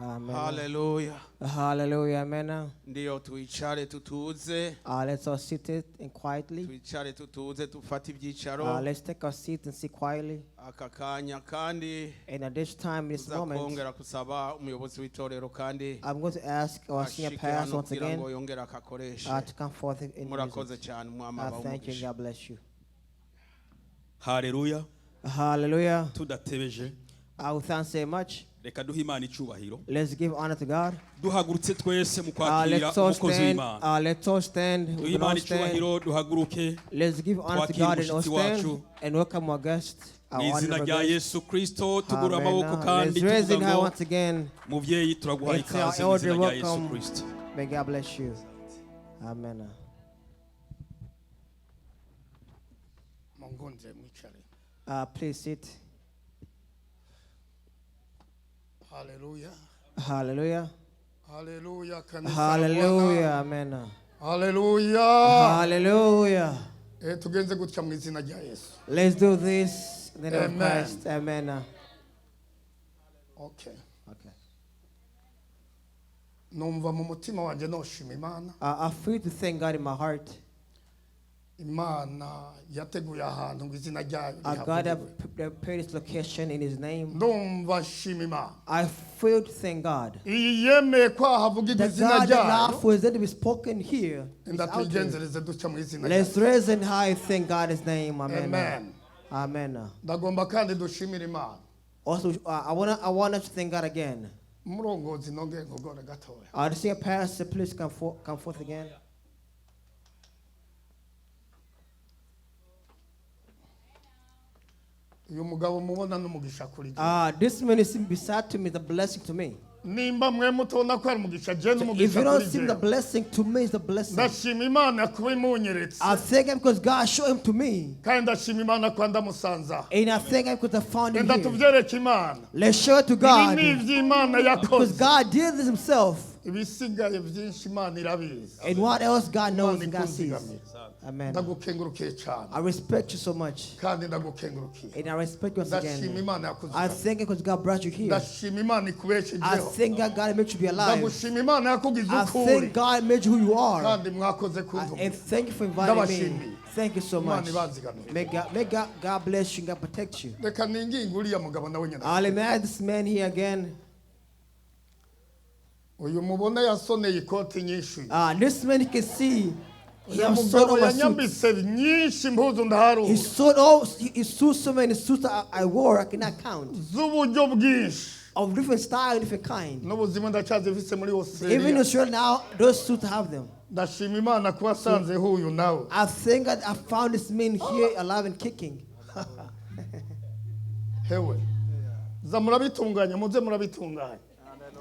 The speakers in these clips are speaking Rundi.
Amen. Haleluya. Hallelujah. Amen. Ndiyo, twicare tutuze. Let's all sit it and quietly. Twicare tutuze, dufate ibyicaro. Let's take our seat and sit quietly. Aka kanya kandi And at this time, this tuza moment, kongera kusaba umuyobozi w'itorero kandi I'm going to ask our senior ashike pastor hano once kugira again ngo yongere akakoreshe. To come forth in Murakoze music. cyane, mwama. Thank you and God bless you. Haleluya. Hallelujah. Tudatebeje, I will thank say much. Reka duhe Imana icubahiro. Let's give honor to God. Duhagurutse twese mu kwakira Let's all umukozi stand. w'Imana. Let's all stand. Duhe We can all Imana stand. icubahiro, duhaguruke Let's give honor to twakire God and all umushyitsi stand wacu. And welcome our guest, our Mu izina honorable rya guest. Yesu Kristo, tugura Amen. amaboko kandi Let's raise it tuvuga high ngo once again. muvyeyi, turaguhaye It's our ikaze mu izina elder rya Yesu welcome. Kristo. May God bless you. Amen. Mungundire mwicare. Please sit. Haleluya. Hallelujah. Haleluya, kanisa la Hallelujah. Bwana. Amen. Haleluya. Hallelujah. Eh, tugenze gutya mu izina rya Yesu. Let's do this in the name of Amen. Christ. Amen. Okay. Okay. Numva mu mutima wanjye noshima Imana. I feel to thank God in my heart. Imana yateguye ahantu ngo izina ryayo God have rihavugirwe. Prepared this location in His name. Ndumva nshima Imana. I feel to thank God. Iyi yemeye ko hahavugirwa That izina God ryayo. allowed for His name to be spoken here. It's out here. Ndatwigenzereze dutya mu izina Let's ryayo. raise and high thank God His name. Amen. Amen. Amen. Ndagomba kandi dushimire Imana. Also, I want us to thank God again. Umurongozi, nongeye nkugore gatoya. The senior pastor, please come forth again. Uyu mugabo mubona n'umugisha kuri jye. This man is beside to me, is a blessing to me. Nimba mwe mutubona ko ari umugisha, jye So if n'umugisha you don't kuri see the jye. Blessing, to me is the blessing. Ndashima Imana kuba imunyeretse. I thank Him because God showed him to me. Kandi ndashima Imana ko ndamusanze aha. And I thank Him because I found him Enda here. tubyereke Imana. Let's show it to Ibi God. ni iby'Imana Because yakoze. God did this Himself. Ibisigaye byinshi Imana irabizi. And what else God knows Imana and God sees. ikuzigamira. Amen. Ndagukengurukiye cyane. I respect you so much. Kandi ndagukengurukiye. And I respect you once Ndashima again. Imana I yakuzigamira. thank you because God brought you here. Ndashima Imana I ikubeshejeho. thank God God made you be alive. Ndagushima Imana yakugize I uko uri. thank God made you who you are. Kandi mwakoze kuntumira. And thank you for inviting me. Ndabashimiye. Thank you so Imana much. ibanzigamire. May God bless you and God protect you. Reka ninginge uriya mugabo nawe nyine. I'll imagine this man here again. Uyu mubona yasoneye ikoti nyinshi. This man you can see, he Uyu has sold mugabo all my suits. yanyambitse nyinshi impuzu ndaharura. He sold all he sold so many suits that I wore, I cannot count. Z'uburyo bwinshi. Of different style, different kind. N'ubuzima ndacyazifise muri Even in Australia. Australia now, those suits have them. Ndashima Imana kuba asanzeho uyu nawe. I think that I found this man here alive and kicking. Hewe, za murabitunganya, muze murabitunganya,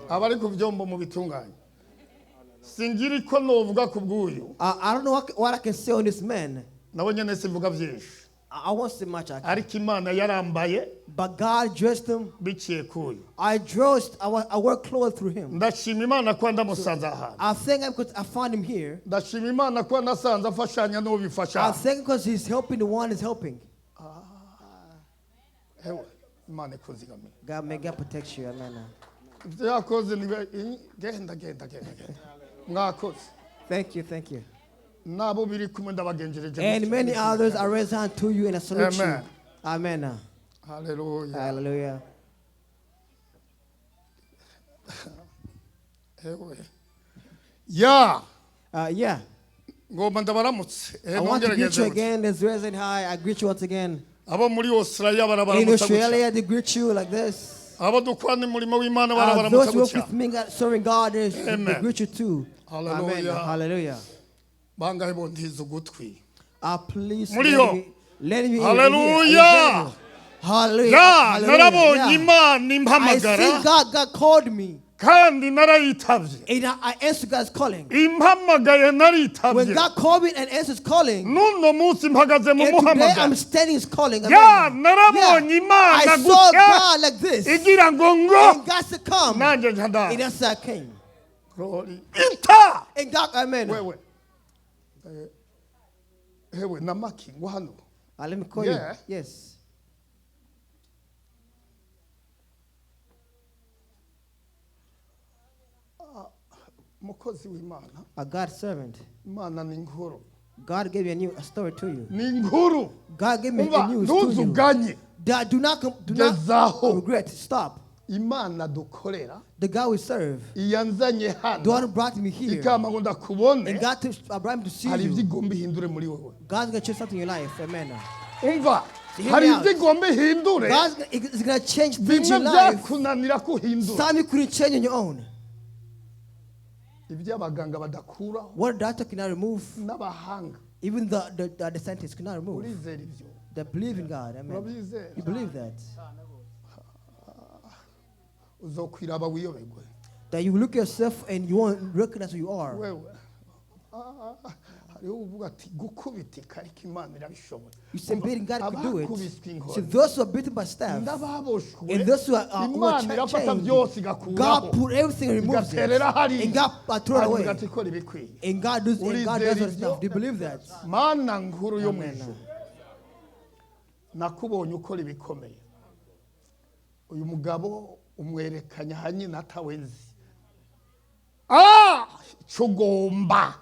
abari ku byombo mubitunganye. Singira iko novuga ku bw'uyu. I don't know what I can say on this man. Nawe nyine simvuga byinshi. I won't say much, actually. Ariko Imana yarambaye But God dressed him. Biciye k'uyu. I dressed, I wore clothes through him. Ndashima Imana kuba ndamusanze ahantu. I thank him because I found him here. Ndashima Imana kuba nasanze afashanya I n'ubifasha. thank him because he's helping the one is helping. Hewe, Imana ikuzigamire. God, may God protect you. Amen. Ibyo yakoze ni genda genda genda genda, mwakoze. Thank you, thank you. Nabo biri kumwe ndabagenjereje. And many others, I raise hand to you and I salute Amen. You. Amen. Haleluya. Hallelujah. Hewe ya. Yeah. Ngomba ndabaramutse. Eh, I want to nongere greet you ngenze gutya. Again. Let's raise it high. I greet you once again. Abo muri Australia In barabaramutsa gutya. Australia, they greet you like this. Abo dukorana umurimo w'Imana barabaramutsa Those who work gutya. with me, God, serving God, they Amen. Greet you too. Amen. Hallelujah. Hallelujah. Bangahe bontiza ugutwi? Please Muriyo. let me Hallelujah. Hallelujah. Ya. Hallelujah. Narabonye Yeah. Imana I impamagara. see God. God called me. Kandi narayitavye. And I answered God's calling. Impamagaye When naritabye. God called me and answers calling, N'uno munsi mpagaze mu and today I'm muhamagaro. standing his calling. Ya. Amen. Narabonye Yeah. Imana I saw gutya God like this. igira ngo ngo And God said, "Come." nanjye nca And ndaza. that's how I came. Glory. Ita And God, amen. wewe. Eh, hewe namaki ngo hano. Let me call Yeah. you. Yes. Umukozi w'Imana. A God servant. Imana ni inkuru. God gave you a story to you. Ni inkuru. God gave me Umva, a news to you. ntuzuganye. That do not do not Gezaho. regret. Stop. Imana dukorera, The God we serve, iyanzanye the hano, one who brought me here, ikama ngo ndakubone, and God to Abraham to see hari ibyo you. igomba ihindure muri wowe. God's gonna change something in your life. Amen. Umva, Hear hari me out. ibyo igomba ihindure. God's is gonna change things Bimwe in your life. byakunanira kuhindura. Some you couldn't change on your own. Ibyo abaganga badakuraho What a doctor cannot remove, n'abahanga. even the scientists cannot remove. Urizera ibyo? That believe in God. Amen. Urabyizera? You believe that. Uzokwiraba wiyoberwe. That you look yourself and you won't recognize who you are. Wewe, ah, hariho uvuga ati gukubitika, ariko Imana irabishoboye. You say beating, God could do it. Abakubiswe So inkoni those who are beaten by staff n'ababoshwe, and those who are Imana irafata chained, byose God igakuraho, put everything and removes it. igaterera hariya, And God throw it hanyuma away. igahita ikora ibikwiye. And God does Urizera all stuff. Do you ibyo? believe that? Mana nkuru yo mu Amen. ijuru, nakubonye ukora ibikomeye. Uyu mugabo umwerekanya hanyina atawe nzi. Ah, icyo ugomba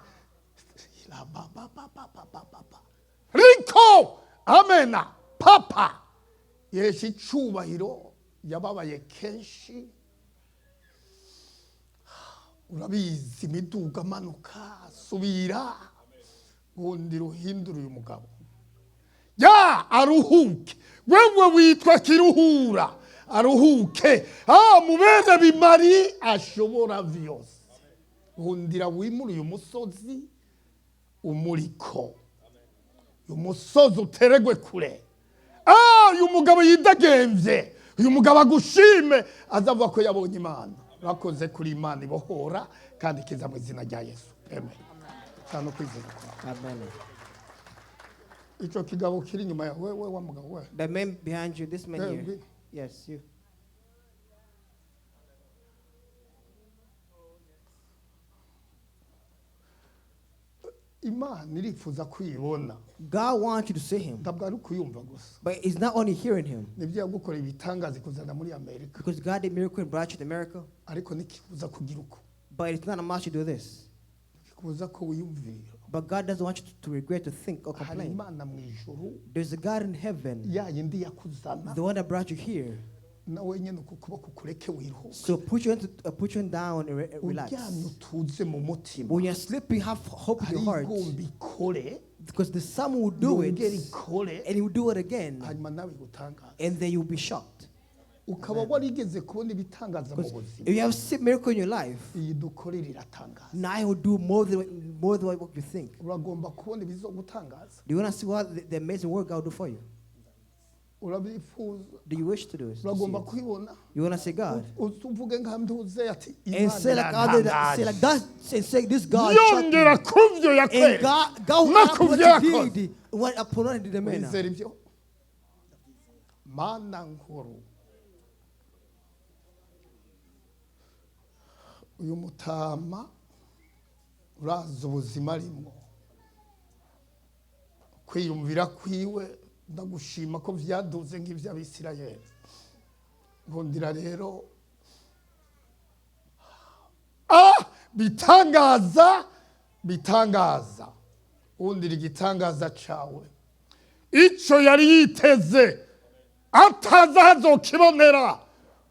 riko amena papa yesha icubahiro. Yababaye kenshi, urabizi, imiduga amanuka subira. Nkundira uhindure uyu mugabo ya aruhuke. Wewe witwa Kiruhura, aruhuke. Ah, mubere bimari ashobora vyose. Nkundira wimure uyu musozi umuriko, uyu musozi uteregwe kure. Ah, uyu mugabo yidagemvye, uyu mugabo agushime, azavuga ko yabonye Imana. Urakoze kuri Imana ibohora kandi ikiza, mu izina rya Yesu, amen. Cyane ukwizera kwawe. Amen. Ico kigabo kiri inyuma yawe, wewe wa mugabo we. The man behind you, this man Yeah, here. Yes, you. Imana irifuza kwibona. God wants you to see him. Ntabwo ari ukuyumva gusa. But it's not only hearing him. Nibyo, yagukoreye ibitangaza ikuzana muri Amerika. Because God did miracle and brought you to America. Ariko ntikikubuza kugira uko. But it's not a must you do this. Kikubuza ko wiyumvira. But God doesn't want you to regret, to think, or Hari complain. Imana mu ijuru, There's a God in heaven, ya yindi yakuzana, the one that brought you here. Nawe nyine uku kuboko kureke wiruhuke. So put your hand down and relax. Uryamye utuze mu mutima. When you're sleeping, have hope in your heart. Igomba ikore. Because the sun will do it, Yongere ikore. And he will do it again, Hanyuma nawe igutangaza. And then you'll be shocked. Ukaba warigeze kubona ibitangaza mu buzima, If you have seen miracle in your life, iyi dukorera iratangaza. Now he will do more than what you think. Uragomba kubona ibizogutangaza? Do you want to see what the amazing work God will do for you? Urabyifuza? Do you wish to do it? To see Uragomba it? kwibona? You want to see God? Uvuge nka nduze ati And Imana say like other, say like irantangaje. that, say this God shocked me. Yongera kubyo And yakwereka God will no add kubyo what he yakoze. did, what upon what he did the man. Wizera ibyo? Mana nkuru, uyu mutama urazi ubuzima arimwo, kwiyumvira kwiwe, ndagushima ko vyaduze nk'ivy'Abisirayeli. Nkundira rero, ah, bitangaza, bitangaza, wundira igitangaza cawe, ico yari yiteze ataza azokibonera.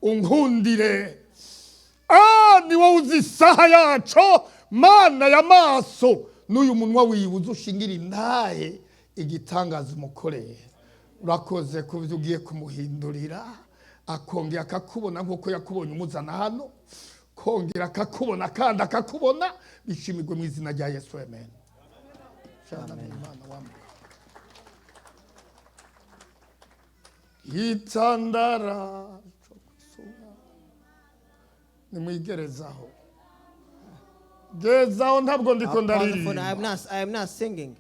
Unkundire, ah, ni wowe uzi isaha yaco, Mana y'amaso n'uyu munwa wiwe uzi ushingira intahe igitangaza umukoreye. Urakoze ku byo ugiye kumuhindurira, akongera akakubona nk'uko yakubonye umuzana hano, kongera akakubona kandi akakubona. Bishimirwe mu izina rya Yesu, amen. Shana n'Imana wa mugabo. Itandara cyo gusura, nimwigerezaho, gezaho, ntabwo ndiko I'll pause the phone. ndaririmba. I am not singing.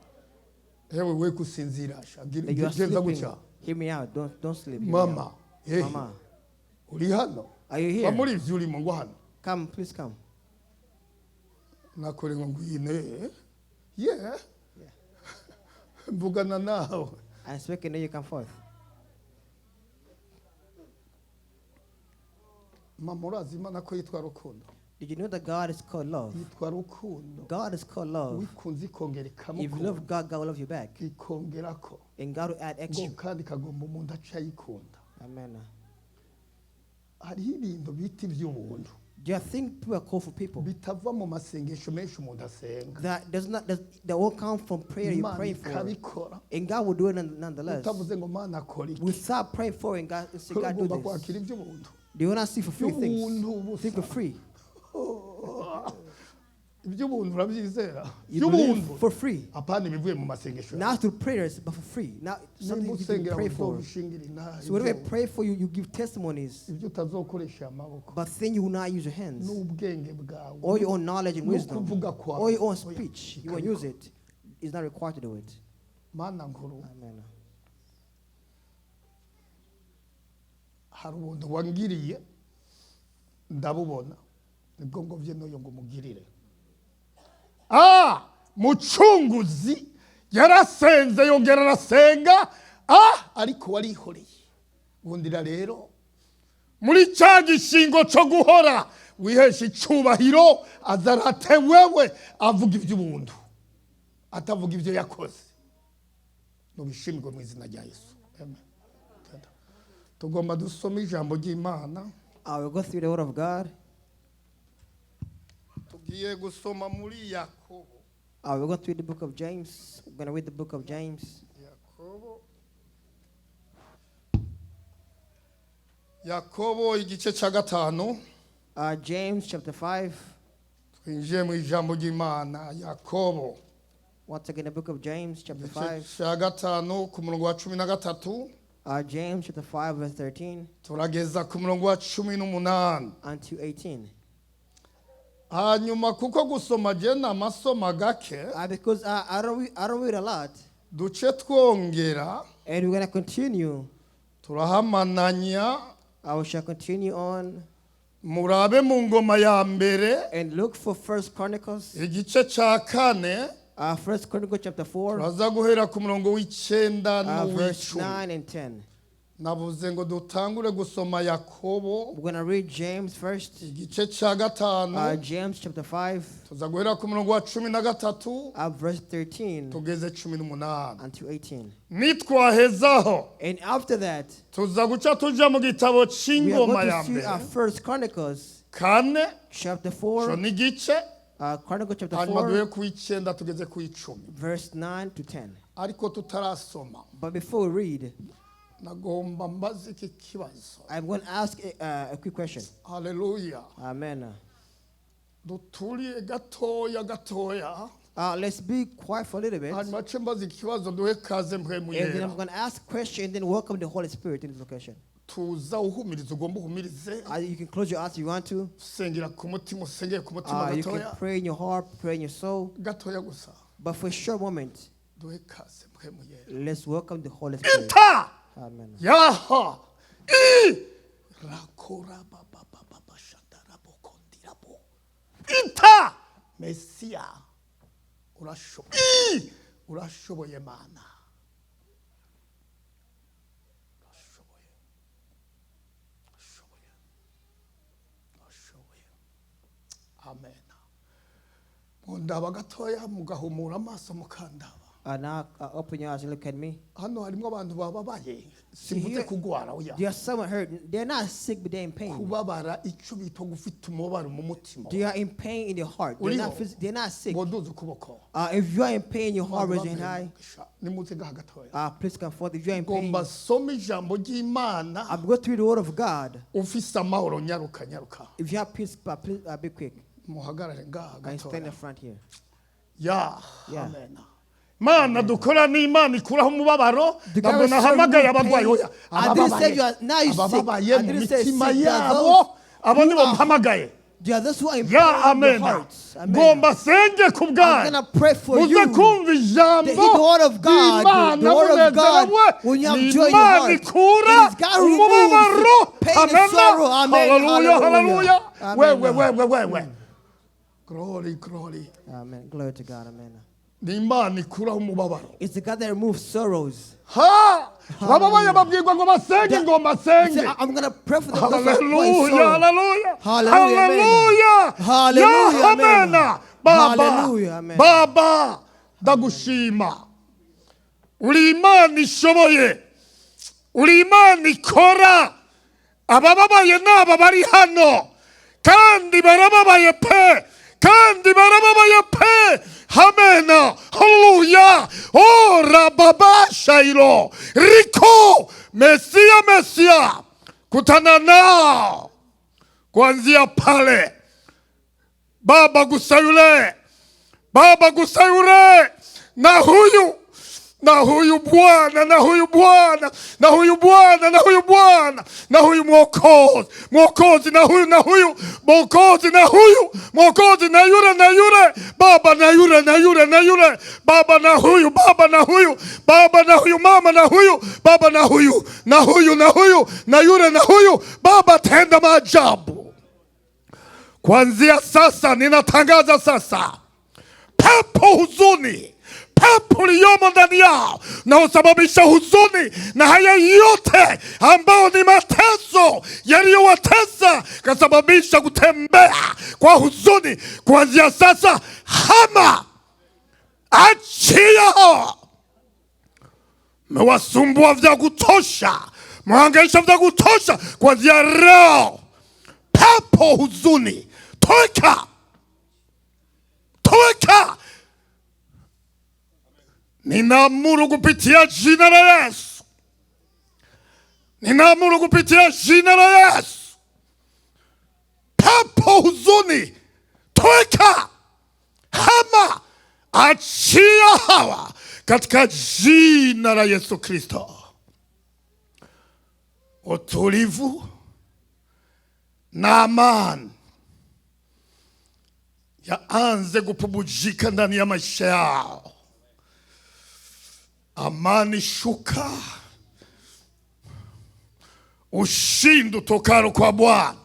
Hewe we kusinzira sha. That you are Geza sleeping. gutya. Hear me out. Don't sleep. Hear me Mama, out. hehe. Mama, Uri hano? are you Ba here? muri ivyo urimo ngo hano. Come, please come. Nakore ngo ngwine ye mvugana nawe. I'm speaking, then you come forth. Mama, urazi Imana ko yitwa Rukundo? Did you know that God is called love? Yitwa rukundo. God is called love. Wikunze ikongera If you love ikamukunda God, God will love you back. Ikongerako And God will add ngo extra. kandi ikagomba umuntu aca ayikunda. Amen. Hariho ibintu bita iby'ubuntu Do you think people are called for people bitava mu masengesho menshi umuntu asenga that does not does, that won't come from prayer you Imana pray for? ikabikora And God will do it nonetheless. utavuze ngo Mana akora iki. Without praying for it, and God say, God do Ugomba this. kwakira iby'ubuntu. They will not see for free things. Iby'ubuntu busa. Think for free. Iby'ubuntu urabyizera? You believe Iby'ubuntu for free. apana ibivuye mu masengesho yawe. Not through prayers, but for free. Not something Nimba you can usengera pray for. uzobishingira inaha So whatever you ibyo- pray for, you give testimonies. Ibyo utazokoresha amaboko But then you will not use your hands n'ubwenge bwawe or your own knowledge and wisdom n'ukuvuga kwawe or your own Oya, speech. You won't use it. It's not required to do it. Mana nkuru Amen. Hari ubuntu wangiriye ndabubona nibwo ngobye n'uyu ngo umugirire ah mucunguzi yarasenze yongera arasenga ah ariko warihoreye bundira rero muri cya gishingo cyo guhora wihesha icubahiro azarate wewe avuga iby'ubuntu atavuga ibyo yakoze nubishimirwe mu izina rya Yesu. Amen. Tugomba dusome ijambo ry'Imana. I will go through the word of God. Tugiye gusoma muri Yakobo. I will go through the book of James. We're going to read the book of James. Yakobo, Yakobo igice cya gatanu. James chapter 5. Twinjiye mu ijambo ry'Imana Yakobo. Once again, the book of James chapter Igice 5. cya gatanu ku murongo wa 13. James chapter 5, verse 13 Turageza ku murongo wa 18. Unto 18. Hanyuma kuko gusoma je namasoma gake Because I don't read a lot. Duce twongera And we're going to continue. Turahamananya. I shall continue on Murabe mu ngoma ya mbere and look for First Chronicles. Igice cya kane. First Chronicles chapter 4, Turaza guhera ku murongo w'icyenda verse n'uw'icumi. 9 and 10. Navuze ngo dutangure gusoma Yakobo We're going to read James first. Igice cya gatanu. James chapter 5, Tuza guhera ku murongo wa 13 verse 13 tugeze 18. Unto 18. Nitwahezaho And after that, tuza guca tuja mu gitabo we are cy'ingoma going ya to see mbere First Chronicles kane chapter co 4, n'igice Chronicle chapter hanyuma 4, duhe ku icyenda tugeze ku icumi. Verse 9 to 10. Ariko tutarasoma But before we read, nagomba mbaze iki kibazo. I'm going to ask a quick question. Haleluya. Amen. Duturiye gatoya gatoya. Let's be quiet for a little bit. Hanyuma ce mbaze ikibazo duhe kaze mpwemu And then yera. I'm going to ask a question and then welcome the Holy Spirit in this location. Tuza uhumirize ugomba uhumirize. You can close your eyes if you want to. Usengera ku mutima usengere ku mutima You can gatoya. Pray in your heart, pray in your soul. Gatoya gusa. But for a short moment, Duhe kaze mpwemu yera. Let's welcome the Holy Spirit. Ita Amen. yaha i rakora baba baba shandarabo ita Mesiya urashoboye I urashoboye Mana urashoboye urashoboye urashoboye amen. Mundaba gatoya mugahumura amaso mukandaba. Now, open your eyes and look at me. Hano harimo abantu bababaye simvuze Here- kugwara oya. There are some hurt. They're not sick, but they're in pain. Kubabara icyo bita gufite umubabaro mu mutima. They are in pain in their heart. They're not, Uriho. They're not sick. Ngo nduze ukuboko. If you are in pain in your heart, raise your hand high. Nimuze ngaha gatoya. Please come forth. If you are in pain, Ngomba soma ijambo ry'Imana. I'm going to read the word of God. Ufise amahoro nyaruka nyaruka. If you have peace, please be quick. Muhagarare ngaha And stand in gatoya. Front here. Ya Yeah. amen. Mana dukora ni Imana ikuraho umubabaro ntabwo nahamagaye abarwayi oya ababaye mu mitima yabo abo nibo mpamagaye. Ya amen. Ngomba senge ku bwanyu muze kumva ijambo ry'Imana munezerewe ni Imana ikura umubabaro amen haleluya haleluya wewe wewe wewe glory glory. Amen. Glory to God. Amen. Ni Imana ikuraho umubabaro. It's the God that removes sorrows. Ha Abababaye babwirwa ngo basenge, ngo Say, basenge. I'm gonna pray for the those who are in Haleluya, sorrow. haleluya, Hallelujah, amen. haleluya. Hallelujah, Ya, amen. amena. Baba, Hallelujah, amen. Baba, ndagushima, uri Imana ishoboye, uri Imana ikora. Abababaye n'aba bari hano, kandi barababaye pe, kandi barababaye pe. Hamena, haleluya. Ora baba shairo riko Mesia, Mesia, kutana nao kuanzia pale. Baba, gusa yule, Baba, gusa yule, na huyu, na huyu Bwana, na huyu Bwana, na huyu Bwana, na huyu Bwana, na huyu Mwokozi, Mwokozi, na huyu, na huyu Mwokozi, na huyu Mwokozi, na yule, na yule Baba, na yule, na yule, na yule Baba, na huyu Baba, na huyu Baba, na huyu mama, na huyu Baba, na huyu, na huyu, na huyu, na yule, na huyu Baba, tenda maajabu. Kuanzia sasa ninatangaza sasa, pepo huzuni, pepo liyomo ndani yao na husababisha huzuni na haya yote ambao ni mateso yaliyowatesa kasababisha kutembea kwa huzuni. Kuanzia sasa, hama, achia. Mewasumbua vya kutosha, mwahangaisha vya kutosha. Kuanzia leo, pepo huzuni, toka, toka. Ninaamuru kupitia jina la Yesu, ninaamuru kupitia jina la Yesu, pepo huzuni, toka, hama, achia hawa katika jina la Yesu Kristo. Utulivu na amani yaanze kupubujika ndani ya maisha yao. Amani shuka, ushindi utokalo kwa Bwana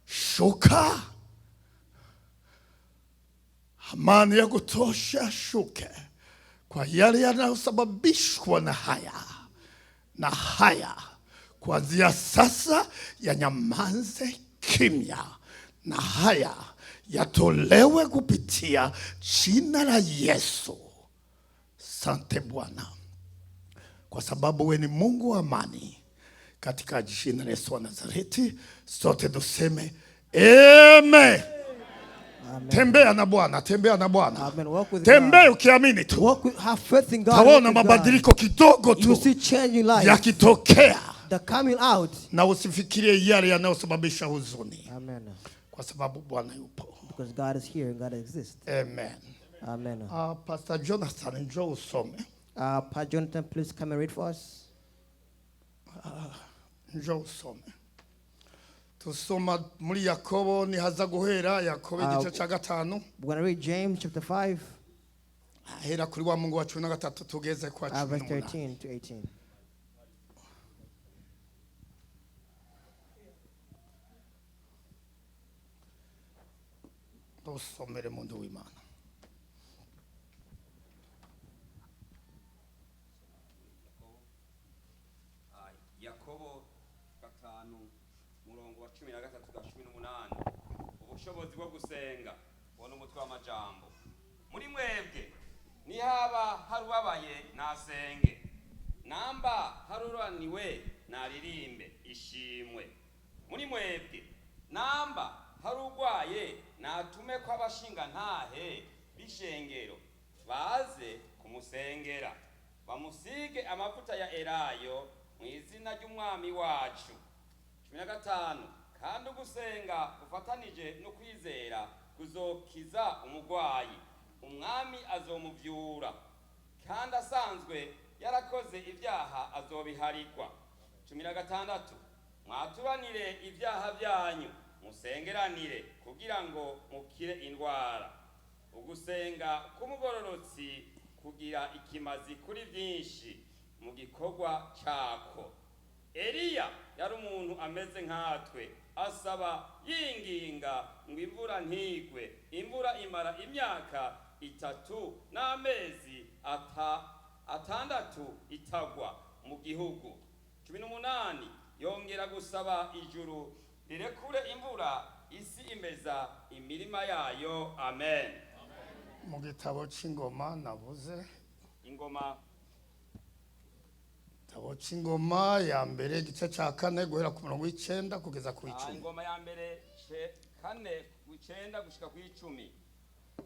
shuka, amani ya kutosha shuke kwa yale yanayosababishwa na haya na haya, kuanzia sasa yanyamanze kimya, na haya yatolewe kupitia jina la Yesu. Sante Bwana, kwa sababu we ni Mungu wa amani. Katika jina la Yesu wa Nazareti, sote tuseme amen. Amen. Tembea na Bwana, tembea na Bwana, Amen. Walk with tembea God. ukiamini tu, Have faith in God. Walk taona with God. mabadiliko kidogo You will tu see change in life. yakitokea, The coming out. na usifikirie yale yanayosababisha huzuni, Amen. kwa sababu Bwana yupo. Because God is here and God exists. Amen. Amen. Pastor Jonathan, njoo usome, Pastor Jonathan, please come and read for us. Njoo usome. Tusoma muri Yakobo, nihaza guhera Yakobo igice cya 5. We're going to read James chapter 5, Ahera kuri wa Mungu wa 13 tugeze kwa verse 18. 13 to 18. Dusomere muntu w'Imana. Yakobo 5 murongo wa 13 ga 18. Ubushobozi bwo gusenga, ubona umutwe w'amajambo. Muri mwebwe nihaba hari ubabaye, nasenge. Namba hari uraniwe, naririmbe ishimwe. Muri mwebwe namba hari urwaye, natume ko abashinga ntahe b'ishengero baze kumusengera, bamusige amavuta ya elayo mu izina ry'Umwami wacu. 15. Kandi ugusenga gufatanije no kwizera kuzokiza umurwayi, Umwami azomuvyura, kandi asanzwe yarakoze ibyaha azobiharigwa. 16. Mwaturanire ibyaha byanyu, musengeranire kugira ngo mukire indwara. Ugusenga k'umugororotsi kugira ikimazi kuri byinshi mu gikorwa cako. Eliya yari umuntu ameze nkatwe, asaba yinginga ngo imvura ntigwe, imvura imara imyaka 3 n'amezi 6 itagwa. mu gihugu. 18, yongera gusaba ijuru rirekure imvura, isi imeza imirima yayo. Amen. Mu gitabo c'Ingoma navuze, Ingoma. Gitabo c'Ingoma ya mbere, igice ca kane, guhera ku murongo w'9 kugeza ku 10. Ingoma ya mbere 4, 9 gushika ku 10.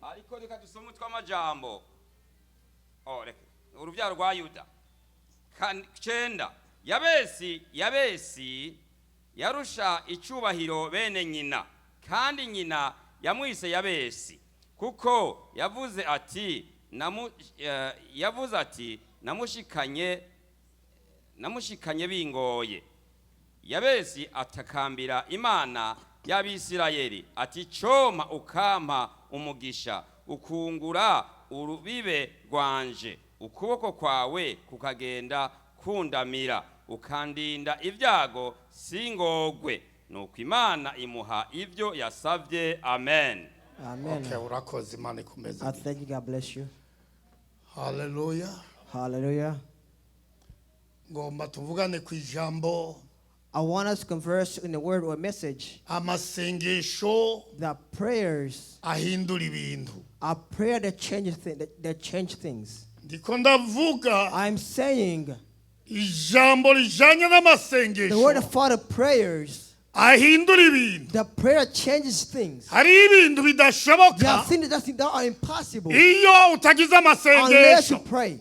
Ariko reka dusome umutwe w'amajambo. Oh, reka urubyaro rwa Yuda. 9, Yabesi yarusha icubahiro bene nyina, kandi nyina yamwise Yabesi kuko yavuze ati: "Namushikanye bingoye." Yabesi atakambira Imana y'Abisirayeli ati: "Coma ukampa umugisha, ukungura urubibe rwanje, ukuboko kwawe kukagenda kundamira, ukandinda ibyago singogwe." Nuko Imana imuha ibyo yasabye. Amen. Amen. Okay, urakoze, Imana ikomeze. I thank you. God bless you. Haleluya. Hallelujah. Ngomba tuvugane ku ijambo I want us to converse in the word or message amasengesho that prayers ahindura ibintu. A prayer that changes things, that change things. Ndiko ndavuga I'm saying ijambo rijanye the n'amasengesho word of Father, prayers, ahindura ibintu. the prayer changes things. Hari ibintu There are bidashoboka things that are impossible iyo utagize unless you amasengesho. Pray.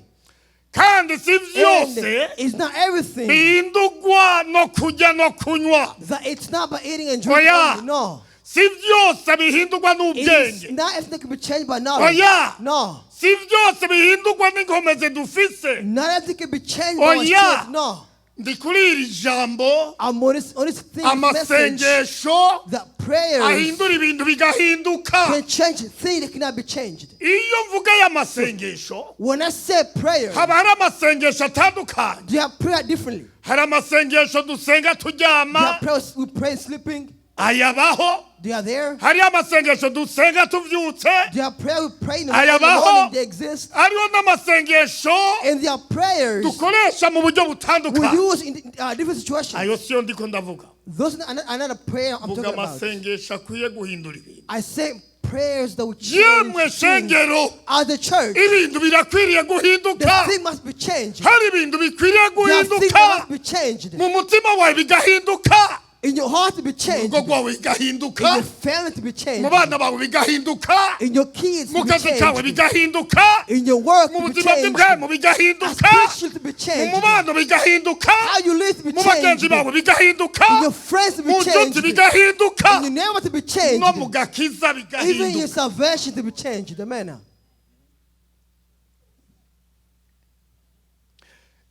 Kandi si And byose it's not everything bihindurwa no kurya no kunywa. That it's not by eating and drinking Oya. only. No. Si byose bihindurwa It n'ubwenge. is not everything can be changed by knowledge. Oya. No. Si byose bihindurwa n'inkomezi dufise. Not everything can be changed by our Oya. strength. No. Ndi kuri iri jambo I'm on this thing, message amasengesho that prayers ahindura ibintu bigahinduka. Can change things that cannot be changed. Iyo mvuga aya masengesho, When I say prayers, haba hari amasengesho atandukanye. Do you have prayer differently? Hari amasengesho dusenga Do you turyama, have prayers we pray sleeping? ayabaho. They are there. Hari amasengesho dusenga tuvyutse, Do you have prayer we pray in the ayabaho. morning? They exist. Hariho n'amasengesho And there are prayers dukoresha mu buryo we butandukanye. Use in different situations. Ayo siyo ndiko ndavuga. Those are another prayer I'm Vuga talking about. amasengesho akwiye guhindura ibintu. I say prayers that will change Yemwe things. shengero, As the church, ibintu birakwiriye the guhinduka. thing must be changed. Hari ibintu bikwiriye There are things guhinduka that must be changed. mu mutima wawe bigahinduka, In your heart to be changed. urugo In rwawe bigahinduka, your family to be changed. mu bana bawe bigahinduka, In your kids mu to be kazi kawe changed. bigahinduka, In your work mu to be buzima changed. bw'impwemu bigahinduka, Spiritual to be mu changed. mubano bigahinduka, How you live to be mu bagenzi changed. bawe bigahinduka, In your friends to be mu nshuti changed. bigahinduka, In your neighbor to be changed. no mu gakiza Even your bigahinduka. Salvation to be changed. Amen.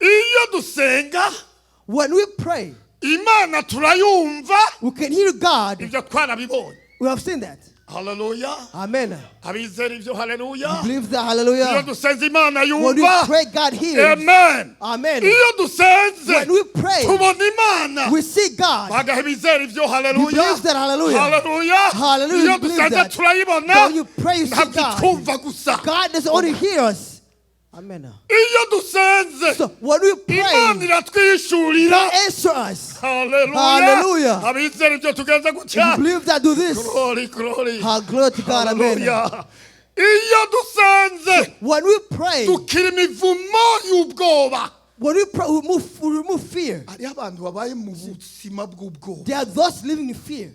Iyo dusenga, When we pray, Imana turayumva. We can hear God. Ibyo twarabibonye. We have seen that. Haleluya. Amen. Abizera ibyo, haleluya. Believe that. Iyo Hallelujah. dusenze, Imana When we yumva. Pray, God hears. Amen. Amen. Iyo dusenze, When we pray, tubona Imana. we see God. Bagaha ibizera ibyo, haleluya. You believe that, hallelujah. Haleluya. Hallelujah. Iyo You believe dusenze, that. turayibona. When you pray, you see Ntabwo God. itwumva gusa. God doesn't only hear us. Amen. Iyo dusenze, So when we Imana pray, iratwishurira. Answer us. Haleluya. Hallelujah. Abizera ibyo, tugenze If you gutya. Believe that, do this. Glory, glory. Glory to God. Amen. Haleluya. Iyo dusenze, When we pray, dukira imivumo y'ubwoba. When we pray, we remove fear. Hariho abantu babaye mu buzima bw'ubwoba, There are those living in fear.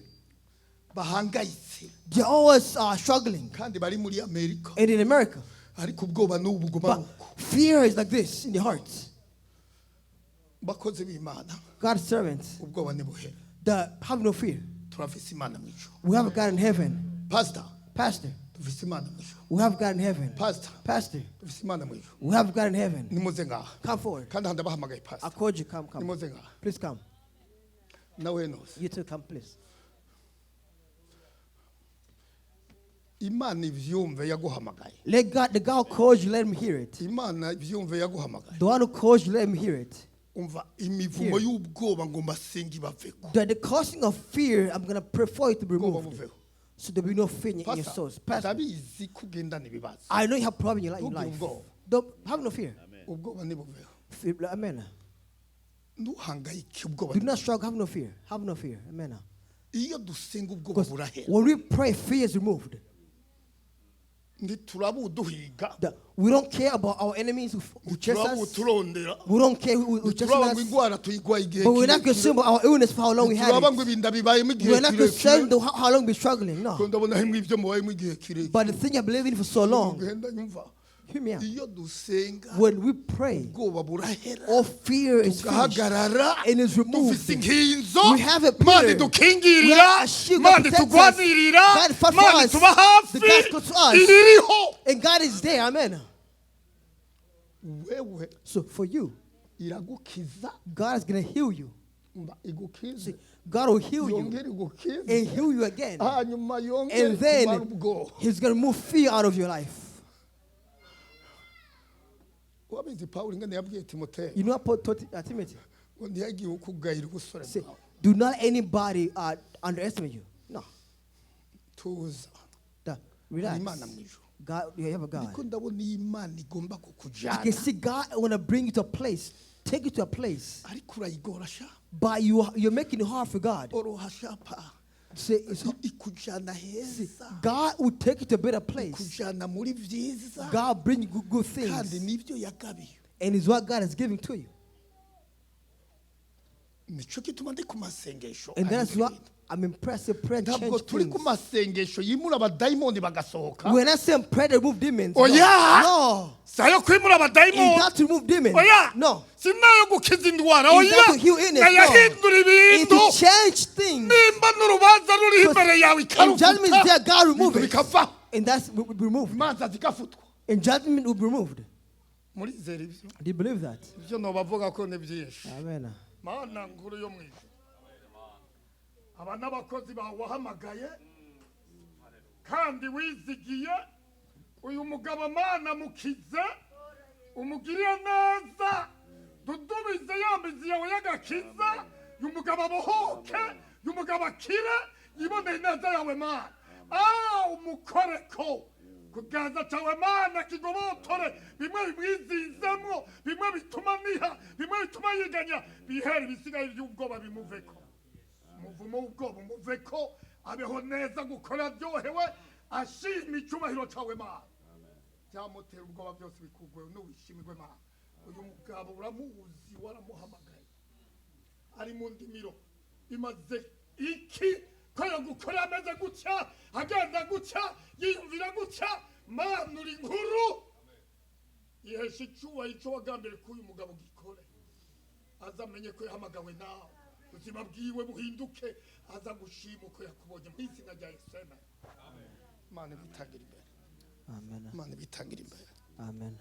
Bahangayitse, They're always struggling. Kandi bari muri Amerika, And in America. Ariko ubwoba n'ubu buguma But buko. Fear is like this in the hearts. Bakozi b'Imana, God's servants ubwoba ntibuhere. That have no fear. Turafise Imana mu ijuru. We have God in heaven. Pastor, Pastor, dufise Imana mu ijuru. We have God in heaven. Pastor, Pastor, dufise Imana mu ijuru. We have God in heaven. Nimuze ngaha. Come forward. Kandi aha ndabahamagaye, pastor. I called you. Come, come. Nimuze ngaha. Please come. Nawe nose. You too, come, please. Imana ivyumve yaguhamagaye. Let God, the God who calls you, let him hear it. Imana ivyumve yaguhamagaye. The one who calls you, let him hear it. Umva imivumo Here. Y'ubwoba ngo mbasenga ibaveko. The causing of fear, I'm going to pray for you to be Ubwoba removed. buveho. So there will be no fear in your Pastor, souls. Pastor, ndabizi ko ugendana ibibazo. I know you have problem in your Ntugire life. ubwoba. Don't have no fear. Ubwoba ntibuveho. Fear. Amen. Ntuhangayike ubwoba. Do not struggle. Have no fear. Have no fear. Amen. Iyo dusenga ubwoba Because burahera. when we pray, fear is removed. Ntituraba uduhiga. We don't care about our enemies who chase Ntituraba us. uturondera. We don't care who chase Ntituraba ngo us. indwara tuyigwaye igihe But we're not kirekire. concerned about our illness for how long we had Ntituraba ngo it. ibinda bibayemo igihe We're not kirekire. concerned how long we're struggling. Ko No. ndabona hemwe ibyo mubayemo igihe kirekire. But the thing I believe in for so long, Ugenda nyumva. hear me out. Iyo dusenga When we pray, ubwoba burahera. all fear is finished Tugahagarara and is removed. dufise inkinzo. We have a Mana pillar. We idukingirira, have a shield that Mana protects us. itugwanirira, God fight for Mana us. ituba hafi, The God goes to us. iririho. And God is there. Amen. Wewe So for you, iragukiza. God is going to heal you. Mba igukize. See, God will heal you Yongere igukize. and heal you again. Hanyuma yongere And kumara then ubwoba. He's going to remove fear out of your life. Wabizi Pawulo ingene yabwiye Timoteyo You know what Paul told Timothy? ngo ntiyagiye ukugayira ubusore Say, bwawe. do not anybody underestimate you. No. Tuza. Relax. Imana mu ijuru. God, you have a God. Ndiko ndabona iyi Imana igomba I kukujyana. can see God want to bring you to a place, take you to a place, Ariko urayigora sha. but you're making it hard for God. Oroha sha pa. Say, Ikujyana heza. God will take you to a better place. Ikujyana muri byiza. God bring you good Kandi things, nibyo yagabiye. and it's what God is giving to you. Nico gituma ndi ku masengesho. And that's ahindura why ibintu. I'm impressed. The prayer Ntabwo change turi ku things. masengesho yimura abadayimoni bagasohoka. We're not saying prayer to remove demons. No. Oya! No. Si ayo kwimura It's abadayimoni. not to remove demons. Oya! No. Si nayo gukiza indwara. It's Oya! not to heal illness. No. Nayahindura It's ibintu. to change things. Nimba n'urubanza ruriho imbere yawe If judgment is there, God remove ibintu it. bikavaho. And that's will be removed. Imanza zigafutwa. And judgment will be removed. Murizera ibyo? Do you believe that? Ibyo nobavuga ko ni byinshi. Amen. Mana nkuru yo mu ijuru, aba n'abakozi bawe wahamagaye kandi wizigiye uyu mugabo. Mana, mukize, umugirire neza, dudubize ya mizi yawe y'agakiza. Uyu mugabo abohoke, uyu mugabo akire, yiboneye ineza yawe. Mana, umukoreko kuganza cyawe. Mana, kigobotore bimwe bimwizinzemwo, bimwe bituma niha, bimwe bituma yiganya, bihere ibisigaye by'ubwoba bimuveko. Umuvumo w'ubwoba umuveko, abeho neza, gukora aryohewe, ashima icyubahiro cyawe. Mana, byamutera ubwoba byose bikugweho n'uwishimirwe. Mana, uyu mugabo uramuzi, waramuhamagaye, ari mu ndimiro. Bimaze iki ko yagukora ameze gutya, agenda gutya, yiyumvira gutya? Mana, uri nkuru, ihesha icyubahiro. Icyo wagambiriye ko uyu mugabo gikore, azamenye ko yahamagawe nawe, ubuzima bwiwe buhinduke, aza gushima uko yakubonye, mu izina rya Yesu, amen. Imana ibitangira imbere. Amen. Imana ibitangira imbere. Amen.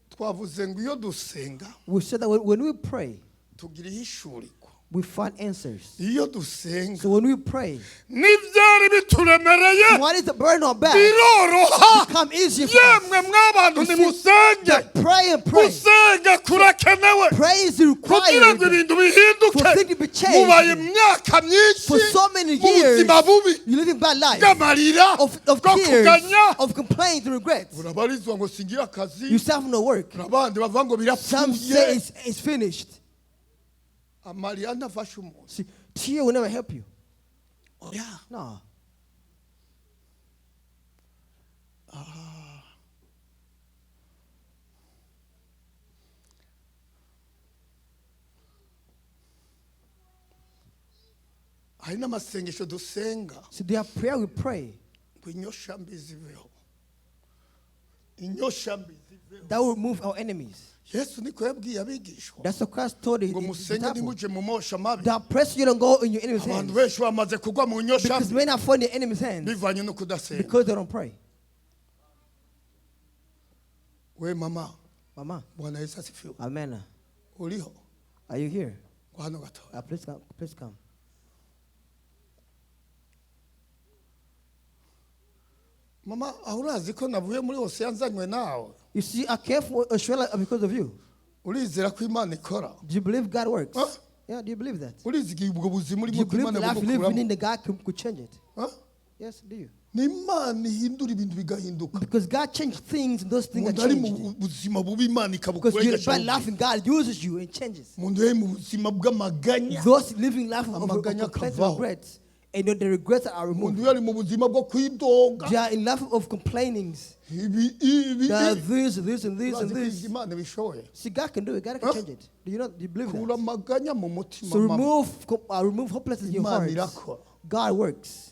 Twavuze ngo iyo dusenga We said that when we pray, tugira ihishurirwa. we find answers. Iyo dusenga So when we pray, n'ibyari bituremereye what is the burden on back biroroha. become easier for us. Yemwe mwabantu, nimusenge. Pray and pray. Gusenga kurakenewe Pray is kugira ngo required ibintu bihinduke. for things to be changed. Mubaye imyaka myinshi For so many mu years, buzima bubi you live in bad life bw'amarira, of bwo tears, kuganya. of complaints and regrets. Urabarizwa ngo singira akazi. You still have no work. Abandi bavuga ngo Some say birapfuye. it's finished. Amarira ntafashe umuntu. See, tear will never help you. Oya. No. Hari n'amasengesho dusenga So there are prayer we pray ngo inyosha mbi ziveho, inyosha mbi ziveho. That will remove our enemies. Yesu niko yabwiye abigishwa That's what Christ told ngo his musenge disciples. ntimuje mu mosha mabi. That press you don't go in your enemy's Abantu hands. benshi bamaze kugwa mu nyosha Because mbi men are fall in the enemy's hands bivanye no kudasenga. because they don't pray. We mama. Mama. Bwana Yesu asifiwe. Amen. Uriho? Are you here? Ngo hano gatoya. Please come. Please come. Mama, aho urazi ko navuye muri hose yanzanywe nawe. You see, I came from Australia because of you. Urizera ko Imana ikora? Do you believe God works? Huh? Yeah, do you believe that? Urizigiye ubwo buzima Do urimo you ko believe Imana the life you live bugukuramo? in, the God could change it? Huh? Yes, do you? Ni Imana ihindura ibintu bigahinduka. Because God changed things and those things are Umuntu ari mu changed. buzima bubi, Imana Because ikabukura you're igashyira bad mu life and God uses you and changes. umuntu yari mu buzima bw'amaganya, Those living life of Amaganya complaints and akavaho. regrets, and then the regrets are umuntu removed. yari mu buzima bwo kwidoga, They are in life of complainings. Ibi ibi They are ibi. this, this, and this, and Urazi ko this. Imana ibishoboye. See, God can do it. God can Huh? change it. Do you not? Do you believe Kura that? amaganya mu mutima, So mama. remove hopelessness in your Imana heart. irakora. God works.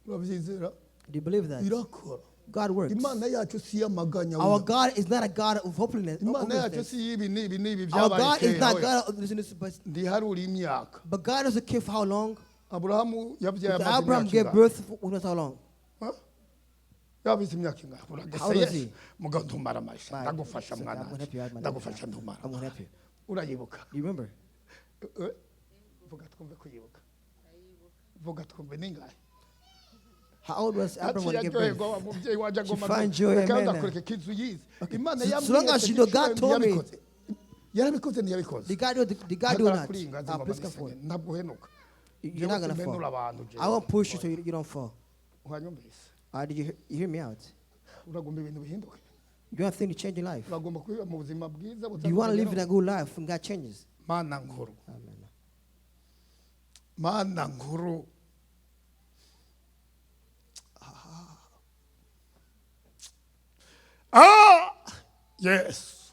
Urabyizera? Do you believe that? Irakora. God works. Imana yacu si iy'amaganya Our oya. God is not a God of hopelessness. Imana yacu Hopelessness. si iy'ibi n'ibi n'ibi Our byabaye God is kera not oya. God of this, and this, but, Ndiharura imyaka. but God doesn't care for how long. Aburahamu yabyaye But amaze Abraham imyaka gave ingahe? birth for who knows how long. Huh? Yabize imyaka ingahe? Uragese How old was Yesu he? mugabo ntumara amasha. Bye. Ndagufasha So, mwana I'm gonna help you out, man. ndagufasha ntumara. I'm gonna help you. Urayibuka? Do you remember? Eh, vuga twumve kuyibuka, vuga twumve ningahe. How old was Abraham when he gave birth? Aryoherwa wa mubyeyi waje agomba She find joy, reka amen. ndakwereka ko inzu yize Imana So long as you know God told me. yarabikoze, yarabikoze ntiyabikoze. The God do, the God do Hagarara not. kuri iyi ngazi Ah, ngo please come mbanisenge. forward. Ntabwo uhenuka. You're not gonna Simpenura fall. abantu jewe. I won't push you so you don't fall. Uhanyumvise? Did you hear me out? Uragomba ibintu bihinduke? You want things to change your life. Uragomba kuba mu buzima bwiza? Do you want to live in a good life when God changes? Mana nkuru. Amen. Mana nkuru. Ah, yes.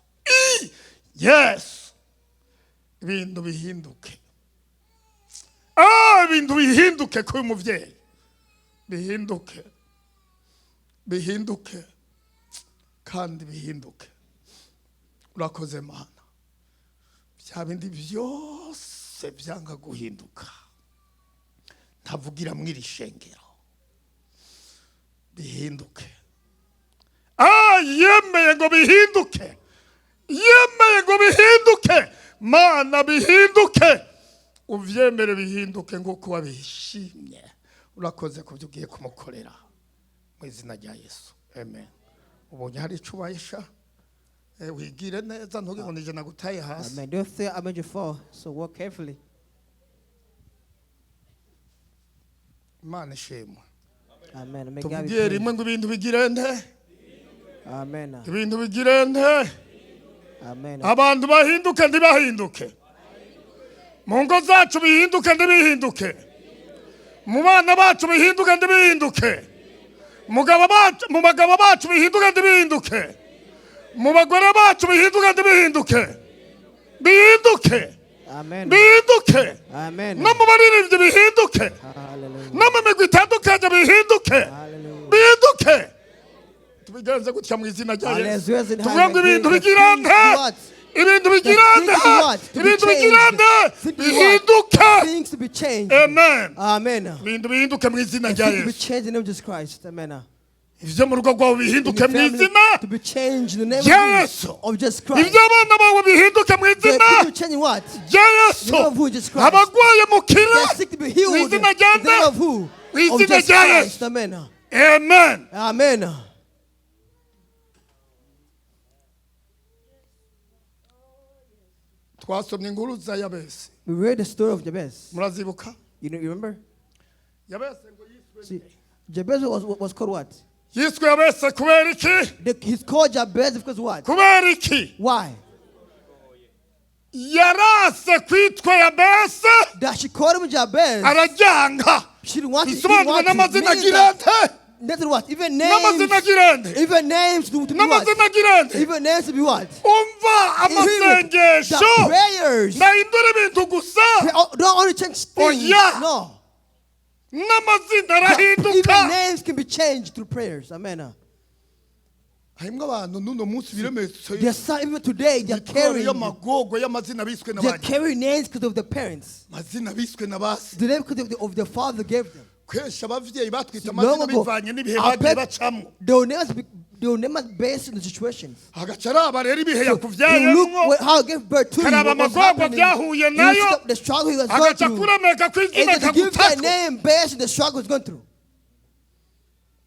Yes, ibintu bihinduke. Ah, ibintu bihinduke kuri uyu mubyeyi, bihinduke, bihinduke kandi bihinduke. Urakoze Mana. Bya bindi byose byanga guhinduka ntavugira mu iri shengero, bihinduke. Ah, yemeye ngo bihinduke, yemeye ngo bihinduke. Mana, bihinduke, uvyemere bihinduke nk'uko wabishimye. Urakoze ku byo ugiye kumukorera mu izina rya Yesu, amen. Ubonye hari icyo ubayisha. Eh, wigire neza, ntugire ngo nije nagutaye hasi. Amen. Don't say I made you fall, so walk carefully. Imana ishimwe. Amen. May God be Tuvugiye praised. rimwe ngo ibintu bigire nte? Amen. Ibintu bigire nte? Amen. Abantu bahinduke ntibahinduke? Mu ngo zacu bihinduke ntibihinduke? Mu bana bacu bihinduke ntibihinduke? Mu bagabo bacu bihinduke ntibihinduke? Mu bagore bacu bihinduke ntibihinduke? Bihinduke. Amen. Bihinduke. Amen. No mu baririmbyi bihinduke. Hallelujah. No mu migwi itandukanye bihinduke. Hallelujah. Bihinduke. Tubigenze gutya mu izina rya Yesu. Hallelujah. Tuvuge ngo ibintu bigira nte? Ibintu bigira nte? Ibintu bigira nte? Bihinduke. Things to be changed. Amen. Amen. Ibintu bihinduke mu izina rya Things to be Yesu. changed in the name of Jesus Christ. Amen. Ibyo mu rugo rwawe In bihinduke your mu family izina to be changed in the name rya of, Yesu. of Jesus Christ. Iby'abana bawe bihinduke mu The izina people changing what? rya Yesu. The name of who? Jesus Christ. Abagwaye mukire They're sick to be healed. mu In the izina rya name of who? Mu Of izina Jesus rya Christ. Yesu. Amen. Amen. Amen. Twasomye inkuru za Yabesi. We read the story of Jabez. Murazibuka? You remember? Yabesi ngo yiswe See, Jabez was called what? yiswe Yabesi kubera iki? He's called Jabez because what? Kubera iki? Why? Yarase kwitwa Yabesi. That she called him Jabez. Araryanga. She didn't want it. He didn't Bisobanurwa want it. n'amazina Meaning that- agirente. Nothing what? Even N'amazina names. agirente. Even names to be what? N'amazina agirente. Even names to be what? Umva, You hear me? amasengesho The prayers. nahindura ibintu gusa. They don't only change things. Oya. No. N'amazina Even arahinduka. names can be changed through prayers. Amen. Harimo abantu n'uno munsi biremetse There's some even today they're imitwaro carrying y'amagogo y'amazina biswe they're n'abandi carrying names because of their parents. mazina biswe na basi. The name because of their father gave them. Kenshi abavyeyi batwita Long amazina ago, bivanye n'ibihe our bagiye parents- bacamwo. They will never be, they will never based on the situations. Agaca araba rero ibihe You look yakuvyayemwo, how he gave birth to you, karaba what was amagorwa happening. byahuye You nayo, look the struggle he was going agaca through. kuremeka And kw'izina to give that kagutako. name based on the struggle he's going through.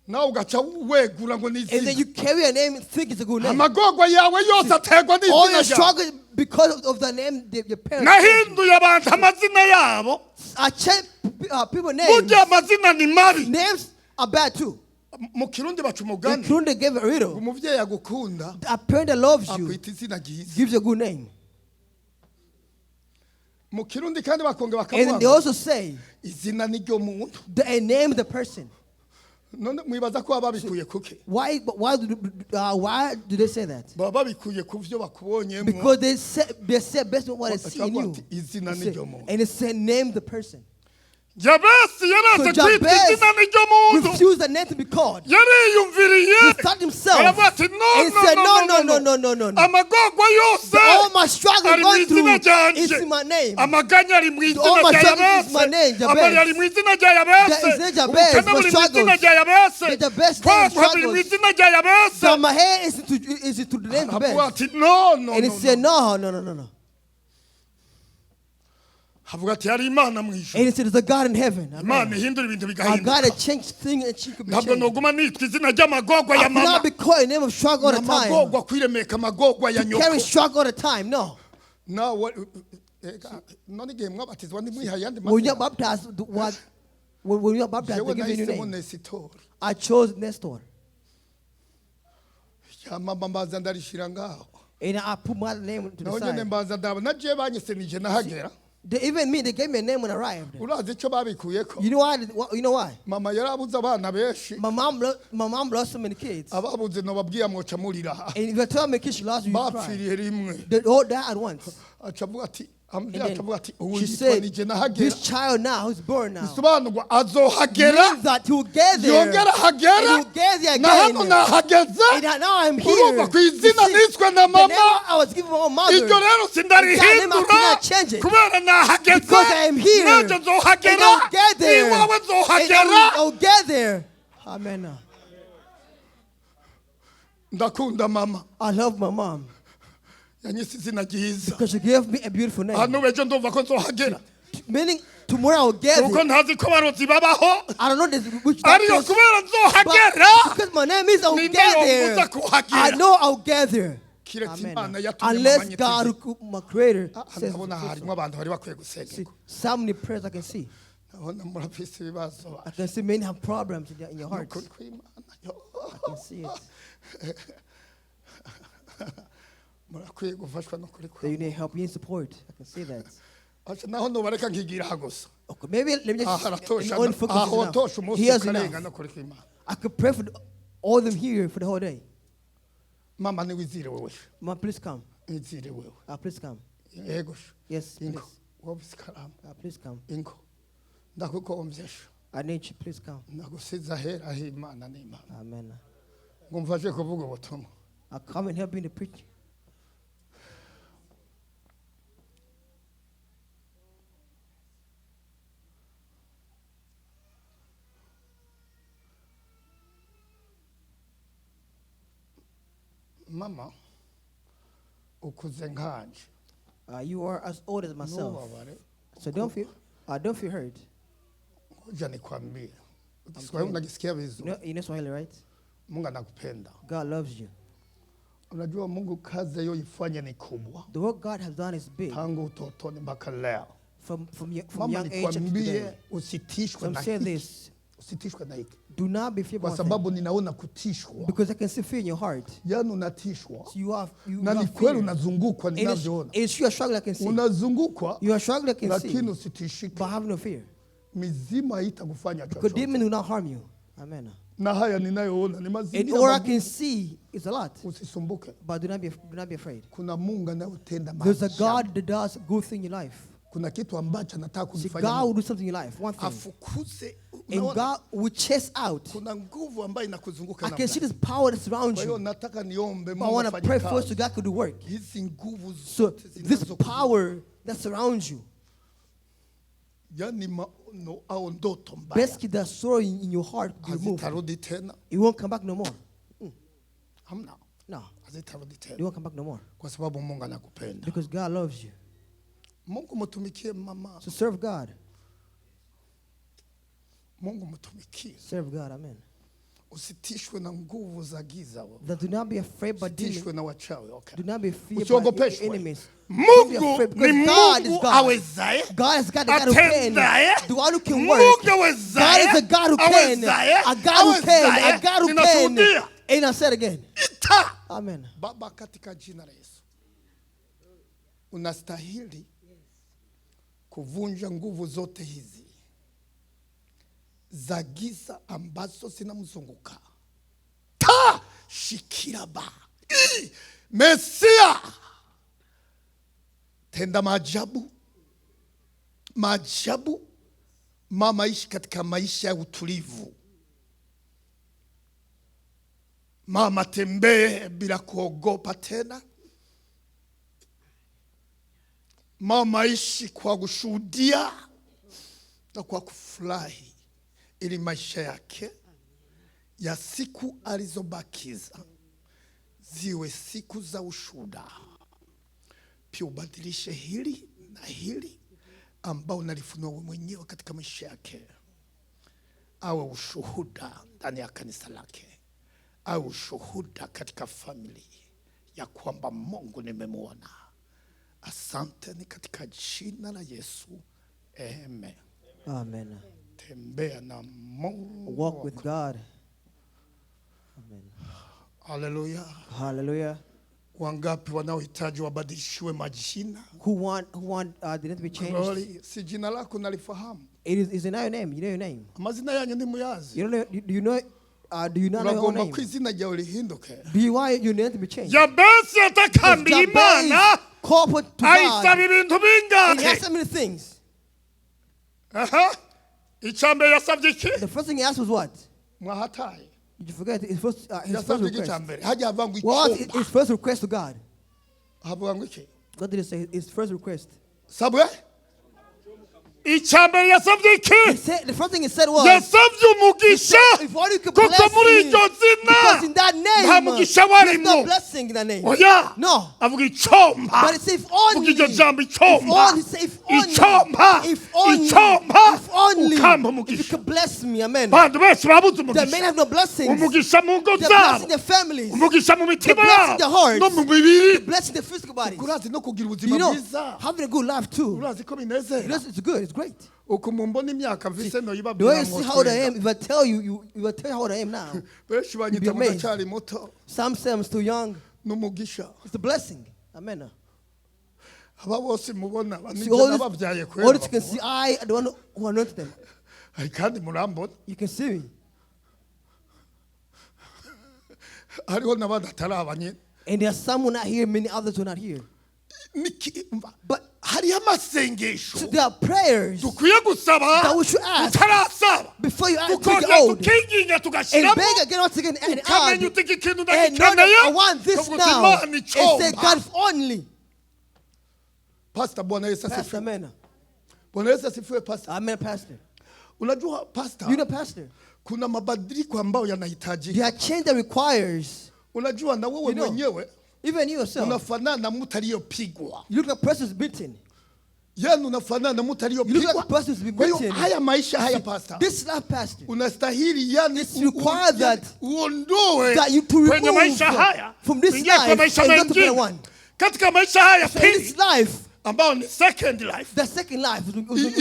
Nawe ugaca wegura ngo ni And then izina. you carry a name and think it's a good name. Amagorwa yawe yose aterwa All n'izina your ryawe. struggles because of the name that your parents gave you. Nahinduye abantu amazina yabo. I change people names. Burya amazina ni mabi. Names are bad too. Mu Kirundi baca In umugani Kirundi gave a riddle. umuvyeyi agukunda A parent that loves you akwita izina ryiza. gives you a good name. Mu Kirundi kandi bakongera And then bakavuga they ngo, also say izina ni ryo muntu. they name the person. None mwibaza ko baba babikuye kuki? Why do they say that? Baba babikuye ku vyo bakubonyemo. Because they say based on what they see in you. Bakavuga ati, izina They ni say- ryo muntu. And they say name the person. Yabesi yaraze So kwita Jabez izina ni ryo muntu. refused the name to be called. Yariyumviriye He thought himself aravuga ati no and no said, no no, no, no, no, no, no. Amagorwa yose All my struggle ari mu going izina through is ryanje in my name. amaganya ari mu izina All my rya struggles is my Yabesi name, Jabez. amarira ari mu izina rya Yabesi The izina Jabez, ubukene my buri mu izina struggles. rya Yabesi The Jabez name kwaguha biri mu struggles. izina rya Yabesi. So my head is to the name Aravuga Jabez. ati no no And he no, said, no. no, no, no, no, no. Avuga ati hari Imana mu ijuru. And he said, there's a God in heaven. Imana Amen. ihindura ibintu A bigahinduka. God that changed things and she could be Ntabwo changed. noguma nitwa izina ry'amagorwa I ya mama. cannot be called in the name of struggle all the time. Amagorwa kwiremeka amagorwa ya nyoko. Carry struggle all the time. No. Nawe ega, none igihe mwabatizwa ntimwihaye ayandi When you're mazina? baptized, when you're baptized, Jewe they give you a new nahisemo name. Nesitori. I chose Nestor. Ya mama mbanza ndarishira ngaho. And I put my name to the Naho nyene side. mbanza ndaba naje banyesenije nahagera. Even me, they gave me a name when I arrived. Urazi icyo babikuyeko? You know why? You know why? Mama yarabuze abana benshi. My mom lost so many kids. Ababuze nobabwiye mwoca murira. And if I tell me kids she lost, you cry. Bapfiriye rimwe. They all died at once. Aca avuga ati And ambwira aca avuga ati then ubu she yitwa said, nije nahagera. this child now who's born now Bisobanurwa azohagera means that he will get there. yongera ahagera And he will get there na hano again. nahageze. And now I'm here. Urumva ku izina You see, niswe na the mama name I was given by my mother. iryo rero sindarihindura That name I cannot change it. kubera nahageze Because I am here. nanjye And nzohagera I'll get there. n'iwawe And nzohagera. I'll get there. Amen. Ndakunda mama. I love my mom Yanyise izina ryiza. because she gave me a beautiful name. Hano ejo ndumva ko nzohagera Meaning tomorrow I'll get kuko it. ntazi ko barozi babaho I don't know this, which ariyo doctors, kubera nzohagera but because my name is, I'll ninde get yombuza there. kuhagera? I know I'll get there. Kiretse Amen. Imana yatumye Unless mama God, anyita who, my creator, Ah, says ndabona so. harimo abantu bari bakwiye See, gusengerwa. so many prayers I can see. Ndabona murafise ibibazo. I can see many have problems in your hearts. Ukuri kw'Imana yo. I can see it. Murakwiye gufashwa n'ukuri That you kw'Imana. need help, you need support. I can see that. Aca naho nubareka nkigira aha gusa. Okay, maybe let me Aha just haratosha only focus aha is enough. watosha umunsi Here's ukarenga enough. n'ukuri kw'Imana. I could pray for all them here for the whole day. Mama niwizire wewe. Ma, please come. Nizire wewe. Please come. Yego sha. Yes, Ingo please. wowe ikaramu. Please come. Ingo ndakugombye sha. I need you. Please come. Nagusize ahera h'Imana n'Imana. Amen. Ngo mfashe kuvuga ubutumwa. I come and help you in the preaching. Mama ukuze nkanje. You are as old as myself. Ntubabare. So don't feel hurt. Ngoja nikwambie Kiswahili unakisikia vizuri. You know Swahili, right? Mungu anakupenda. God loves you. Unajua Mungu kazi aliyoifanya ni kubwa The work God has done is big. tangu utotoni mpaka leo. From Mama young age up to nikwambie today. usitishwe So I'm na saying hiki. this. Usitishwe na hiki. Do not be fearful. Kwa sababu ninaona kutishwa. Because I can see fear in your heart. Yaani unatishwa. So you Na ni have kweli fear. unazungukwa And it's, ninavyoona. it's you are struggling, I can see. Unazungukwa You are struggling, I can lakini see. usitishike. But have no fear. Mizimu haitakufanya Because chochote. demon will not harm you. Amen. Na haya ninayoona ni And mazingira all I magumu. can see is a lot. Usisumbuke. But do not be afraid. Kuna Mungu anayotenda There's a maajabu. God that does good thing in your life. Kuna kitu ambacho anataka See, kukifanya God Mungu. will do something in your life. One thing. Afukuze. And Unaona? God will chase out. Kuna nguvu ambayo inakuzunguka I can see namna. this power that surrounds Kwa hiyo you. nataka niombe But I Mungu want to afanye pray first so kazi. God could do work. Hizi nguvu So zote this zinazokuzunguka. power that surrounds you, Yani maono au ndoto mbaya basically the sorrow in your heart will be removed. hazitarudi tena. It won't come back no more. Hamna, No, hazitarudi it tena won't come back no more. kwa sababu Mungu anakupenda. Because God loves you. Mungu mtumikie mama, So serve God. Mungu mtumikie. Serve God. Amen. Usitishwe na nguvu za giza wewe. That do not be afraid by demons. Usitishwe na wachawi. Okay. Do not be feared by Usiogopeshwe. enemies. Don't be Mungu afraid ni because God is Mungu God. awezaye, God is God, the God who can, atendaye, the one who can work. Mungu God awezaye, is a God who can, awezaye, a God who can, a awezaye. God who can. Ninashuhudia. And I said again, Ita. Amen. Baba, katika jina la Yesu, unastahili kuvunja nguvu zote hizi za giza ambazo zinamzunguka. Ta shikiraba I, Mesia, tenda maajabu, maajabu. Mama ishi katika maisha ya utulivu. Mama tembee bila kuogopa tena. Mama ishi kwa kushuhudia na kwa kufurahi, ili maisha yake ya siku alizobakiza ziwe siku za ushuhuda. Pia ubadilishe hili na hili ambao unalifunua wewe mwenyewe katika maisha yake, awe ushuhuda ndani ya kanisa lake, awe ushuhuda katika familia ya kwamba Mungu nimemuona. Asante, ni katika jina la Yesu, amen. Amen. Tembea na Mungu. Walk with God. Amen. Haleluya. Hallelujah. Wangapi wanaohitaji wabadilishiwe majina? Who want the name to be changed? Glory, si jina lako nalifahamu. It is not your name. You know your name. Amazina yanyu ntimuyazi. You don't know, do you know do you not know your own Uragomba name? ko izina ryawe rihinduke. Do you want your name to be changed? Yabesi yatakambiye Because Imana Jabez called to ayisaba God ibintu and he bingahe? asked so many things. Aha. Icya mbere yasabye iki? The first thing he asked was what? Mwahataye. Did you forget his first Yasabye iki cya request? mbere? Hajya havuga ngo What was icyumba. his first request to God? Havuga ngo iki? What did he say? His first request. Sabwe? Icya mbere yasabye iki? He said, the first thing he said was, Yasabye umugisha if only you could kuko bless muri me, iryo zina because in that nta name, mugisha there's no warimo. blessing in that name. Oya. No. Avuga icyompa. But it's if only, Vuga iryo jambo if icyompa. only, say if only, Icyompa. if only, Icyompa. if only, Ukampa if you umugisha. could bless me, amen. Abantu benshi babuze The men umugisha. have no blessings. Umugisha mu ngo They're zabo. blessing their families, Umugisha mu mitima blessing yabo. their hearts. No mu mibiri. blessing their physical bodies. Urazi no kugira ubuzima You know, bwiza. having a good life too. Urazi ko binezera. You know, it's good, it's great. Uku mumbona imyaka mfise The way noyibabwira you see how old I am, if I tell you, if I tell you how old I am now, benshi banyita You'd be ngo amazed. ndacyari muto some say I'm still young. n'umugisha. It's a blessing. Amen. Aba bose mubona See, nijye all this, nababyaye all this you kwera. can see, I, the one who anointed them. Ay, kandi murambona You can see me. hariho n'abandi ataraba nyine. And there are some who are not here, many others who are not here. Niki- umva, But hariho amasengesho so there are prayers dukwiye gusaba that we should ask utarasaba before you ask to get tukongera old. tukinginga And tugashyiramo beg again, once again, and ukamenya add. uti iki kintu And know that ndagikeneye I want this ukavuga uti now. Imana And say, icyompa. God, if only. Pastor, Bwana Yesu Pastor, asifiwe. amen. Bwana Yesu asifiwe, Pastor. Amen, Pastor. Unajua Pastor, You know, Pastor, kuna mabadiliko ambayo yanahitajika. there are change that requires, Unajua na wewe You know, mwenyewe even you yourself, unafanana na mtu aliyopigwa. you look like a person who's beaten. Yani unafanana na mtu You look aliyopigwa. like a person who's been Kwa hiyo beaten. haya maisha haya Pastor, This life, Pastor, unastahili yani It's required yani that- uondoe that you to kwenye remove maisha haya from this uingie kwa life maisha and go to better mengine. one. Katika maisha haya So in pili this life, ambao ni second life, the second life,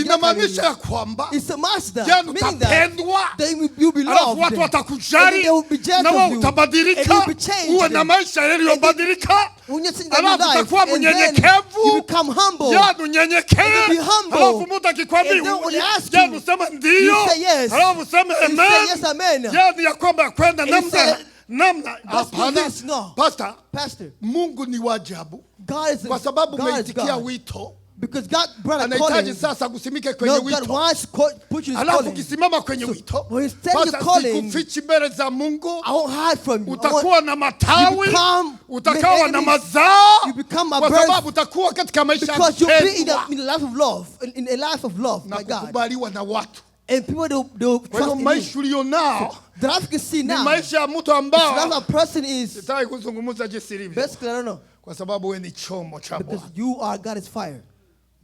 inamaanisha ya kwamba it's a master, yani meaning that utapendwa they will, you'll be alafu loved, watu and watakujali then they will be jealous na wewe of you, and utabadilika, you'll be changed. uwe na maisha yaliyobadilika, When you think that new alafu life, utakuwa and then you mnyenyekevu, become humble. yani unyenyekee, And you be humble. alafu mtu akikwambia And then when they ask you, yani useme ndiyo, you say yes. alafu useme You say amen, yes, amen. yani ya kwamba kwenda And you namna say, namna. Let's do Hapana, this. No. Pastor, Pastor, Mungu ni wa ajabu God is kwa sababu God is umeitikia God. wito, Because God brought a anahitaji calling. sasa kusimike kwenye No, God wito. wants to put you in his Alafu calling. ukisimama kwenye So, wito, when you stand in your Pastor, calling, sikufichi mbele za Mungu, I won't hide from you. I want, utakuwa na matawi, You become utakawa na enemies. mazao, You become a kwa birth. sababu utakuwa katika maisha ya because you'll be kupendwa in a life of love, in a life of love na by God. kukubaliwa na watu. And people they'll Kwa hiyo trust in you. maisha ulionao The life you can see ni now, maisha ya mtu the life ambao a person is, sitaki kuzungumza jinsi ilivyo, basically, I don't know, kwa sababu wewe ni chombo cha because Bwana. you are God's fire.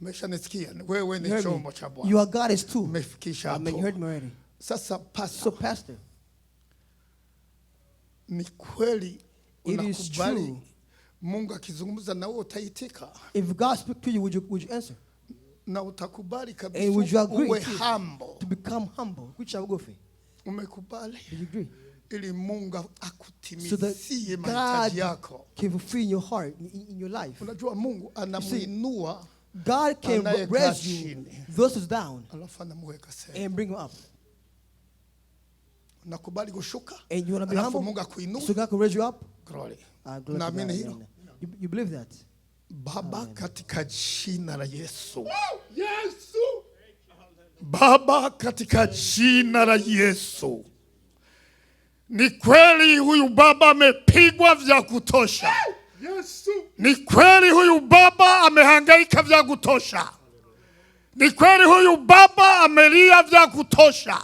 Umeshanisikia? Wewe You ni heard chombo me. cha You Bwana, are God's too. umefikisha Amen. You heard hapo. me already. Sasa So, pastor, Pastor, Ni kweli It is unakubali true. Mungu akizungumza na wewe utaitika If God speak to you, would you answer? Na utakubali kabisa And would you agree uwe to, humble. to become humble? Which I will go for. Umekubali Do you agree? Ili Mungu So that akutimizie mahitaji God yako. can fulfill your heart in your life. Unajua Mungu anamuinua God can anayekaa raise you chini. those who's down Alafu anamuweka sehemu. and bring them up. Unakubali kushuka And you want to be alafu humble? Mungu akuinue. So God can raise you up? Glory. Glory to God. Naamini hilo. Amen. You believe that? Baba, katika jina la Yesu. Yesu. Baba, katika jina la Yesu. Ni kweli huyu baba amepigwa vya kutosha. Yesu. Ni kweli huyu baba amehangaika vya kutosha. Ni kweli huyu baba amelia vya kutosha.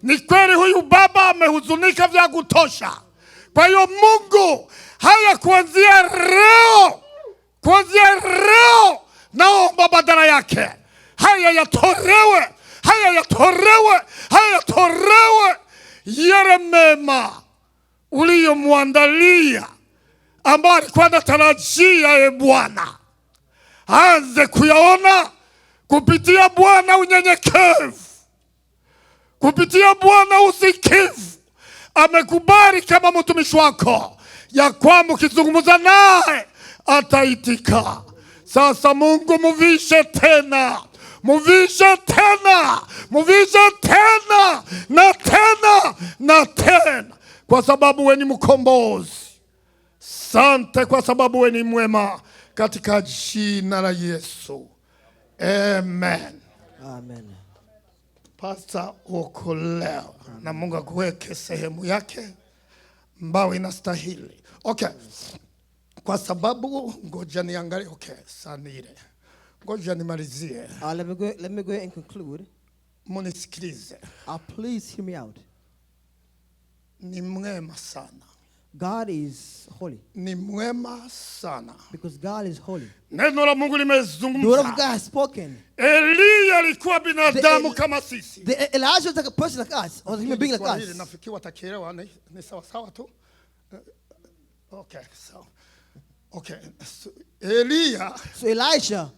Ni kweli huyu baba amehuzunika vya kutosha. Kwa hiyo Mungu, haya kuanzia leo naomba badala yake haya yatolewe, haya yatolewe, haya yatolewe, yale mema uliyomwandalia ambayo alikuwa anatarajia, e Bwana, aanze kuyaona kupitia Bwana unyenyekevu, kupitia Bwana usikivu. Amekubali kama mtumishi wako ya kwamba ukizungumza naye ataitika. Sasa Mungu, muvishe tena, muvishe tena, muvishe tena na tena na tena, kwa sababu we ni mkombozi. Sante kwa sababu we ni mwema, katika jina la Yesu, amen. Amen. Pasta, uokolewa na Mungu akuweke sehemu yake ambayo inastahili. Okay, kwa sababu ngoja niangalie. Okay, sanire, ngoja nimalizie, Let me go and conclude. munisikilize. Please hear me out. Ni mwema sana, God is holy ni mwema sana. Because God is holy. Neno la Mungu The word of limezungumza. God has spoken. Eliya alikuwa binadamu kama sisi. The Elijah was like a person like us, or a human being like Kiswahili us. nafikiri watakielewa, ni sawa sawa tu. Okay, so okay. So, Eliya So Elijah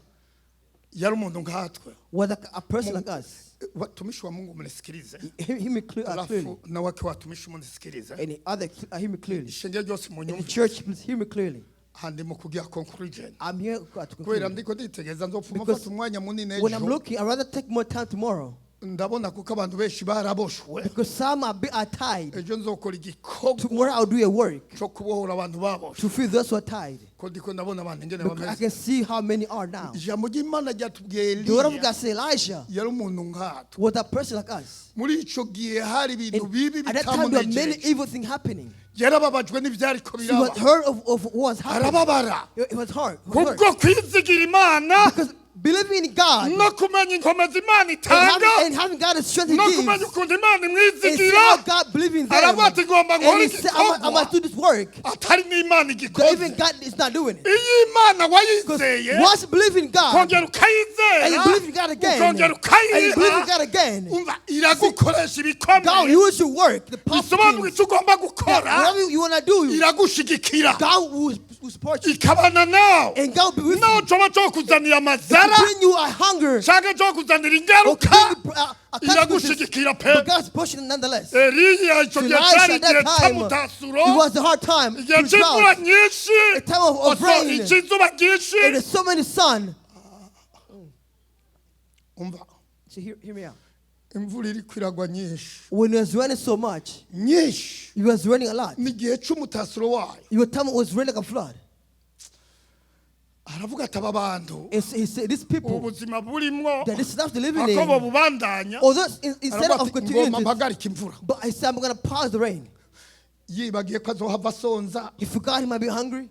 yari umuntu nkatwe. Was like a person like us. Watumishi wa Mungu mnisikilize. Hear me clearly. Alafu na wake watumishi munisikilize. And the other, hear me clearly. Ishengero ryose In the munyumve. church, please hear me clearly. Handi mu kugira conclusion. I'm here to Kubera conclude. ndiko nditegereza nzopfuma Because mfata umwanya munini when I'm ejo. looking, I'd rather take more time tomorrow. Ndabona kuko abantu benshi baraboshwe. Because some are tied. Ejo nzokora igikorwa Tomorrow I'll do a work cyo kubohora abantu baboshwe. To free those who are tied. Ko ndiko ndabona abantu ingene Because I bameze. can see how many are now. Ijambo ry'Imana ryatubwiye The word of Eliya God said Elijah yari umuntu nkatwe. Was a person like us. Muri ico gihe hari ibintu And bibi at that time, there were many bitamunejeje. evil things happening. Yarababajwe n'ivyariko He was biraba. hurt of what was happening. Arababara. It was hard. It was hurt. Kubwo kwizigira Imana Because believing in God no kumenya inkomezi Imana and itanga having God the strength He no gives, kumenya ukuntu Imana and see imwizigira how God believes in them. aravuga ati ngomba And nkore he said, I igikorwa must do this work. atari n'Imana That igikoze. even God is not doing it. Iyo Imana Because wayizeye once you believe in God, ukongera ukayizera and you believe in God again, ukongera and you believe in ukayiha God again, umva iragukoresha God ibikomeye will use your work, the powerful bisobanura things. icyo ugomba gukora Whatever you want to do, iragushigikira God will support you. Ikabana nawe And God will be with nawe you. coba cyo kuzanira amazara To bring you a hunger cyangwa cyo kuzanira or ingaruka bring you a consequences. iragushigikira pe. But God's pushing it nonetheless. Eliya icyo So gihe Elisha cyari at igihe that time, cy'umutasuro it was a hard time. igihe It was cy'imvura drought. nyinshi A time of oso rain. icy'izuba ryinshi. And there's so many sun. Umva So hear me out. Imvura iri kwiragwa nyinshi When it was raining so much, nyinshi it was raining a lot. ni igihe cy'umutasuro wayo. Your time was raining like a flood. Aravuga ati aba bantu And so he said, these people ubuzima burimwo that this is not living in, akobo bubandanya although instead aravuga of ati continuing, ngomba mpagarike imvura. But I said, I'm going to pause the rain. Yibagiye ko azohava asonza. He forgot he might be hungry.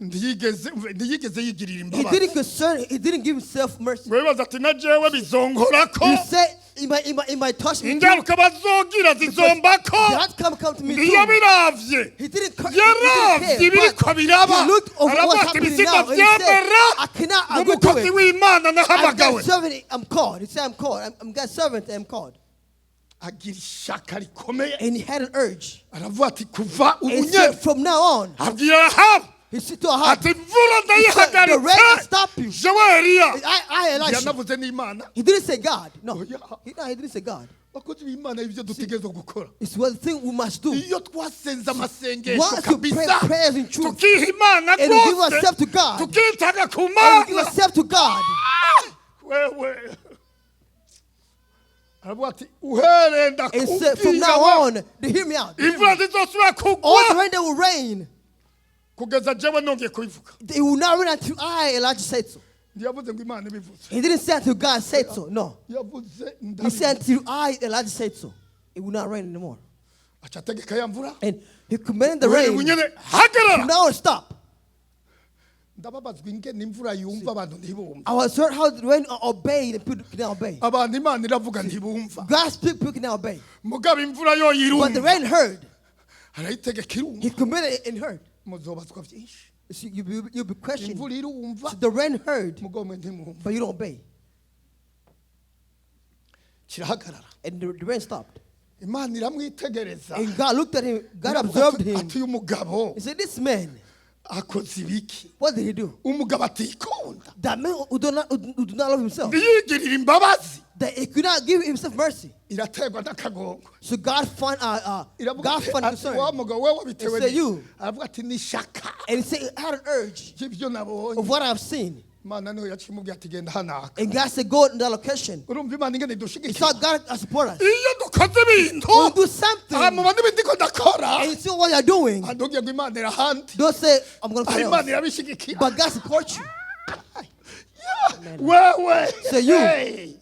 Ntiyigeze ntiyigeze yigirira He imbabazi. didn't concern, he didn't give himself mercy. Ngo yibaza ati na jewe bizongorako He said, it might touch me too. Ingaruka bazogira zizombako. The outcome come to me too. Ntiyabiravye He didn't yaravye care, ibiriko but biraba he looked over aravuga what's ati happening ibisigo now and he said, vyemera I cannot agree to umukozi it. w'Imana I'm nahamagawe. God's servant, I'm called. He said, I'm called. I'm God's servant, I'm called. Agira ishaka rikomeye. And he had an urge. Aravuga ati kuva ubu And he said, nyene from now on, abwira Ahabu he said to Ahab, ati imvura He said, "The rain will ndayihagaritse stop you." jewe Eliya. I Elisha. Yanavuze n'Imana. He didn't say God. No. Oh, yeah. No, he didn't say God. Bakozi b'Imana, ibyo dutegerezwa gukora, It's one thing we must do. iyo twasenze amasengesho Once you pray kabisa, prayers in truth, tukiha Imana and we give rwose, ourselves to God, tukitanga ku and we give Mana, ourselves to God, wewe aravuga ati uhereye and say, from ndakubwira now we, on, they hear me out. imvura ntizosubira All the kugwa rain that will rain, kugeza jewe nongeye kubivuga. it will not rain until I, Elijah, said so. Ntiyavuze ngo Imana ibivuze. He didn't say until God said so. No. Yavuze He said ndabivuze. until I, Elijah, said so. It will not rain anymore. Aca ategeka ya mvura, And he commanded the uhereye rain. ubu nyene hagarara. From now on, stop. Ndababazwa ingene imvura yumva abantu ntibumva. I was heard how the rain obeyed and people cannot obey. Abantu Imana iravuga ntibumva. God speak, people cannot obey. Mugabo imvura yo But the yirumva, rain heard. arayitegeka irumva. He commanded it and heard. Muzobazwa byinshi. So you'll be questioned. Imvura irumva, So the rain heard, mugabo mwe ntimwumva. but you don't obey. Kirahagarara. And the rain stopped. Imana iramwitegereza. And God looked at him. God Iravuga observed ati, him. ati uyu mugabo He said, "This man, akoze ibiki? what did he do? Umugabo atikunda, That man who do not love himself, ntiyigirire imbabazi." that he could not give himself mercy." Iraterwa n'akagongo. So God found, Iravuga God ati, found ati wa concern. mugabo we wabitewe He said, n'iki?" "You." Aravuga ati nishaka And he said, "I had an urge ry'ibyo nabonye. of what I've seen." Imana niho yaciye imubwira ati genda hanaka. And God said, "Go in that location." Urumva Imana ingene It's idushigikira how God support us. iyo dukoze ibintu. When we do something Aha mubona ibindi ko ndakora, and you see what you're doing, ntugire ngo Imana irahandi. don't say, "I'm going to Aha Imana fail." irabishigikira. But God supports you. Wewe. Say you. Hey.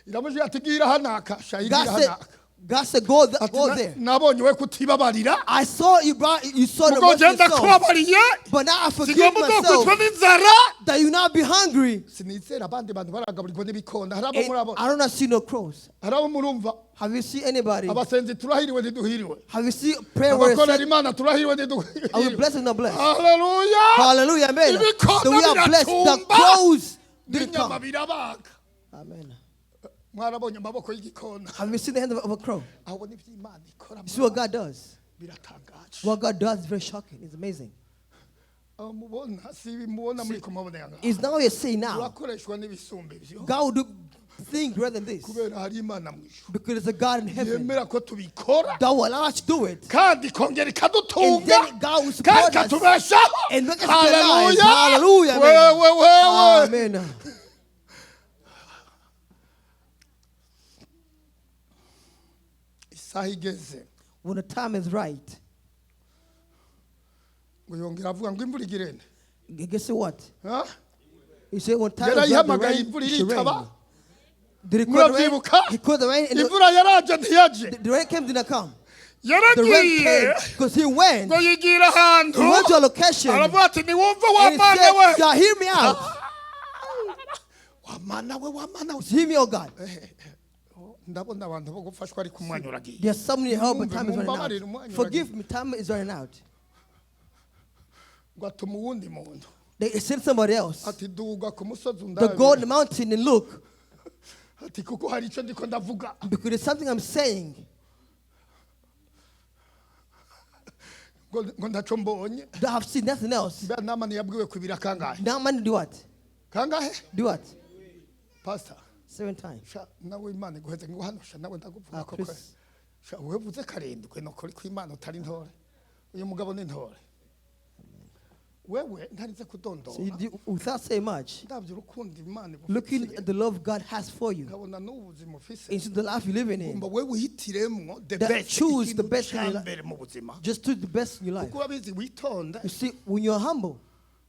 Iramubwira ati gira hanaka sha, God igira said, hanaka. God said, go, Ati, go "Na- there. Nabonye we kutibabarira, I saw you brought, you saw the ubwo mercy ngenda yourself. kubabariye, But now I forgive sigomba myself uzokwicwa n'inzara. that you not be hungry. Sinizera abandi bantu baragaburirwa n'ibikona. Hari abo And murabona? I do not see no crows. Hari abo murumva? Have you seen anybody? Abasenzi turahiriwe ntiduhiriwe? Have you seen prayer where it Abakorera said, Imana turahiriwe "Are we ntiduhiriwe? blessed or not blessed?" Haleluya. Hallelujah, amen. Ibikona So we are blessed. The biratumba, crows didn't n'inyama come. birabaga. Amen. Mwarabonye amaboko y'igikona? Have you seen the hand of a crow? Aho ni iby'Imana ikora. You see what God does? Biratangaje. What God does is very shocking. It's amazing. Aho mubona si ibi mubona muri kumabona yanga. It's not what you see now. Turakoreshwa n'ibisumba ibyo, God will do things greater than this. kubera hari Imana mu ijuru Because there's a God in heaven yemera ko tubikora, that will allow us to do it. kandi ikongera And ikadutunga, then God will kandi support us ikatubeshaho. and make us realize. Haleluya. Hallelujah. Amen. Wewe wewe. Amen. Isaha igeze, When the time is right, ngo yongera avuga ngo imvura igirene. guess what? Ha? He said, when time is right, the Yarayihamagaye, rain imvura should rain. iritaba. Did he call the rain? Murabyibuka? He called the rain, and the, Imvura yaraje ntiyaje? the rain came, did not come. The rain Yaragiye came because he went. ngo yigira ahantu, He went to a location and aravuga ati niwumve wa he Mana said, we, "God, hear me out. wa Mana we, wa Mana we." Hear me, oh God." Ndabona abantu bo gufashwa ariko umwanya uragiye. There's so many help, but time is running Mumbabarire, out. umwanya Forgive me, time is running out. Ngo atuma uwundi muntu, They sent somebody else ati duga ku musozi to go on undabire, the mountain and look ati kuko hari icyo ndiko ndavuga. because there's something I'm saying Ngo ngo ndaco mbonye. that I've seen nothing else. Mbega Namani yabwiwe kubira kangahe? Now, man, do what? Kangahe? Do what? Pastor. Seven times. Sha nawe Imana iguheze ngo hano sha nawe ndaguvuga Ah, koko. please. Sha wewe uvuze karindwi nukuri ko Imana utari intore. Uyu mugabo ni intore. Wewe ntarinze So kudondora. you do, without saying much, Ndabyo urukundo Imana looking igufitiye, at the love God has for you, nkabona n'ubuzima ufise, into the life you're living in, ngomba wewe uhitiremwo the That best, choose the ikintu best in your ca life. mbere mu buzima, just do the best in your life. kuko urabizi witonda, You see, when you're humble,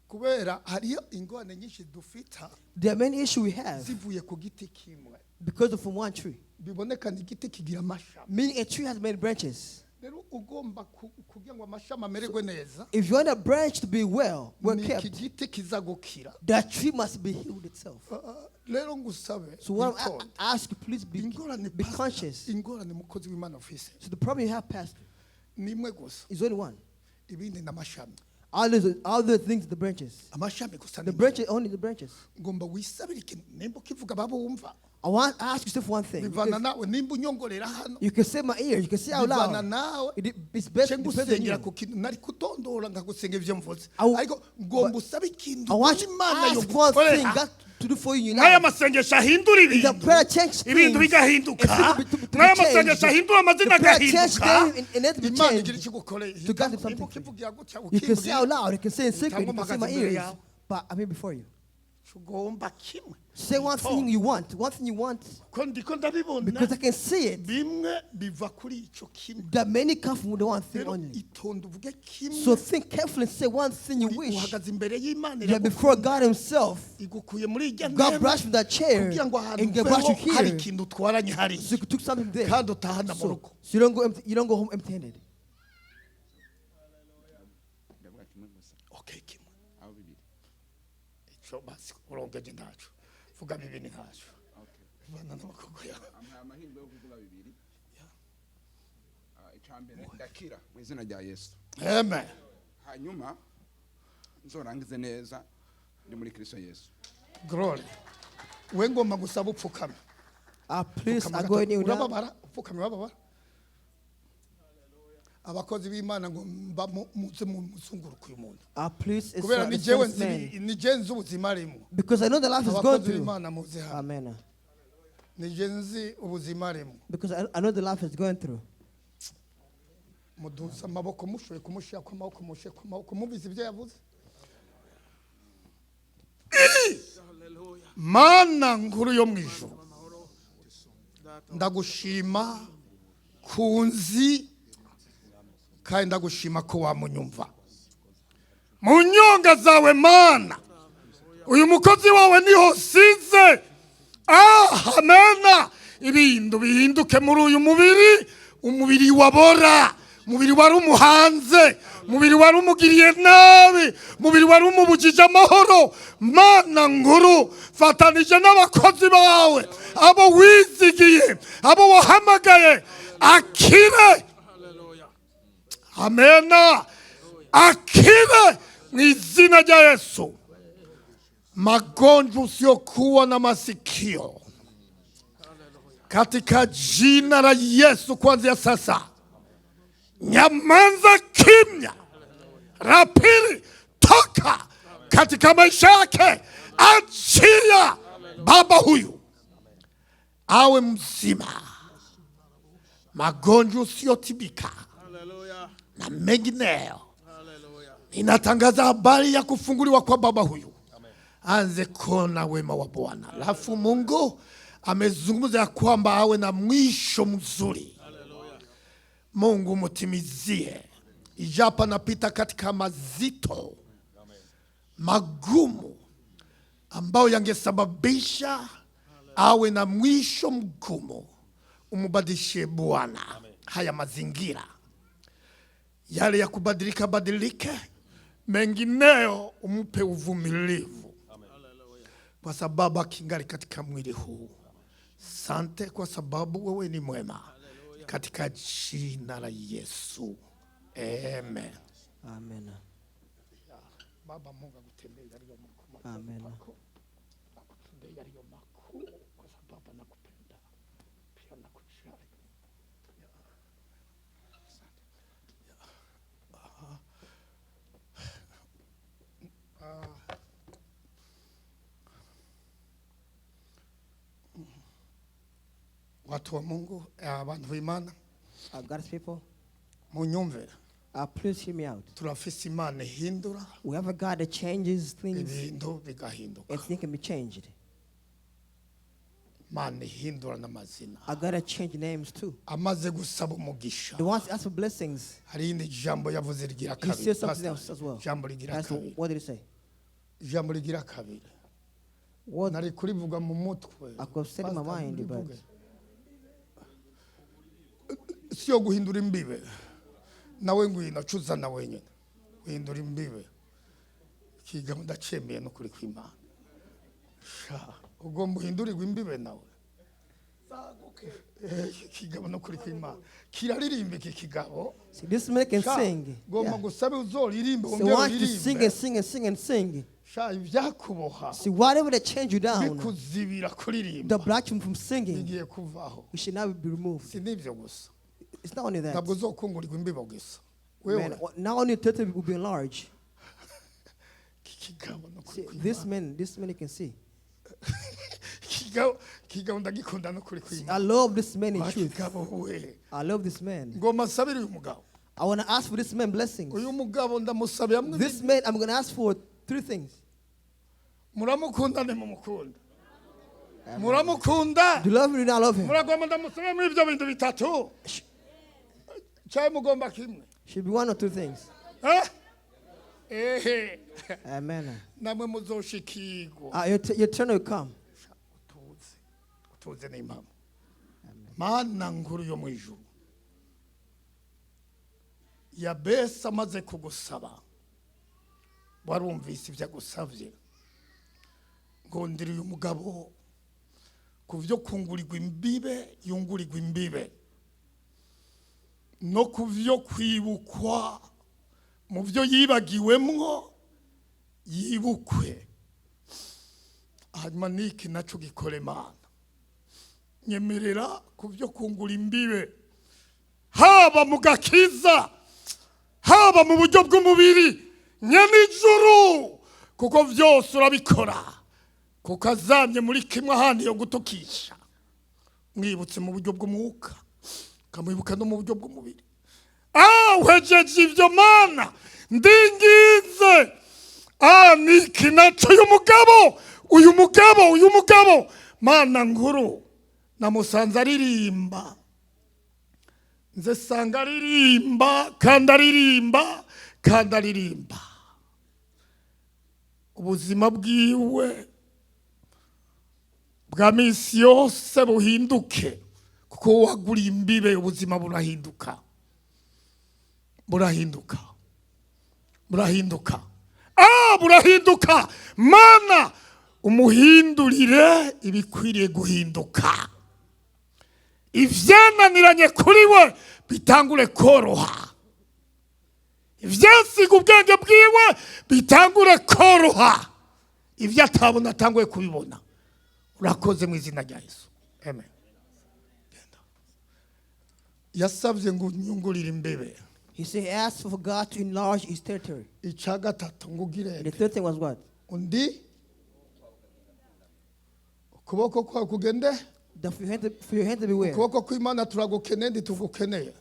kubera hariyo ingorane nyinshi dufita there are many issues we have zivuye ku giti kimwe. because of from one tree. Biboneka ni igiti kigira amashami. Meaning a tree has many branches. Rero ugomba kugira ngo amashami amererwe neza, If you want a branch to be well ni iki kept, giti kiza gukira. that tree must be healed itself. Ah, ah, rero ngusabe So what I, witonde. I ask you, please be, Ingorane be pastor, conscious. ingorane mukozi w'Imana ufise So the problem you have, Pastor, ni imwe gusa. is only one. Ibindi ni amashami. Other things, the branches. Amashami gusa The ni branches, only the branches. ngomba wisabire ikintu nimba ukivuga babumva. I want to ask yourself one thing. Bivana Because nawe nimba unyongorera hano. you can say my ear, you can say out Bivana loud. nawe. It's best Nce depends on ngusengera you. ku kintu nari kudondora nkagusenga ibyo mvuze, ariko ngomba usabe ikintu I want you to Imana ask one yogukorera. thing God to do for you in your Nk'aya life. masengesho ahindura The ibintu, prayer change ibintu things. bigahinduka. And things to be Nk'aya changed. masengesho ahindura amazina The prayer change agahinduka. them and let it be Imana igira changed. icyo igukoreye. To God do something Nimba for you. ukivugira gutya, You can say ukimbwira, out loud, you can say in secret, you can say in my cyangwa mpagaze imbere ears. yawe. But I'm here before you. Ugomba kimwe. Say one thing you want, one thing you want, Ko ndiko ndabibona, because I can see it. bimwe biva kuri icyo kimwe. That many come from the one thing Rero only. itonde uvuge kimwe. So think carefully and say one thing you wish. Uhagaze imbere y'Imana, You are before God Himself. igukuye muri ijya God brought you from that chair kugira ngo ahantu and God brought you uveho hari here. ikintu utwaranye hariya, So you took something there. kandi utahana mu So, rugo. so you don't go empty, you don't go home empty-handed. Ndavuga kimwe gusa. Okay, kimwe. Aho bibiri. Icyo basi urongeje ntaco, vuga bibiri ntaco. Okay. Bana n'abakobwa yawe. Ampaye amahirwe yo kuvuga bibiri. Icya mbere, ndakira mu izina rya Yesu. Amen. Hanyuma nzorangize neza ndi muri Kristo Yesu. Glory. We ngomba gusaba upfukame. Please, Pfukama I gato. go in here now. Urababara upfukame, urababara. Abakozi b'Imana ngo mba muze muzunguruka uyu muntu, Please, it's, kubera ni it's jewe this man. nzi, ni je nzi ubuzima arimo. Because I know the life is going Abakozi through. b'Imana muze hano. Amen. Ni je nzi ubuzima arimo. Because I know the life is going through. Muduze amaboko, mushoboye kumushyira ku maboko, mushyire ku maboko. Mumvise ibyo yavuze. Mana nkuru yo mu ijuru, ndagushima kunzi kandi ndagushima ko wamunyumva mu nyonga zawe. Mana, uyu mukozi wawe niho size ahamena ibintu bihinduke muri uyu mubiri, umubiri wabora, umubiri wari umuhanze, umubiri wari umugiriye nabi, umubiri wari umubujije amahoro. Mana nkuru, fatanije n'abakozi bawe, abo wizigiye, abo wahamagaye, akire. Amena, akire mu izina rya Yesu. Magonjwa usiokuwa na masikio, katika jina la Yesu, kuanzia sasa nyamanza kimya. La pili, toka katika maisha yake, achia baba huyu awe mzima. Magonjwa usiyotibika na mengineyo, ninatangaza habari ya kufunguliwa kwa baba huyu, anze kuona wema wa Bwana. Alafu Mungu amezungumza ya kwamba awe na mwisho mzuri. Mungu mtimizie, ijapo anapita katika mazito magumu ambayo yangesababisha awe na mwisho mgumu. Umubadilishie Bwana haya mazingira yale ya kubadilika badilike, mengineyo umpe uvumilivu, kwa sababu akingali katika mwili huu. Sante kwa sababu wewe ni mwema, katika jina la Yesu, amen. Amen. Baba, Mungu akutendee yaliyo makuu. Amen. Akutendee yaliyo makuu, kwa sababu anakupenda pia nakujali. Watu wa Mungu, abantu b'Imana, God's people, munyumvire. Please hear me out. Turafise Imana ihindura We have a God that changes things ibintu bigahinduka. And things can be changed. Imana ihindura n'amazina. A God that change names too. Amaze gusaba umugisha, The ones ask for blessings, hari irindi jambo yavuze rigira he kabiri. says something Pastor, else as well. jambo rigira Pastor, kabiri. what did he say? Ijambo rigira kabiri. What Nari kurivuga mu mutwe. I could have said in my Pastor, mind, but urivuge. Si yo guhindura imbibe, nawe ngwino cuzana wenyine guhindura imbibe. Ikigabo ndacemeye no kuri kw'Imana. Sha, ugomba uhindurirwe imbibe nawe. Ikigabo no kuri kw'Imana kiraririmba iki kigabo. See, this man can Sha, sing. ngomba Yeah. gusabe uzoririmbe, So wongere want to sing uririmbe. and sing and sing and sing. Sha ibyakuboha See, whatever that change you down, bikuzibira kuririmba the block you from singing, bigiye kuvaho. it should not be removed. Si n'ibyo gusa. It's not only that. Ntabwo uzokungurirwa imbibo gusa. Man, Wewe not only territory will be enlarged. iki kigabo no See, kuri this man you can see. kigabo kigabo ndagikunda no kuri See, I kwimana. love this man in Wa truth. kigabo we. I love this man. Ngoma nsabire uyu mugabo. I want to ask for this man blessings. Uyu mugabo ndamusabiye amwe. This man, I'm going to ask for three things. Muramukunda ntimumukunda? Muramukunda? Do you love him or do you not love him? Muragomba ndamusabe muri ibyo bintu bitatu cyangwa mugomba kimwe? Should be one or two things. Eh? Ehe. Amen. Namwe muzoshikirwa. Your turn will come. Utuze utuze n'impamo mana nkuru yo mu ijuru Yabesi amaze kugusaba warumvise ibyo agusabye ngondera uyu mugabo ku byo kungurirwa imbibe yungurirwa imbibe no ku byo kwibukwa mu byo yibagiwemwo yibukwe hanyuma niki nacyo gikora Imana nyemerera ku byo kungura imbibe haba mu gakiza haba mu buryo bw'umubiri nyanijuru kuko byose urabikora kuko azamye muri kimwe ahandi yo gutukisha mwibutse mu buryo bw'umwuka ukamwibuka no mu buryo bw'umubiri. Ah, uhejeje ibyo mana ndinginze ah niki nacyo uyu mugabo uyu mugabo uyu mugabo mana nkuru namusanze aririmba nze sanga aririmba kandi aririmba kandi aririmba ubuzima bwiwe bwa minsi yose buhinduke kuko waguriye imbibe ubuzima burahinduka burahinduka burahinduka ah burahinduka mana umuhindurire ibikwiriye guhinduka ivyananiranye kuri we bitangure koroha ivyasiga ubwenge bwiwe bitangure koroha ibyo atabona atanguye kubibona urakoze mu izina rya Yesu amen. Genda. Yasabye ngo unyungurire imbibe. He said, he asked for God to enlarge his territory. Icya gatatu ngo ugire And the third thing was what? Undi ukuboko kwawe kugende. That for your hand to be where? Ukuboko kw'Imana turagukeneye ntitugukeneye?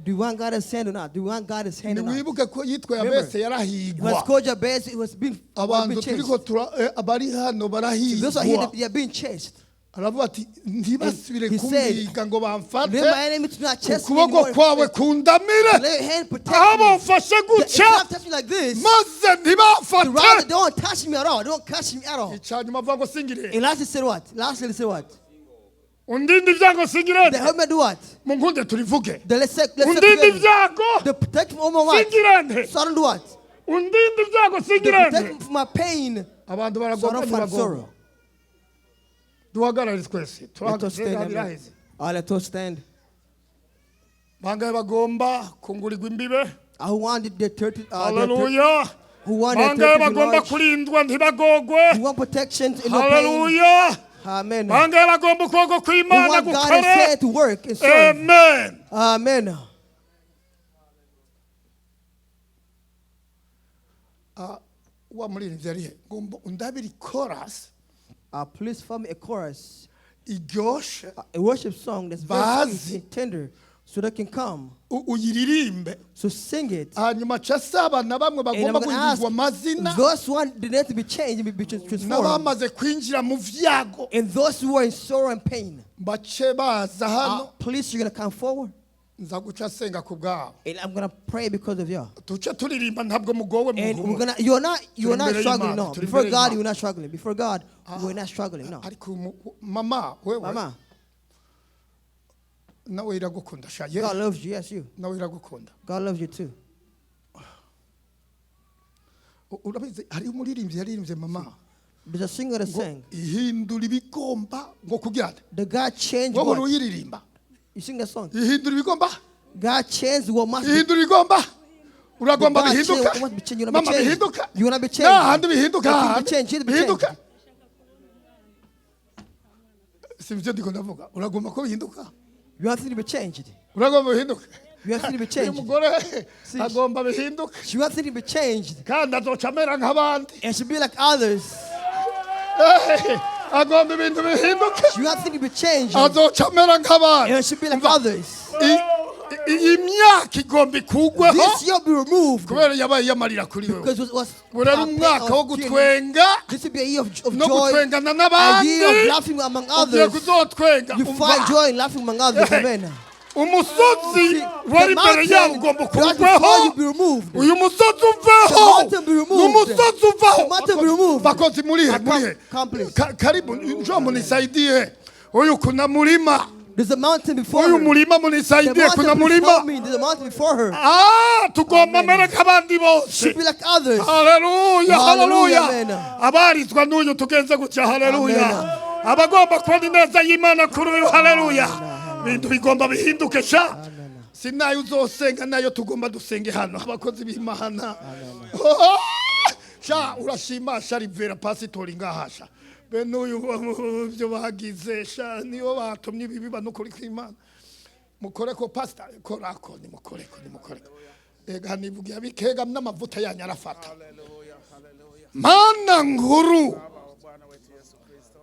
Do you want God's hand or not? Do you want God's hand or not? Ntiwibuke ko yitwa Remember, Yabese It was yarahigwa. called Jabez. It was Abantu being chased. turiko tura eh, abari hano Those are here, barahigwa. they are being chased. Aravuga ati ntibasubire He said, kumbiga ngo bamfate "Let my enemy to not chase me ukuboko anymore. kwawe kundamire Let your hand protect aho me." bamfashe If gutya not touch me like this, maze ntibamfate. rather don't touch me at all. Don't catch me at all. Icyanyuma avuga ngo singire And lastly said what? Lastly said what? undinde ibyago singire The help me do what? munkunde turivuge The let's say undinde together. ibyago The protect from all my what? singirente So I don't do what? undinde ibyago The singirente protect me from my pain. Abantu So I baragomba don't find ntibagomba sorrow. duhagarare twese Let us turahagaze stand. Amen. biraheze. All right, let us stand. Bangahe bagomba kungurirwa imbibe? I who wanted the 30, Haleluya. who want their Bangahe territory to be bagomba large, kurindwa ntibagogwe? who want protection in no pain. Haleluya. Amen. Who Bangahe bagomba ukuboko kw'Imana want God gukore? has said to work and serve. Amen. Amen. Wa muririmbyi ari he ngomba undabire chorus Please form a chorus, iryoshe a worship song that's very Bazi. sweet and tender, so they can come. Uyiririmbe So sing it. hanyuma ca saba na bamwe And I'm bagomba going to ask guhindurirwa amazina those who want the name to be changed and be transformed, n'abamaze kwinjira mu vyago and those who are in sorrow and pain. bace baza hano Please, you're going to come forward, nza guca senga ku bwabo and I'm going to pray because of you. tuce turirimba ntabwo mugowe And we're muhumure gonna, you're not Turi imbere struggling, y'Imana, no. turi Before imbere God, y'Imana. you're not struggling. Before God, we're not struggling, no. Ariko mama wewe Mama, nawe iragukunda sha ye God loves you, yes, you. nawe iragukunda. God loves you too. Urabizi hari umuririmbyi yaririmbye mama There's a singer that ngo sang. ihindura ibigomba ngo kugira nde The God changed wowe what? uyiririmba You sing that song. ihindura ibigomba God changed what must be. ihindura ibigomba Uragomba The bad bihinduka? change, want to be changed, you wanna be Mama, changed. bihinduka? You wanna be changed. Nahandi bihinduka, You wanna be hahandi. changed, you wanna be Bihinduka. changed. Si byo ndiko ndavuga. Uragomba ko bihinduka? You want to be changed. Uragomba bihinduka? You want to be Uyu changed. mugore agomba bihinduka. She wants to be changed. Kandi azoca amera nk'abandi. And she'll be like others. Eh, agomba ibintu bihinduke. She wants to be changed. Azoca amera nk'abandi. And she'll be like others. Iyi myaka igomba ikugweho This year will be removed. kubera yabaye iyamarira kuri wewe. Because it was Urari umwaka wo gutwenga This will be a year of no joy. gutwengana A n'abandi. year of laughing among Ugiye others. kuzotwenga. You Umva. find joy in laughing among others. Hey. Amen. Umusozi The wari imbere yawo mountain ugomba that before kugweho. you be removed. Uyu musozi uveho. The mountain be removed. Umusozi uvaho. The mountain be removed. Bakozi, murihe? Come, Murihe? come, please. Karibu, njoo munisaidie. Uyu kuna mulima. There's a mountain before Uyu her. murima, The munisaidie, kuna mountain before mulima. me. There's a mountain before her. Ah, tugomba Amen. mere nk'abandi bose. Should be like others. Haleluya, Hallelujah, haleluya. amen. Abarizwa n'uyu tugenze gutya, haleluya. Amen. Abagomba kubona ineza y'Imana kuri uyu, haleluya. Ibintu bigomba bihinduke sha. Si nayo uzosenga, nayo tugomba dusenge hano, abakozi b'Imana. Oh, sha urashima sha rivera pasitori ngahasha. Bene uyu byo bagize sha niyo batumye ibi biba n'ukuri kw'Imana. Mukoreko pastor, korako, nimukoreko, nimukoreko. Ega nivugiye bikega n'amavuta yanyu arafata. Mana nkuru,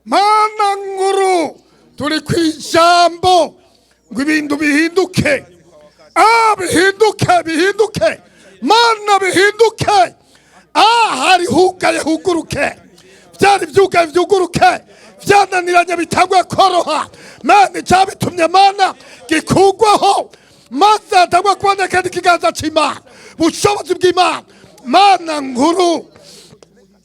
Mana nkuru, turi ku ijambo ngo ibintu bihinduke. Ah, bihinduke, bihinduke. Mana, bihinduke. Ah, hari hugaye huguruke, byari byugaye byuguruke, byananiranye bitangwe koroha. Mana, icyabitumye, Mana, gikugwaho maze hatangwe kuboneka n'ikiganza cy'Imana, bushobozi bw'Imana. Mana nkuru,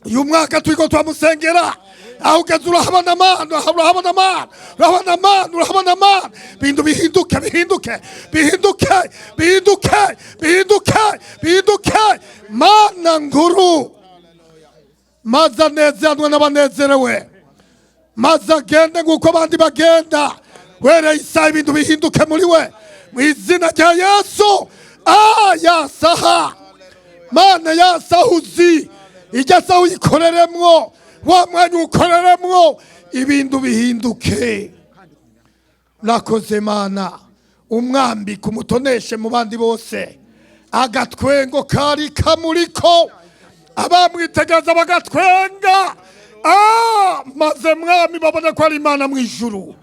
uyu mwaka turiko turamusengera, aho ugeze urahabona Mana, urahabona Mana, urahabona Mana, urahabona Mana. Ibintu bihinduke, bihinduke, bihinduke, bihinduke, bihinduke, bihinduke. Mana nkuru, maze anezeranwe n'abanezerewe, maze agende nk'uko abandi bagenda. Wereye isaha ibintu bihinduke muri we mu izina rya Yesu. Ah, yasaha Mana, yasahuzi ijya saha uyikoreremwo, wa mwanya uwukoreremwo, ibintu bihinduke. Urakoze Mana, umwambike umutoneshe mu bandi bose. Agatwengo kari kamuriko, abamwitegereza bagatwenga. Ah, maze mwami babona ko ari Imana mu ijuru,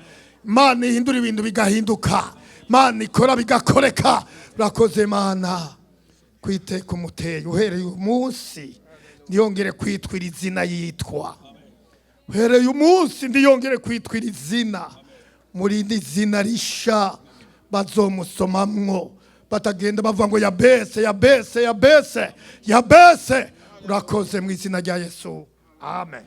Mana ihindura ibintu bigahinduka, Mana ikora bigakoreka. Urakoze Mana kwiteka umuteye. Uhereye uyu munsi ntiyongere kwitwira izina yitwa. Uhereye umunsi ntiyongere kwitwira izina, murindi zina risha bazomusomamwo, batagenda bavuga ngo Yabese, Yabese, Yabese, Yabese. Urakoze mu izina rya Yesu, amen.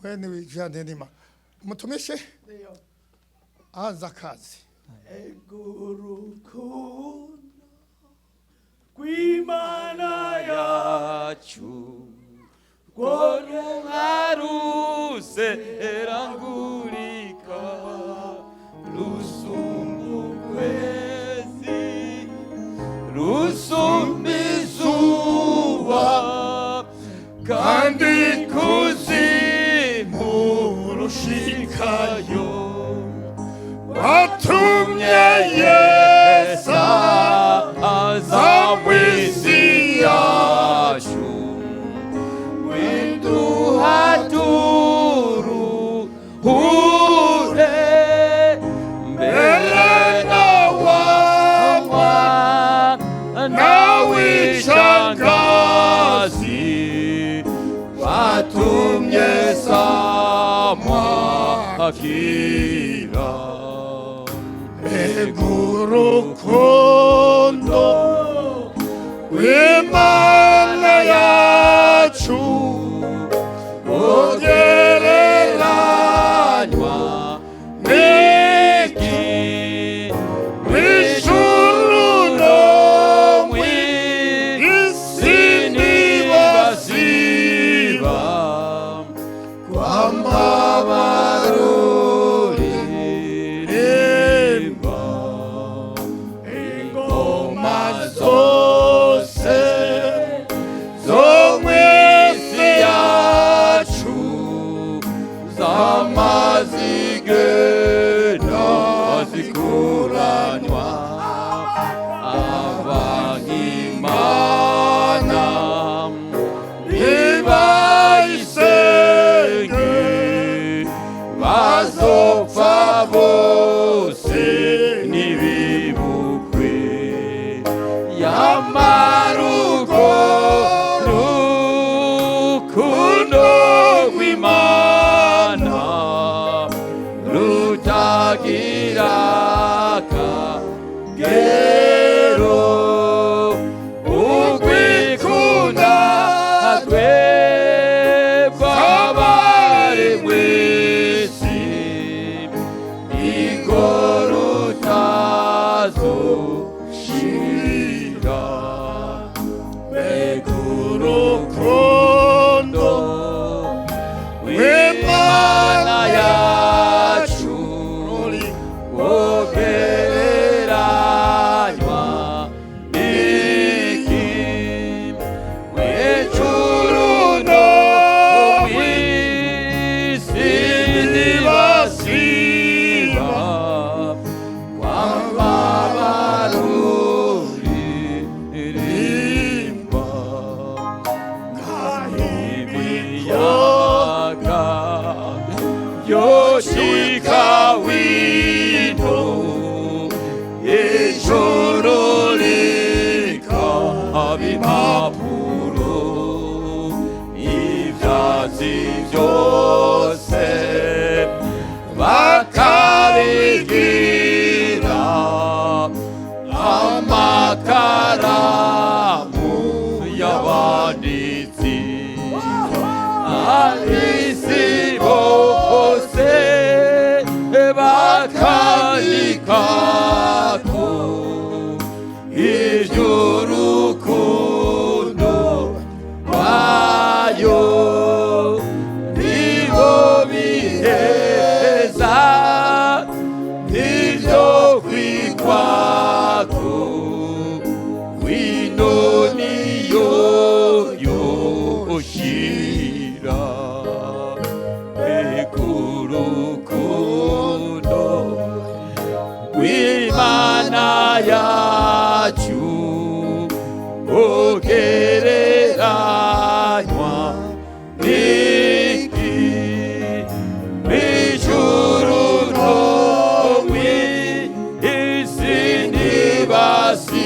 We niwijane nima mutumishe anza kazi. Urukundo rw'Imana yacu rwo ruharuse erangurika, rusumba ukwezi, rusumba izuba, kandi ikuzimu rushikayo. Watumye Yesa aza mu isi yacu, widuha mbere nawama nawishangazi watumye samwakira. Urukundo rw'Imana yacu ugereranywa n'iki? Mw'ijuru no mw'isi ntibasiba kwamabaruri. Zamazigenda zikuranwa abanyimana nibayisenge bazopfa bose ntibibukwe yamarugo rukundo rw'Imana rutagira akagero ukwikunda twebwe abari mw'isi niko rutazoshira mbega urukundo rw'Imana yacu wogereranywa n'iki mw'ijuru no mw'isi ntibasiba kwamabaruririmba imiyaga yoshika wino ijuru rikaba impapuro ivyatsi vyose bakabigira amakaramu y'abanditsi ab'isi bose bakandikako ivy'urukundo rwayo nibo biheza ivyo kwikwako wino niyo yoshira ekurukundo rw'Imana yacu ugereranywa n'iki mw'ijuru no mw'isi ntibasiba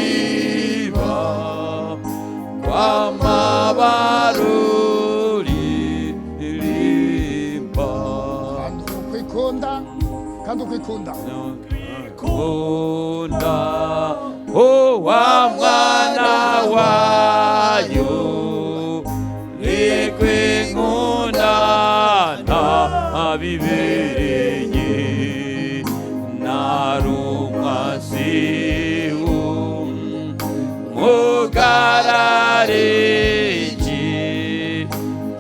kwamabaruririmba Kandi ukwikunda kandi ukwikunda kunda wa mwana wayo nikwinkunda ntabibereye narumwasiu mugarariji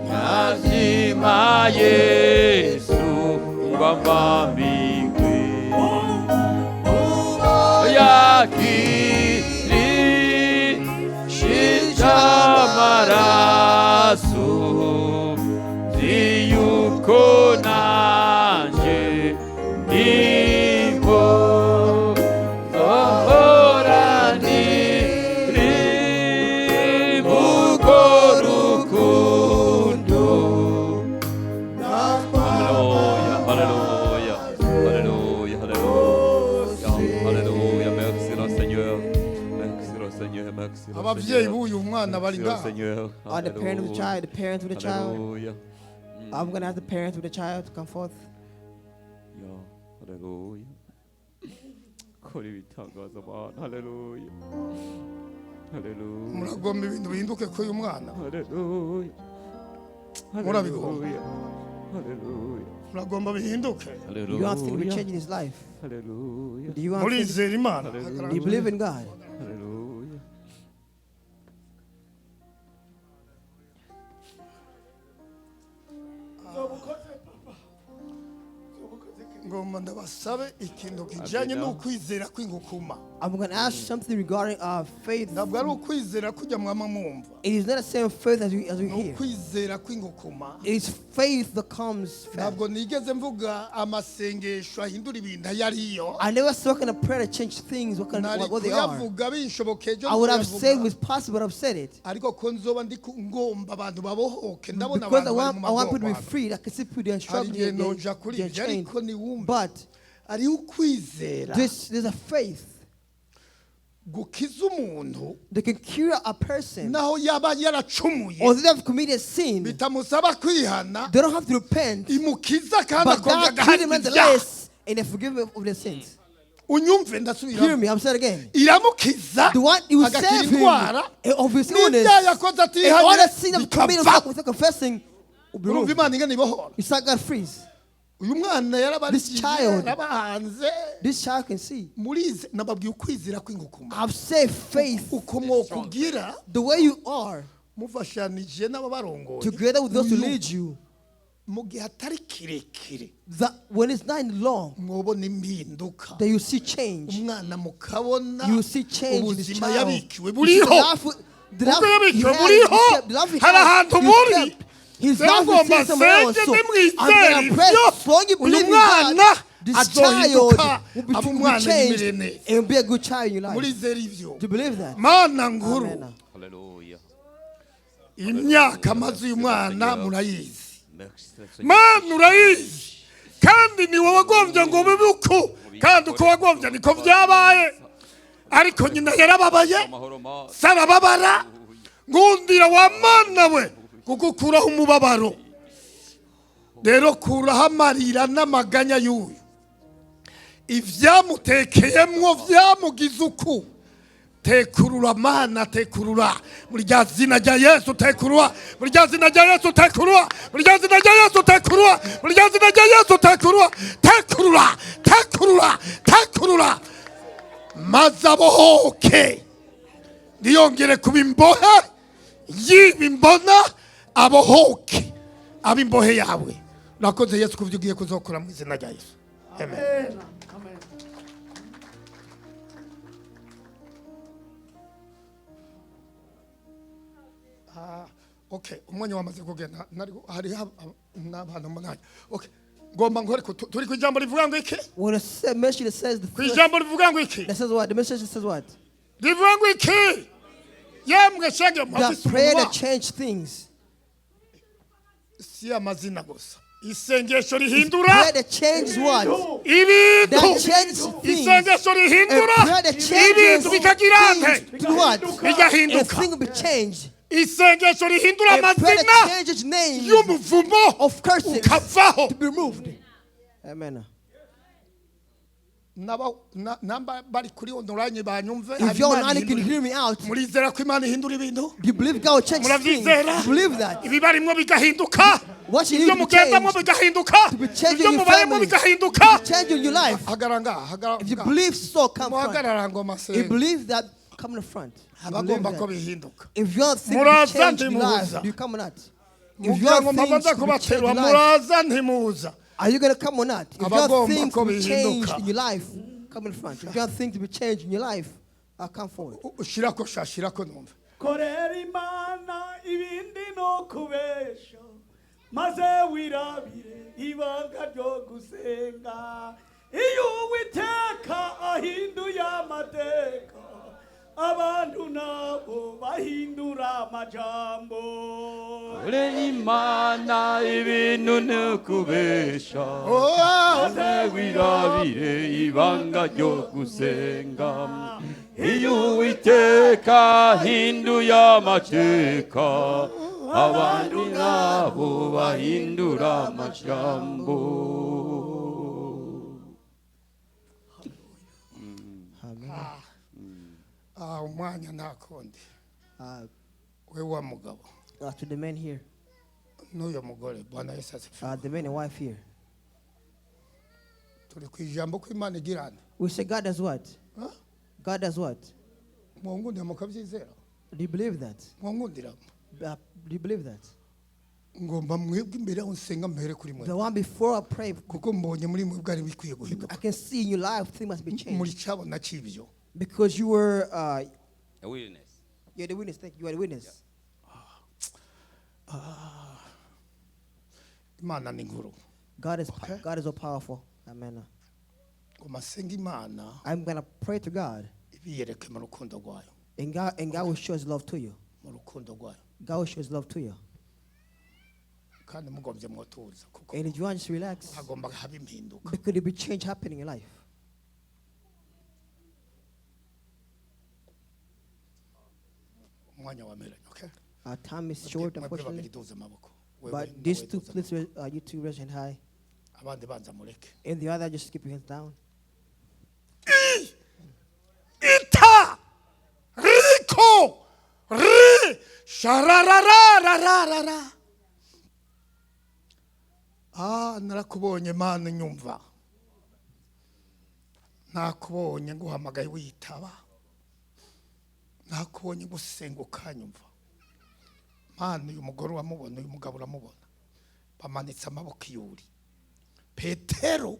nazima Yesu ngwambambigwe yakiri shishamaraso ziyuko nanje ndimo zohorani mugo rukundo. Hallelujah, hallelujah, hallelujah, hallelujah, hallelujah. Merci le Seigneur, merci le Seigneur, merci le Ababyeyi Seigneur. b'uyu mwana bari Merci le ngaha. Seigneur. Are the parent of the child, the parents of the child. Hallelujah. I'm gonna ask the parents of the child to come forth. Yeah, hallelujah. Kora ibitangaza Mana, hallelujah. Hallelujah. Muragomba ibintu bihinduke kuri uyu mwana? Hallelujah. Murabigomba? Hallelujah. Hallelujah. Muragomba bihinduke? You want things to be Hallelujah. changed in his life. Hallelujah. Do you want things, Murizera Imana? do you believe in God? Hallelujah. Ngomba ndabasabe ikintu kijyanye Amina. N'ukwizera kw'inkukuma. I'm going to ask something regarding faith. Ntabwo ari ukwizera kujya mwama mwumva. It is not the same faith as we Ni hear. ukwizera kw'inkukuma. It is faith that comes fast. Ntabwo nigeze mvuga amasengesho ahindura ibintu ayo ariyo. I never spoken a prayer to change things, Nari what they are. kuyavuga binshoboke ejo I would have said it nkuyavuga. was possible, but I've said it. Ariko ko nzoba ndi ngomba abantu babohoke ndabona Because abantu bari mu I want people to be magorwa. free. I can see people they are Hari struggling, igihe noja kuri they're ibyo chained. ariko niwumve But hariho ukwizera there's a faith gukiza umuntu that can cure a person. naho yaba yaracumuye Or they have committed sin, bitamusaba kwihana they don't have to repent. imukiza kandi But akongera God cures them agaharira ibyaha. nonetheless and they forgive them of their sins. Unyumve Hear ndasubiramo. me, I'm saying again. Iramukiza The one he will agakira save him indwara of his illness n'ibyaha yakoze and all atihanye the sin of committed bikava. without confessing will be Urumva removed. Imana ingana ibohora. You start God frees. Uyu mwana yarabarigije Child. yarabahanze. This child can see. Murize nababwiye ukwizera kw'inkukuma. I've said faith. Uko mwokugira The way you are, mufashanije n'ababarongoye together with those who uyu lead you, mu gihe atari kirekire that when it's not long, mwobona impinduka. That you see change. Umwana mukabona You see change in this ubuzima child. yabikiwe You see buriho. the life Ubwo he yabikiwe had, buriho the life he hari had, ahantu he buri. kept. His Rero life is ngomba still somewhere else. nsenge So I'm ndimwizere gonna pray. ibyo So long you uyu believe in God, mwana this child azohinduka will be, abe will be umwana changed yimereye neza. and be a good child in your life. Murizere ivyo. Do you believe that? Mana nkuru. Amen. Hallelujah. Imyaka amaze uyu mwana murayizi. Merci, Seigneur. Mana urayizi kandi ni wowe wagombye ngo bibe uku kandi uko wagombye niko byabaye ariko nyina yarababaye Amahoro masa. Se arababara ngundira wa mana we kugukuraho umubabaro rero kuraho amarira n'amaganya y'uyu ibyamutekeyemwo byamugize uku tekurura mana tekurura muri rya zina rya Yesu tekurura muri rya zina rya Yesu tekurura muri rya zina rya Yesu tekurura muri rya zina rya Yesu tekurura tekurura tekurura tekurura maze abohoke ntiyongere kuba imbohe yiba imbona abohoke abe imbohe yawe. Urakoze Yesu kubyo ugiye kuzokora mu izina rya Yesu, amen. Amen. Okay, umwanya wamaze kugenda hariho n'abantu umunani. Okay, ngomba nkore turi ku ijambo rivuga ngo iki? When a message that says the Ku first, ijambo rivuga ngo iki? That says what? The message that says what? Rivuga ngo iki yemwe shenge The mwafise prayer umunwa? that changed things. Si amazina gusa isengesho rihindura Prayer that changed what? Ibintu. That changed things. Isengesho A rihindura prayer that changes ibintu bikagira nte things to what? A Bigahinduka. thing will be changed. Isengesho rihindura A prayer amazina that changes names y'umuvumo of curses ukavaho. To be removed. Amen. Namba bari kuri online banyumve If hari you're Imana online, you can ihindura hear me out. Murizera ko Imana ihindura ibintu? Do you believe God will change things? Murabyizera? Do you believe that? Ibibarimwo bigahinduka What you ibyo need to be mugendamo changed. bigahinduka To be changed ibyo in your mubayemo family. bigahinduka. To be changed in your life. Hagarara ngaha hagarara If you ngaha. believe so, come front. Muhagarara ngo If you masenga believe that, come in front. You believe abagomba ko that. bihinduka. If you want things to be Muraza changed in your life, ntimuza. do you come or not? If you Mugira want ngo things mpabanza to be changed in kubaterura your life, muraza ntimuza. are you going to come or not? If you want Abagomba things ko to be changed bihinduka. in your life, come in front. If you want things to be changed in your life, come forward. Ushirako sha shirako numva. Korera Imana ibindi no kubesha maze wirabire ibanga ryo gusenga iyo Uwiteka ahinduye amateka abantu nabo bahindura amajambo. Ore Imana ibintu ntukubesha maze wirabire ibanga ryo gusenga iyo Uwiteka ahinduye amateka abandi nabo bahindura amajambo. Ah, umwanya nta kundi we wa mugabo To the men here, n'uyu mugore Bwana Yesu asifiwe. The men and wife here. Turi ku ijambo ko Imana igirana. We say God does what? Huh? God does what? Mwongundira mukabyizera. Do you believe that? Mwongundira. Do you believe that? Ngomba mwebwe imbere aho nsenga mpere kuri mwe The one before I pray, kuko mbonye muri mwebwe ari bikwiye guhinduka I can see in your life things must be muri changed. cyabona cy'ibyo. Because you were, A witness. you're the witness. Thank you. You are the witness. Imana ni nkuru. Okay. God is so powerful. Amen. Ngomba nsenga Imana I'm gonna pray to God, ibiyereke mu rukundo rwayo and God will show His love to you. Mu rukundo rwayo. God will show His love to you. Kandi mugombye mwotuza kuko And if you want, just relax. hagomba haba impinduka. Because there be change happening in your life. Umwanya wameranye, okay. Our time is short, Mwebwe babiri unfortunately. duza amaboko. Wewe But these nawe two, duza please, amaboko. you two raise your hand high. Abandi banza mureke. And the other, just keep your hands down. Ita riko ri sharararararara. Ah, narakubonye Mana nyumva nakubonye nguhamagaye witaba nakubonye gusenga ukanyumva Mana uyu mugore uramubona uyu mugabo uramubona bamanitse amaboko iyuri Petero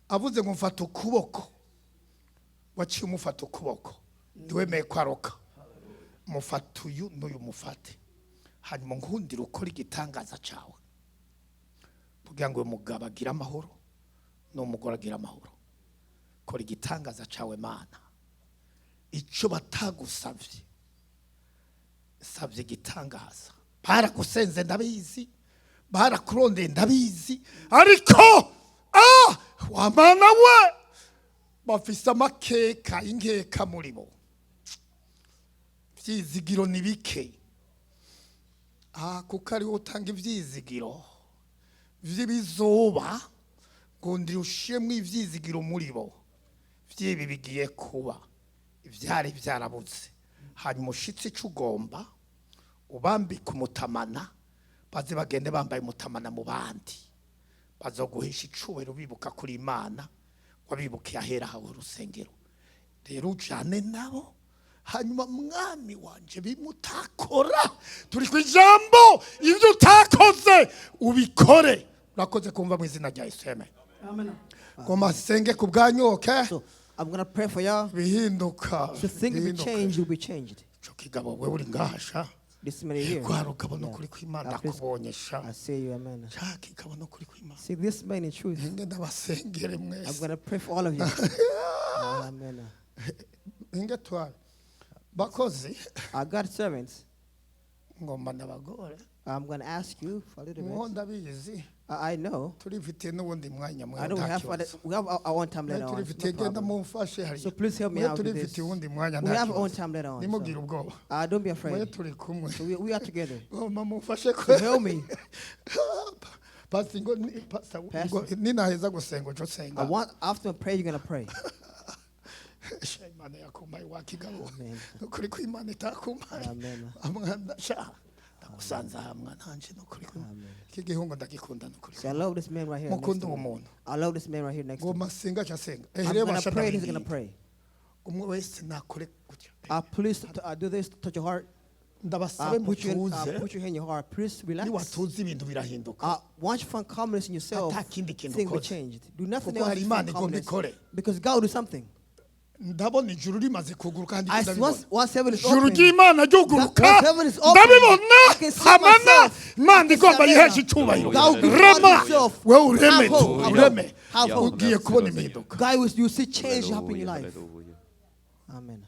avuze ngo mfata ukuboko waciye umufata ukuboko ntiwemeye kwaroka mufata uyu n'uyu mufate hanyuma nkundire ukora igitangaza cyawe kugira ngo uyu mugabo agire amahoro n'umugore agire amahoro kora igitangaza cyawe Mana icyo batagusabye sabye igitangaza baragusenze ndabizi barakurondeye ndabizi ariko ah wamana we bafise amakeka inkeka muri bo ibyizigiro ni bike ah kuko ariwo utanga ibyizigiro by'ibizoba ngo ndirushemo ibyizigiro muri bo by'ibi bigiye kuba ibyari byarabuze hanyuma ushitse icyo ugomba ubambike umutamana baze bagende bambaye umutamana mu bandi bazoguhisha icubahiro bibuka kuri Imana wabibukiye ahera hawe urusengero rero ujane nabo hanyuma mwami wanje bimwe utakora turi ku ijambo ibyo utakoze ubikore urakoze kumva mu izina rya Yesu amen. Amen. Ngoma senge ku bwanyu, okay. So I'm gonna pray for y'all. Bihinduka So things will be bihinduka. changed, will be changed. Ico kigabo wewe uri ngaha sha. This man here. Kwa rugabo no kuri kw'Imana Please. ndakubonye sha. I see you, amen. Sha kigabo no kuri kw'Imana. See this man in truth. Nge ndabasengere I'm mwese. gonna pray for all of you. Amen. Nge tware bakozi. Our God servants, Ngomba ndabagore. I'm gonna ask you for a little Mwo bit. ndabizi. I know. Turifitiye n'ubundi mwanya mwe I know we nta have kibazo. we have our own time Mwe later on. No turifitiye genda problem. mumfashe hariya. So please help me Mwe out with this. turifitiye uwundi mwanya We nta have our own kibazo. time later on. Nimugire So. ubwoba. Don't be Mwe afraid. turi kumwe. So we are together. Ngomba mumfashe So help me. Pastor ngo ni- Pastor, Pastor. ngo ninaheza gusenga uco senga. I want after I pray, you're gonna pray. Sha Imana yakumpaye wakigabo. Amen. Nukuri ko Imana itakumpaye. Amen. Amwana sha ndagusanze aha mwana wanje nukuri ko iki gihungu ndagikunda nukuri. See, I love this man right here next Mukunda to uwo me. muntu. I love this man right here next to me. Ngoma senga cha senga. I'm Ehere gonna basha pray. He's gonna ndabinginga. pray. Umwe wese nakore gutya. Please do this. Touch your heart. Ndabasabe mutuze. Put your hand in your heart. Please relax. Niwatuza ibintu birahinduka. Once you find calmness in yourself, Ata kindi kintu things will ukoze. change. Do nothing Kuko else. hari Find Imana igomba calmness. ikore. Because God will do something. Ndabona ijuru rimaze kuguruka kandi I ndabibona. once heaven is Ijuru open, ry'Imana ryuguruka Once heaven is open, ndabibona I can see hamana myself. Imana I can see igomba Amena. yihesha icyubahiro. God will give Rema himself. wewe ureme Have tu hope, have ureme hope, have hope. ugiye kubona impinduka. God will, you see change happen in your life. Hallelujah. Amen.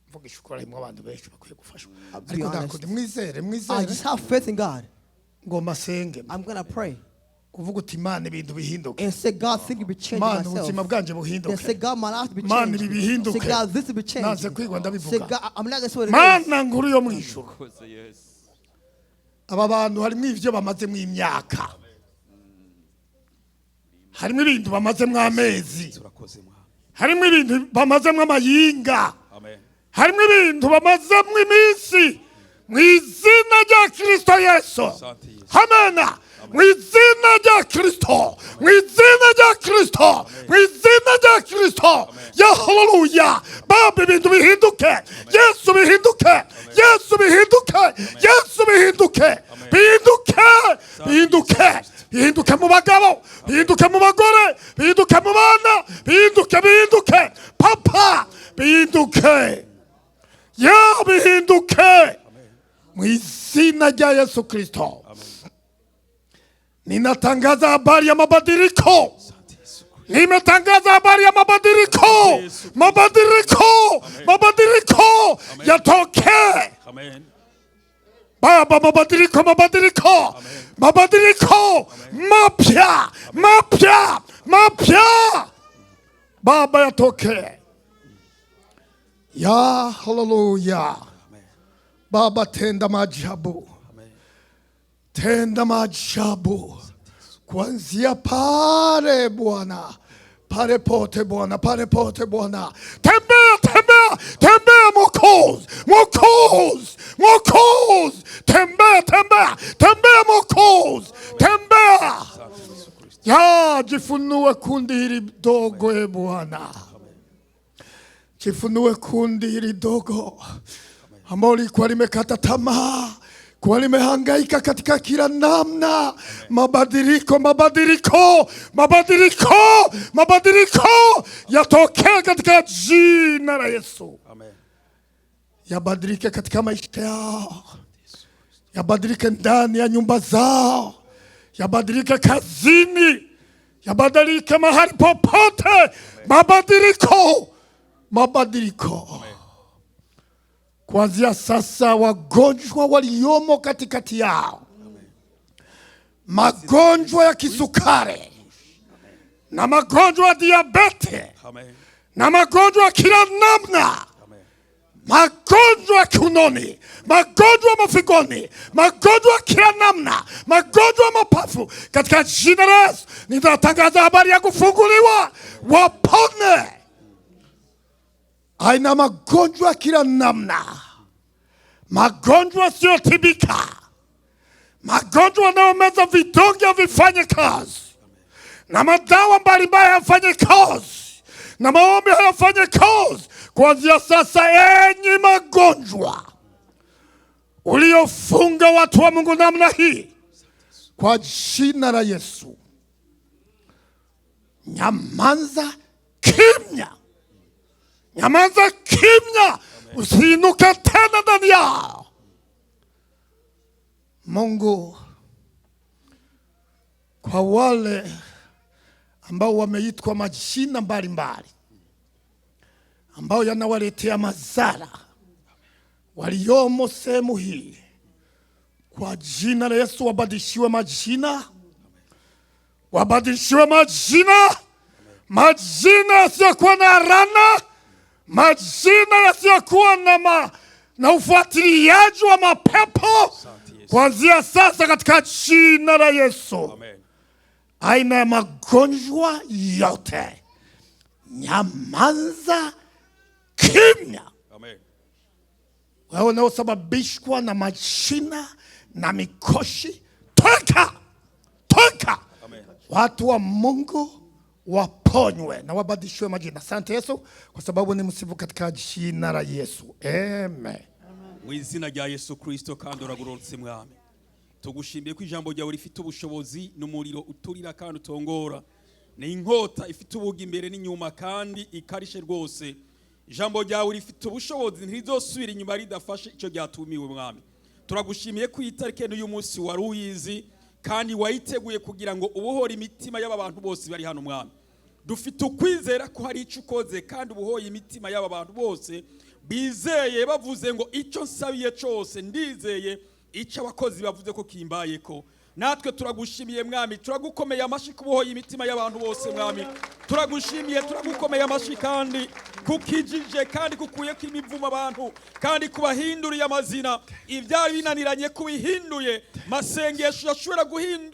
Mvuga ukuri harimo abantu benshi bakwiye gufashwa Be ariko honest. ndakundi mwizere I mwizere. just have faith in God. Ngoma senge. I'm gonna pray Uvuga uti Imana ibintu bihinduke. And say, God, think will be changed Mana myself. ubuzima bwanje Then buhinduke. say, God, my life will be Mana changed. ibi bihinduke. Say, God, this will be changed. Nanze kwigwa Say, ndabivuga. God, I'm not gonna say what it is. Mana nkuru yo mu ijuru. Koze Yesu. Aba bantu harimo ibyo bamazemo imyaka harimo ibintu bamazemo amezi Turakoze mwami. Harimo ibintu bamazemo amayinga Amen. Harimo ibintu bamazemo iminsi mu izina rya Kristo Yesu. Asante Yesu. Hamena mu izina rya Kristo mu izina rya Kristo mu izina rya Kristo ya haleluya baba ibintu bihinduke Yesu bihinduke Yesu bihinduke Yesu bihinduke bihinduke. bagabo, bihinduke mu bagore, bihinduke mu bana, bihinduke, bihinduke papa, bihinduke ya, bihinduke mu izina rya Yesu Kristo. Ninatangaza habari ya mabadiliko. Nimetangaza habari ya mabadiliko, mabadiliko, mabadiliko yatokee. Amen. Baba, mabadiliko, mabadiliko, mabadiliko mapya, mapya, mapya, Baba, yatokee. Ya haleluya. Baba, tenda maajabu, tenda maajabu kuanzia pale Bwana, pale pote Bwana, pale pote Bwana, tembea, tembea, tembea Mwokozi, Mwokozi, Mwokozi, tembea, tembea, tembea Mwokozi, tembea ya, jifunue kundi hili dogo e Bwana, jifunue kundi hili dogo ambao lilikuwa limekata tamaa, kuwa limehangaika katika kila namna. Mabadiliko, mabadiliko, mabadiliko, mabadiliko yatokee katika jina la Yesu. Amen. Yabadilike katika maisha yao, yabadilike ndani ya nyumba zao, yabadilike kazini, yabadilike mahali popote. Mabadiliko, mabadiliko. Kuanzia sasa, wagonjwa waliomo katikati yao, magonjwa ya kisukari na magonjwa ya diabete Amen. na magonjwa ya kila namna, magonjwa ya kiunoni, magonjwa ya mafigoni, magonjwa ya kila namna, magonjwa ya mapafu, katika jina la Yesu nitatangaza habari ya kufunguliwa, wapone. Aina magonjwa ya kila namna, magonjwa yasiyotibika, magonjwa yanayomeza vidonge havifanye kazi, na madawa mbalimbali hayafanye kazi, na maombi hayafanye kazi. Kuanzia sasa, enyi magonjwa uliofunga watu wa Mungu namna hii, kwa jina la Yesu, nyamanza kimya, nyamanza kimya, usiinuke tena ndani yao. Mungu, kwa wale ambao wameitwa majina mbalimbali ambao yanawaletea madhara waliomo sehemu hii, kwa jina la Yesu wabadilishiwe majina, wabadilishiwe majina, majina yasiyokuwa na rana, majina yasiyokuwa na ufuatiliaji wa mapepo, kuanzia sasa katika jina la Yesu. Amen. Aina ya magonjwa yote, nyamanza kimya. Amen. Wewe unaosababishwa na mashina na mikoshi, toka, toka. Amen. Watu wa Mungu waponywe na wabadilishwe majina. Asante Yesu, kwa sababu ni msifu katika jina la Yesu, amen. Mu izina rya Yesu Kristo, kandi uragororotse Mwami, tugushimiye ko ijambo ryawe rifite ubushobozi n'umuriro uturira kandi utongora, ni inkota ifite ubugi imbere n'inyuma kandi ikarishe rwose. Ijambo ryawe rifite ubushobozi, ntirizosubira inyuma ridafashe icyo ryatumiwe. Mwami, turagushimiye ko iyi tariki n'uyu munsi wari uyizi kandi wayiteguye kugira ngo ubohore imitima y'aba bantu bose bari hano. Mwami, dufite ukwizera ko hari icyo ukoze kandi ubohoye imitima y'aba bantu bose bizeye, bavuze ngo icyo nsabiye cyose ndizeye icyo abakozi bavuze ko kimbaye ko. Natwe turagushimiye Mwami, turagukomeye amashyi kubohoye imitima y'abantu bose. Mwami, turagushimiye, turagukomeye amashyi kandi kukijije kandi kukuyeko imivumo abantu kandi kubahinduriye amazina, ibyari binaniranye kubihinduye. Masengesho yashobora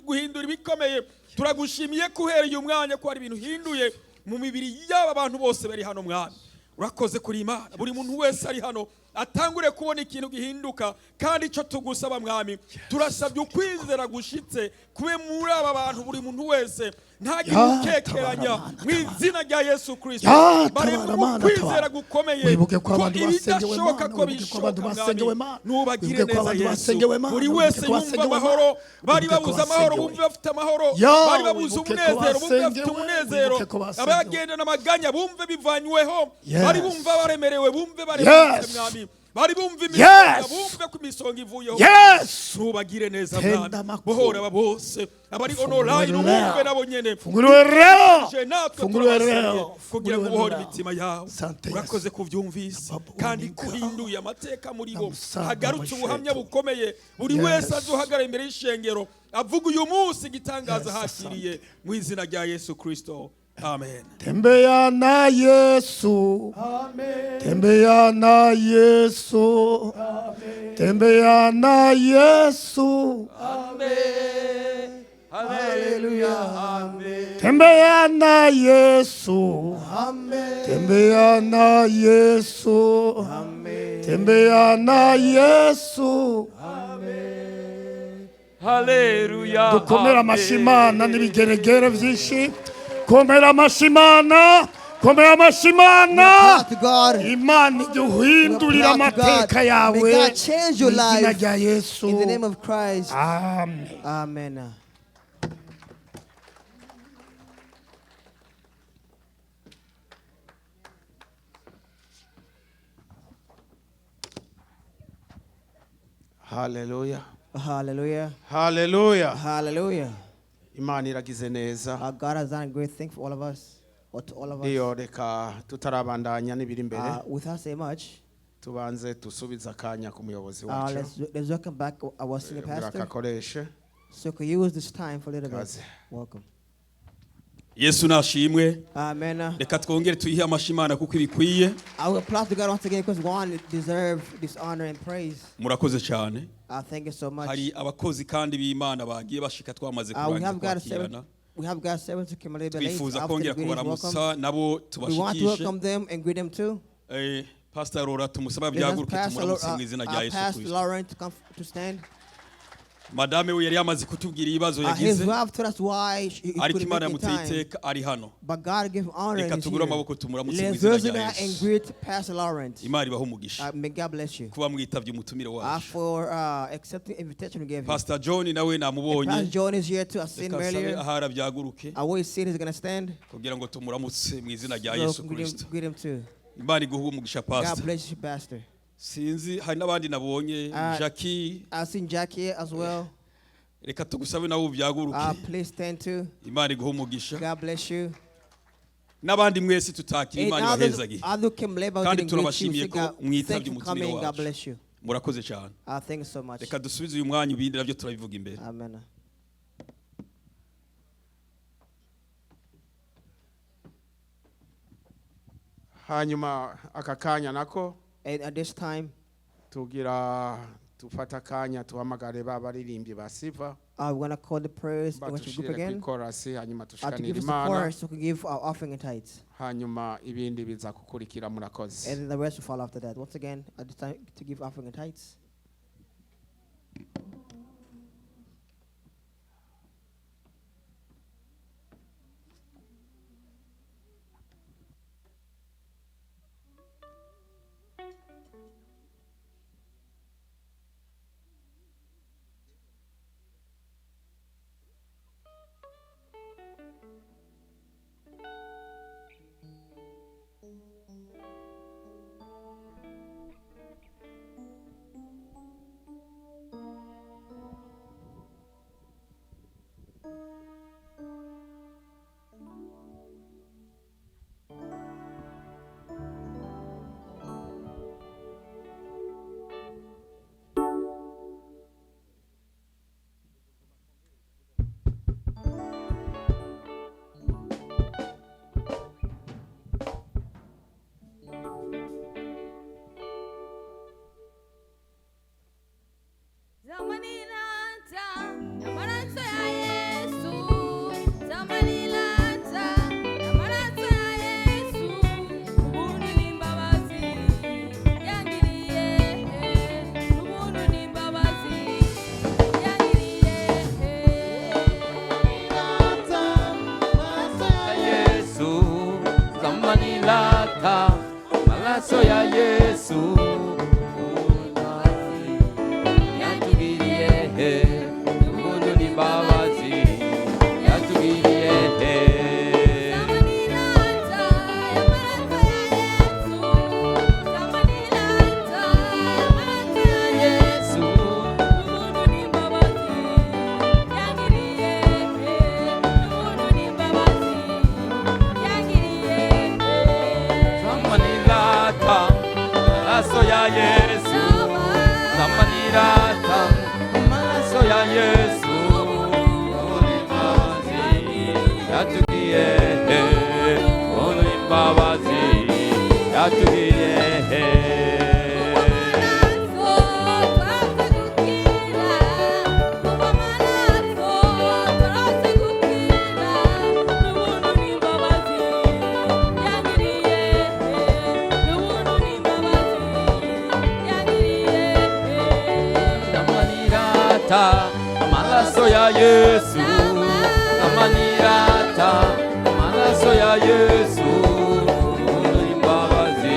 guhindura ibikomeye. Turagushimiye ko uhereye umwanya ko hari ibintu uhinduye mu mibiri y'aba bantu bose bari hano. Mwami, urakoze kuri Imana. Buri muntu wese ari hano atangure kubona ikintu gihinduka. Kandi icyo tugusaba Mwami, turasabye ukwizera gushitse kube muri aba bantu, buri muntu wese. Ntagire Ya, ukekeranya tabara Mana, mu izina rya Yesu Kristo. Ya, Baremwe tabara Mana, ukwizera tabara. gukomeye Wibuke ko ko abantu basengewe ibidashoboka Mana, ko wibuke ko abantu bishoboka basengewe mwami. Mana, Nubagire wibuke ko neza abantu Yesu. basengewe Mana, Buri wibuke wese ko yumva basengewe amahoro, Mana, bari wibuke ko babuze amahoro basengewe. bumve bafite amahoro, Ya, bari babuze wibuke ko umunezero bumve bafite basengewe, umunezero, wibuke ko basengewe. abagendana amaganya bumve bivanyweho, Yes. bari bumva baremerewe bumve baremeretse Yes. mwami, bari bumva imisonga Yes. bumve ko imisonga ivuyeho. Yes. Nubagire neza Tenda mwami, amakuru. bohora aba bose abari Fungura online leo. bumve nabo nyene. Fungura leo. Je natwe Fungura turabasabye leo. kugira ngo Fungura ubohore leo. imitima yawe. Sante Urakoze Yesu. kuvyumvise Baba kandi unika. kuhinduye amateka muri bo, Namusanga hagarutse ubuhamya musheto. bukomeye. Buri Yes. wese azohagarara imbere y'ishengero avuga uyu munsi igitangaza Yes, hakiriye mu izina rya Yesu Kristo, amen. Tembea na Yesu. Amen. Tembea na Yesu. Tembea na Yesu. Amen. Haleluya. Amen. Tembea na Yesu. Amen. Tembea na Yesu. Amen. Tembea na Yesu. Haleluya. Dukomere amashyi Imana n'ibigeregere byinshi. Komera amashyi Imana. Komera amashyi Imana. Applaud to God. Imana iduhindurira Applaud to God. amateka yawe May God change your mu izina life. rya Yesu. In the name of Christ. Amen. Amen. Haleluya. Hallelujah. Haleluya. Hallelujah. Imana iragize neza. God has done a great thing for all of us, or to all of us. Iyo reka tutarabandanya n'ibiri imbere, Without saying much, tubanze dusubize akanya ku muyobozi wacu let's welcome back our senior kugira pastor. akakoreshe. So can use this time for a little bit. Kaze. Welcome. Yesu nashimwe. Amen. Reka twongere tuyihe amashyi Imana kuko ibikwiye. I will applaud to God once again because one deserves this honor and praise. Murakoze cyane. Thank you so much. Hari abakozi kandi b'Imana bagiye bashika twamaze We kurangiza have God kwakirana. servants. We have God servants who came a little bit late. Twifuza After the kongera greetings, kubaramutsa welcome. nabo We want to tubashikishe. welcome them and greet them too. Pastor Rora tumusaba Let us byaguruke Pastor, tumuramutse mu izina rya Yesu Pastor Kristo. Lauren to come to stand. Madame we yari yamaze kutubwira ibibazo His yagize, wife told us why he ariko couldn't Imana make it in yamuteye time. iteka ari hano. But God gave him honor Reka and he's tugure here. amaboko tumuramutse mu Let's izina raise rya it up and Yesu. greet Pastor Lawrence. Imana ibahe umugisha May God bless you kuba mwitabye umutumire wacu. for accepting the invitation we gave you. Pastor John nawe And namubonye. Pastor John is here too. I've seen him Reka nsabe earlier. ahari abyaguruke I will see he's gonna stand. kugira ngo tumuramutse mu izina rya So Yesu greet him, Kristo. greet him too. Imana iguhe umugisha God Pastor. bless you, Pastor. Sinzi hari n'abandi nabonye, Jackie, I've seen Jackie as well. reka tugusabe nawe ubyaguruke. Please stand too. Imana iguhe umugisha. God bless you. N'abandi mwese tutakira, And Imana others, ibahezagiye. others came late, but we Kandi didn't greet you. turabashimiye Say ko God, thank mwitabye you for umutumire coming. God wacu. bless you. Murakoze cyane. Thank you so much. Reka dusubize uyu mwanya, ibindi nabyo turabivuga imbere. Amen. Hanyuma aka kanya nako And at this time, tugira tufata akanya tuhamagare ba baririmbyi ba Siva we're gonna call the prayers worship group batushire ku again ikorasi, hanyuma to tushikanire give us the Imana, chorus so we can give our offering and tithes. hanyuma ibindi biza gukurikira. Murakoze. And then the rest will follow after that. Once again, at this time to give offering and tithes. Amaraso ya Yesu yatugiriye he, ubuntu n'imbabazi yatugiriye he. Yesu Samanilata, amaraso ya Yesu. Samanilata, amaraso ya Yesu. Imbabazi yatugiye he, imbabazi yatugiye he. Samanilata, amaraso ya Yesu. Samanilata, amaraso ya Yesu. Imbabazi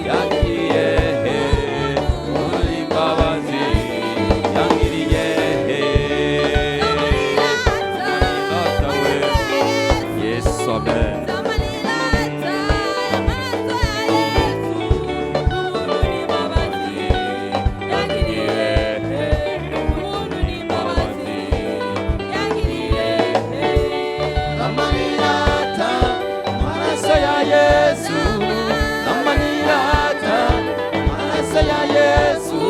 yangiriye he, imbabazi yangiriye he. Samanilata we, Yesu, amen. Samanilata, amaraso ya Yesu. Samanilata, amaraso ya Yesu.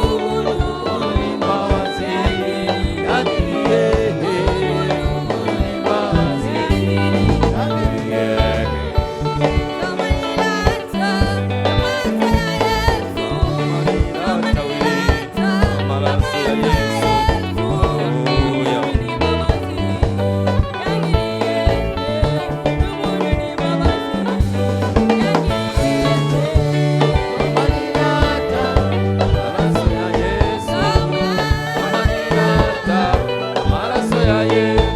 Imbabazi yangiriye he, imbabazi yangiriye he. Amaraso ya Yesu. Hallelujah. Amaraso ya Yesu. Samanilata, amaraso ya Yesu.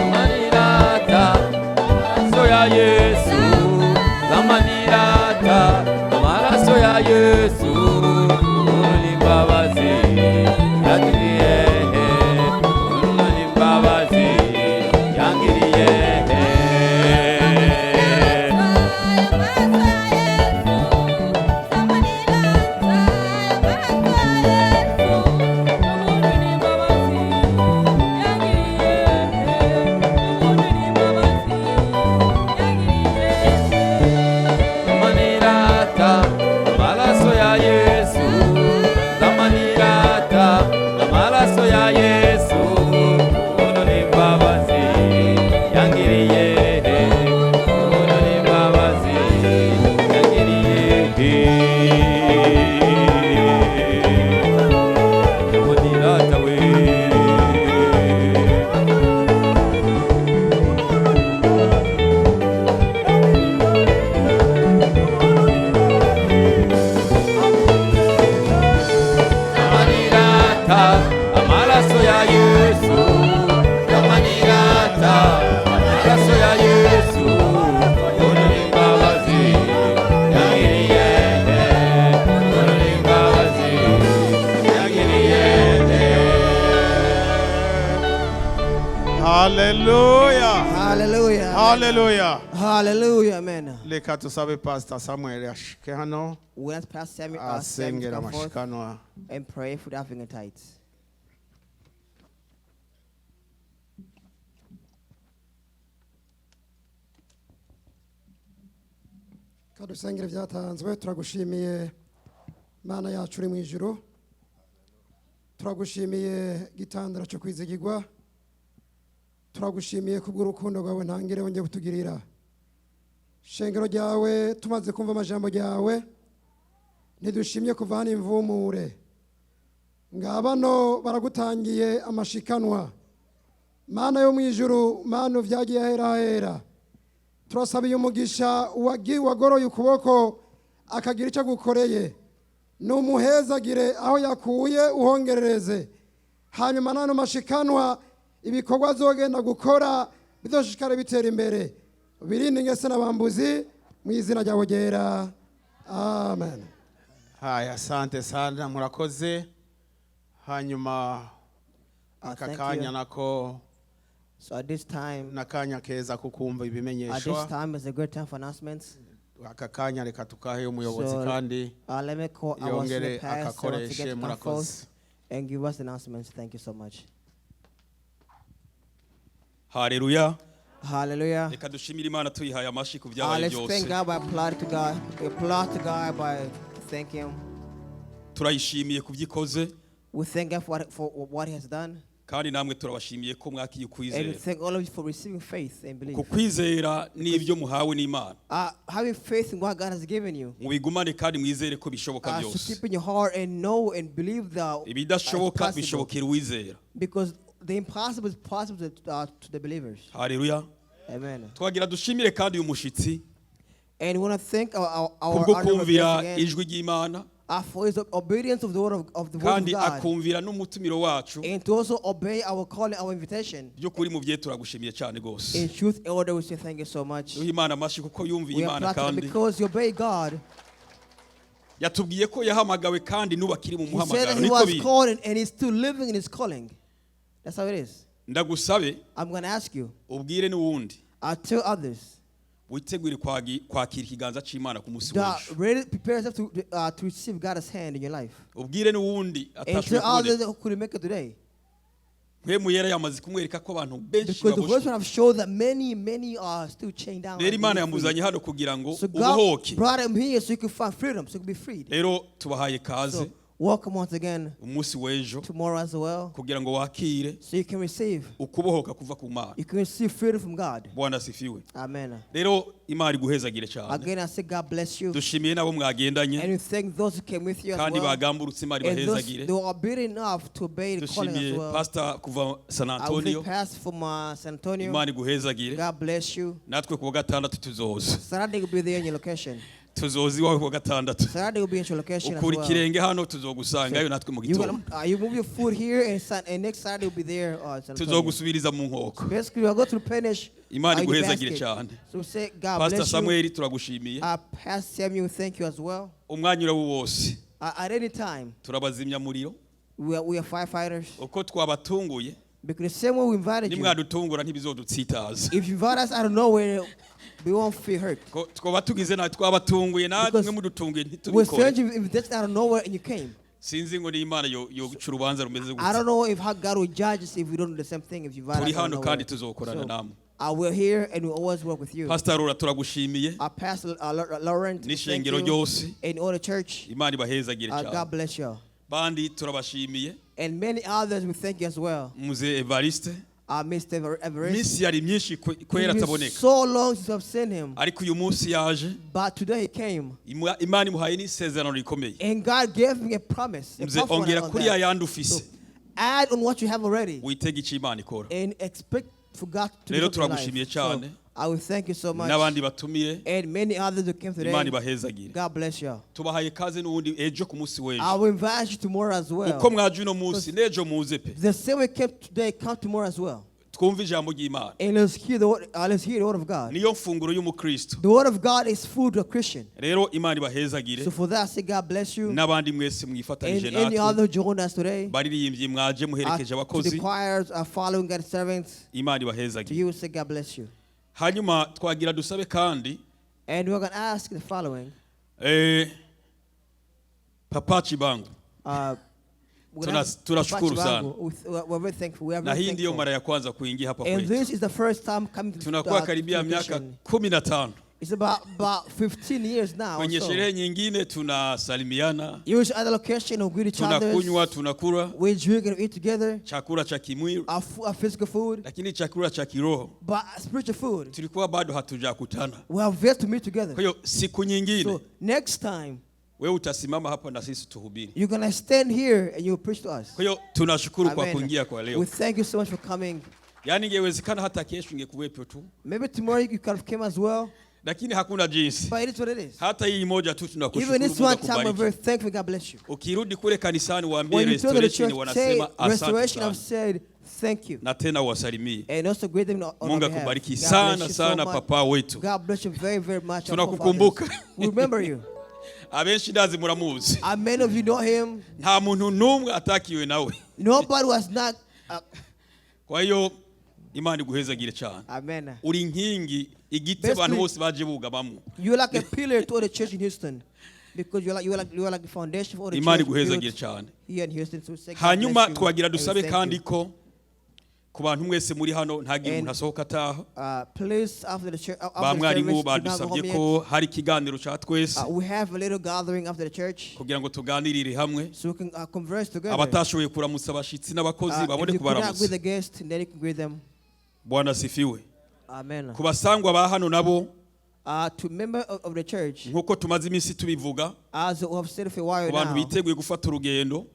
Samanilata, amaraso ya Yesu. Samanilata, amaraso ya Yesu. Imbabazi yatugiriye he, imbabazi yangiriye he. Samanilata, amaraso ya Yesu. Samanilata, amaraso ya Yesu. Ubuntu n'imbabazi yangiriye he, ubuntu n'imbabazi yangiriye he. Samanilata we. Samanilata, amaraso ya Yesu. Samanilata, amaraso ya Yesu. Ubuntu n'imbabazi yangiriye he, ubuntu n'imbabazi yangiriye he. Hallelujah. Hallelujah. Hallelujah. Hallelujah. Amen. Reka tusabe Pastor Samuel ashike hano We ask Pastor Samuel to asengera come forth amashikanwa. and pray for the African tithes. Kadusengere byatanzwe. Turagushimiye Mana yacu uri mu ijuru, turagushimiye gitandara cyo kwizigirwa, turagushimiye kubw'urukundo rwawe ntangire wongeye kutugirira. Shengero ryawe, tumaze kumva amajambo yawe, ntidushimye kuva hano imvumure. Ngabano baragutangiye amashikanwa. Mana yo mu ijuru, Mana uvyagiye aherahera, turasabiye umugisha wagoroye ukuboko akagira icyo agukoreye, numuhezagire aho yakuye uhongerereze, hanyuma nano mashikanwa ibikorwa azogenda gukora bizoshishikare bitera imbere, birinde ingese n'abambuzi mu izina ryawe ryera, amen. Haya, asante sana, murakoze. Hanyuma aka Thank kanya you. nako So at this time, n'akanya keza ko kumva at this ibimenyeshwa. time is a great time for announcements. Aka kanya reka tukahe umuyobozi So kandi let me call our senior yongere pastor once akakoreshe. again to come Murakoze. forth and give us announcements. Thank you so much. Haleluya. Hallelujah. Reka dushimire Imana tuyihaye amashi ku byabaye Let's byose. thank God by applaud to God. We applaud to God by thank Him. Turayishimiye ku byikoze. We thank God for what He has done. Kandi namwe turabashimiye ko mwakiye And we ukwizera. thank all of you for receiving faith and belief. Ku kwizera n'ibyo muhawe n'Imana, Having faith in what God has given you. mubigumane kandi mwizere ko bishoboka So byose. keep in your heart and know and believe that it's Ibidashoboka possible. bishobokera uwizera. Because the impossible is possible to the believers. Haleluya. Amen. Twagira dushimire kandi uyu mushyitsi And we want to thank our kubwo honorable kumvira guest again, ijwi ry'Imana for his obedience of the word of the word of kandi God, akumvira n'umutumiro wacu. And to also obey our calling, our invitation. By'ukuri mu bye turagushimiye cyane rwose. In truth, elder, we say thank you so much. Duhe Imana amashyi kuko yumviye We Imana applaud to kandi because you obey God. Yatubwiye ko yahamagawe kandi n'ubu akiri mu He said that muhamagaro. he Niko was biri. called and he's still living in his calling. That's how it is. Ndagusabe I'm going to ask you. Ubwire n'uwundi I tell others witegure kwakira ikiganza cy'Imana ku munsi that w'ejo. ready, prepare yourself to receive God's hand in your life. Ubwire n'uwundi And atashoboye tell others kuboneka. that who couldn't make it today. Mpwemu Yera yamaze kumwereka ko abantu benshi Because the baboshwe. first one have showed that many, many are still chained down Rero and Imana being free. yamuzanye hano kugira ngo So God ubohoke. brought him here so you could find freedom, so you could be freed. Rero tubahaye kaze So welcome once again umunsi w'ejo tomorrow as well, kugira ngo wakire so you can receive. ukubohoka kuva ku Mana. You can receive freedom from God. Bwana asifiwe. Amen. Rero Imana iguhezagire cyane. Again, I say God bless you. Dushimiye n'abo mwagendanye And we thank those who came with you as kandi well. bagamburutse, Imana And those ibahezagire. who are obedient enough to obey the calling as Dushimiye well. pastor kuva San I will Antonio. thank Pastor from San Antonio. Imana iguhezagire. God bless you. Natwe ku wa gatandatu tuzoza. Saturday will be there in your location. Tuzoza iwawe ku wa gatandatu. Saturday will be in your location as Ukura well. ikirenge hano tuzogusangayo natwe mu You, gitondo. you move your food here, and next Saturday will be there. San Antonio. Tuzogusubiriza mu nkoko. Basically, we'll go to replenish Imana your iguhezagire basket. cyane. So say God Pastor bless you. Samuel turagushimiye. Pastor Samuel, thank you as well. Umwanya urawo wose. At any time, Turabazimya muriro. we are firefighters. Uko twabatunguye. Because the same way we invited you, Nimwadutungura ntibizodutsitaza. if you invite us out of nowhere, we won't feel hurt. Ko twoba tugize nabi twabatunguye namwe mudutunguye We ntitubikore. sent you invitation out of nowhere and you came. Sinzi ngo ni Imana yoca urubanza rumeze I gute. don't know if how God will judge us if we don't do the same thing if you invite Turi us out of hano kandi nowhere. tuzokorana So, namwe. we're here and we always work with you. Pastor Rora turagushimiye. Pastor Laurent, thank N'ishengero you. ryose. And all the church. Imana ibahezagire God cyane. bless you. Bandi turabashimiye. And many others, we thank you as well. Muze Evariste. Mr. Everest. Minsi yari myinshi kwera It's been ataboneka. so long since I've seen him. Ariko uyu munsi yaje. But today he came. Imana imuhaye n'isezerano rikomeye. And God gave him a promise. A Muze powerful one ongera on kuri that. ya yandi ufise. So, add on what you have already. Witege icyo Imana ikora. And expect for God to Rero do something in life. turagushimiye So, cyane. I will thank you so much. N'abandi batumiye. And many others who came today. Imana ibahezagire. God bless you. Tubahaye kaze n'ubundi ejo ku munsi I w'ejo. will invite you tomorrow as well. Uko mwaje uno munsi n'ejo muze pe. The same way came today, come tomorrow as well. Twumve ijambo ry'Imana. And let's hear the word of God. Niyo mfunguro y'umukristo. The word of God is food to a Christian. Rero Imana ibahezagire. So for that, I say God bless you. N'abandi mwese And mwifatanije any natwe. other who joined us today. Baririmbyi mwaje muherekeje To the abakozi. choirs, following God's servants. Imana To ibahezagire. you, say God bless you. Hanyuma twagira dusabe kandi. And we're going to ask the following. Papa Chibangu. We're going to ask Tunashukuru Papa sana. Chibangu. We're very thankful. We are Na very hii ndiyo thankful. mara ya kwanza kuingia hapa And kwetu. this is the first time coming to Tunakuwa karibia the miaka location. 15. It's about 15 years now. Kwenye So. sherehe nyingine tunasalimiana, Use other location, we greet each other. tunakunywa, tunakula We drink and eat together. Chakula cha kimwili, Our physical food, lakini chakula cha kiroho but spiritual food tulikuwa bado hatujakutana. We have yet to meet together. Kwa hiyo siku nyingine So next time Wewe utasimama hapa na sisi tuhubiri. You're gonna stand here and you'll preach to us. Kwa hiyo tunashukuru kwa Amen. kuingia kwa leo. We thank you so much for coming. Yaani ingewezekana hata kesho ingekuwepo tu, Maybe tomorrow you could have came as well, lakini hakuna jinsi. but it is what it is. Hata hii moja tu tunakushukuru. Even this Mungu one time, we're akubariki. very thankful. God bless you. Ukirudi kule kanisani waambie When you tell the Restoration church, say wanasema asante Restoration have sana, said thank you, na tena wasalimie. and also greet them on our Mungu behalf. akubariki God bless sana you so sana much. papa wetu. God bless you very, very much, our Tunakukumbuka. forefathers. We remember you. Abenshi ndazi muramuzi. Many of you know him. Nta muntu n'umwe atakiwe nawe. Nobody was not. Kwa hiyo Imana iguhezagire cyane. Amen. Uri inkingi igiti Basically- abantu bose baje bugamamwo. You're like a pillar to all the church in Houston, because you're like the foundation for all the Imana church iguhezagire built cyane. here in Houston. So we say God Hanyuma bless you twagira and we dusabe thank kandi you. ko ku bantu mwese muri hano ntagire And umuntu asohoka ataha. Please, after the church, after Ba the mwarimu service, do not go badusabye home ko yet. hari ikiganiro cya twese We have a little gathering after the church, kugira ngo tuganirire hamwe. So we can converse together. Abatashoboye kuramutsa abashitsi n'abakozi If babone you could not kubaramutsa. greet the guest, then you can greet them. Bwana sifiwe. Amen. Ku basangwa ba hano nabo To member of the church, nk'uko tumaze iminsi tubivuga, as we have said for a while ku bantu now, biteguye gufata urugendo,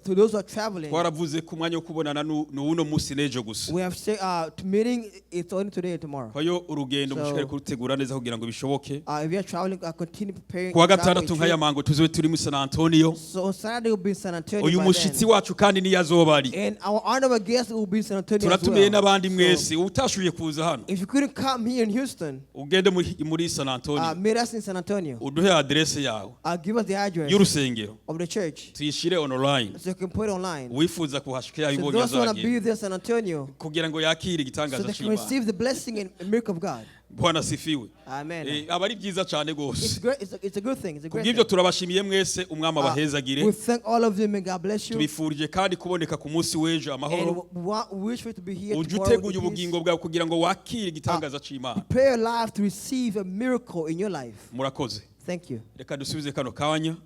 to those who are traveling, twaravuze ko umwanya wo kubonana ni uno munsi n'ejo gusa. We have said to meeting it's only today and tomorrow. Kwa hiyo urugendo So, mushikare kurutegura neza kugira ngo bishoboke. If you are traveling, continue preparing. Ku wa Travel gatandatu a nk'aya trip. mango tuzobe turi muri San Antonio. So on Saturday will be in San Antonio Uyu by mushitsi then. wacu kandi niyo azoba ari. And our honorable guest will be in San Antonio as Turatumiye well. n'abandi So, mwese utashoboye kuza hano, if you couldn't come here in Houston, ugende muri San Antonio, meet us in San Antonio. Uduhe aderese yawe Give us the address y'urusengero, of the church tuyishire online, so you can put it online. Uwifuza kuhashika So yayibonye those who want to be azagenda there in San Antonio, kugira ngo yakire so igitangaza they can cy'Imana. receive the blessing and miracle of God. Bwana sifiwe. Amen. Eh, aba ari byiza cyane It's rwose. great. It's a good thing. It's a great Kubw'ibyo thing. turabashimiye mwese, umwami abahezagire. We thank all of you. May God bless you. Tubifurije kandi kuboneka ku munsi w'ejo And amahoro. we wish for you to be here Ujye tomorrow with uteguye peace. ubugingo bwawe kugira ngo wakire igitangaza cy'Imana. Prepare your life to receive a miracle in your life. Murakoze. Thank you. Reka dusubize kano kanya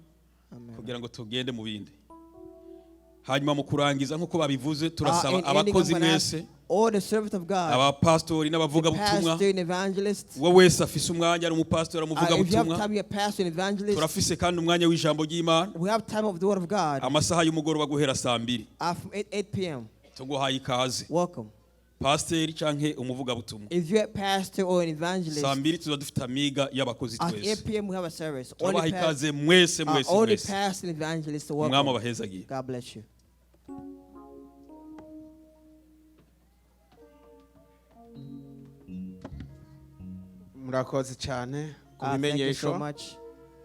kugira ngo tugende mu bindi. Hanyuma mu kurangiza nk'uko babivuze, turasaba In ending, abakozi I'm gonna ask mwese, all the servants of God, abapasitori n'abavugabutumwa, pastor and evangelist. Uwo wese afise umwanya ari umupasitori, If you have umuvugabutumwa, time, you're a pastor and evangelist. turafise kandi umwanya w'ijambo ry'Imana, We have time of the word of God amasaha y'umugoroba guhera saa mbiri. From 8 p.m. Tuguhaye ikaze, Welcome. Pasiteri canke umuvugabutumwa. If you're a pastor or an evangelist, Saa mbiri tuza dufite amiga y'abakozi at twese. 8 p.m. we have a service. Turabaha Only, ikaze mwese mwese all the mwese. pastor and evangelists are Umwami welcome. abahezagiye. God bless you. Murakoze cyane ku Thank you bimenyesho. so much.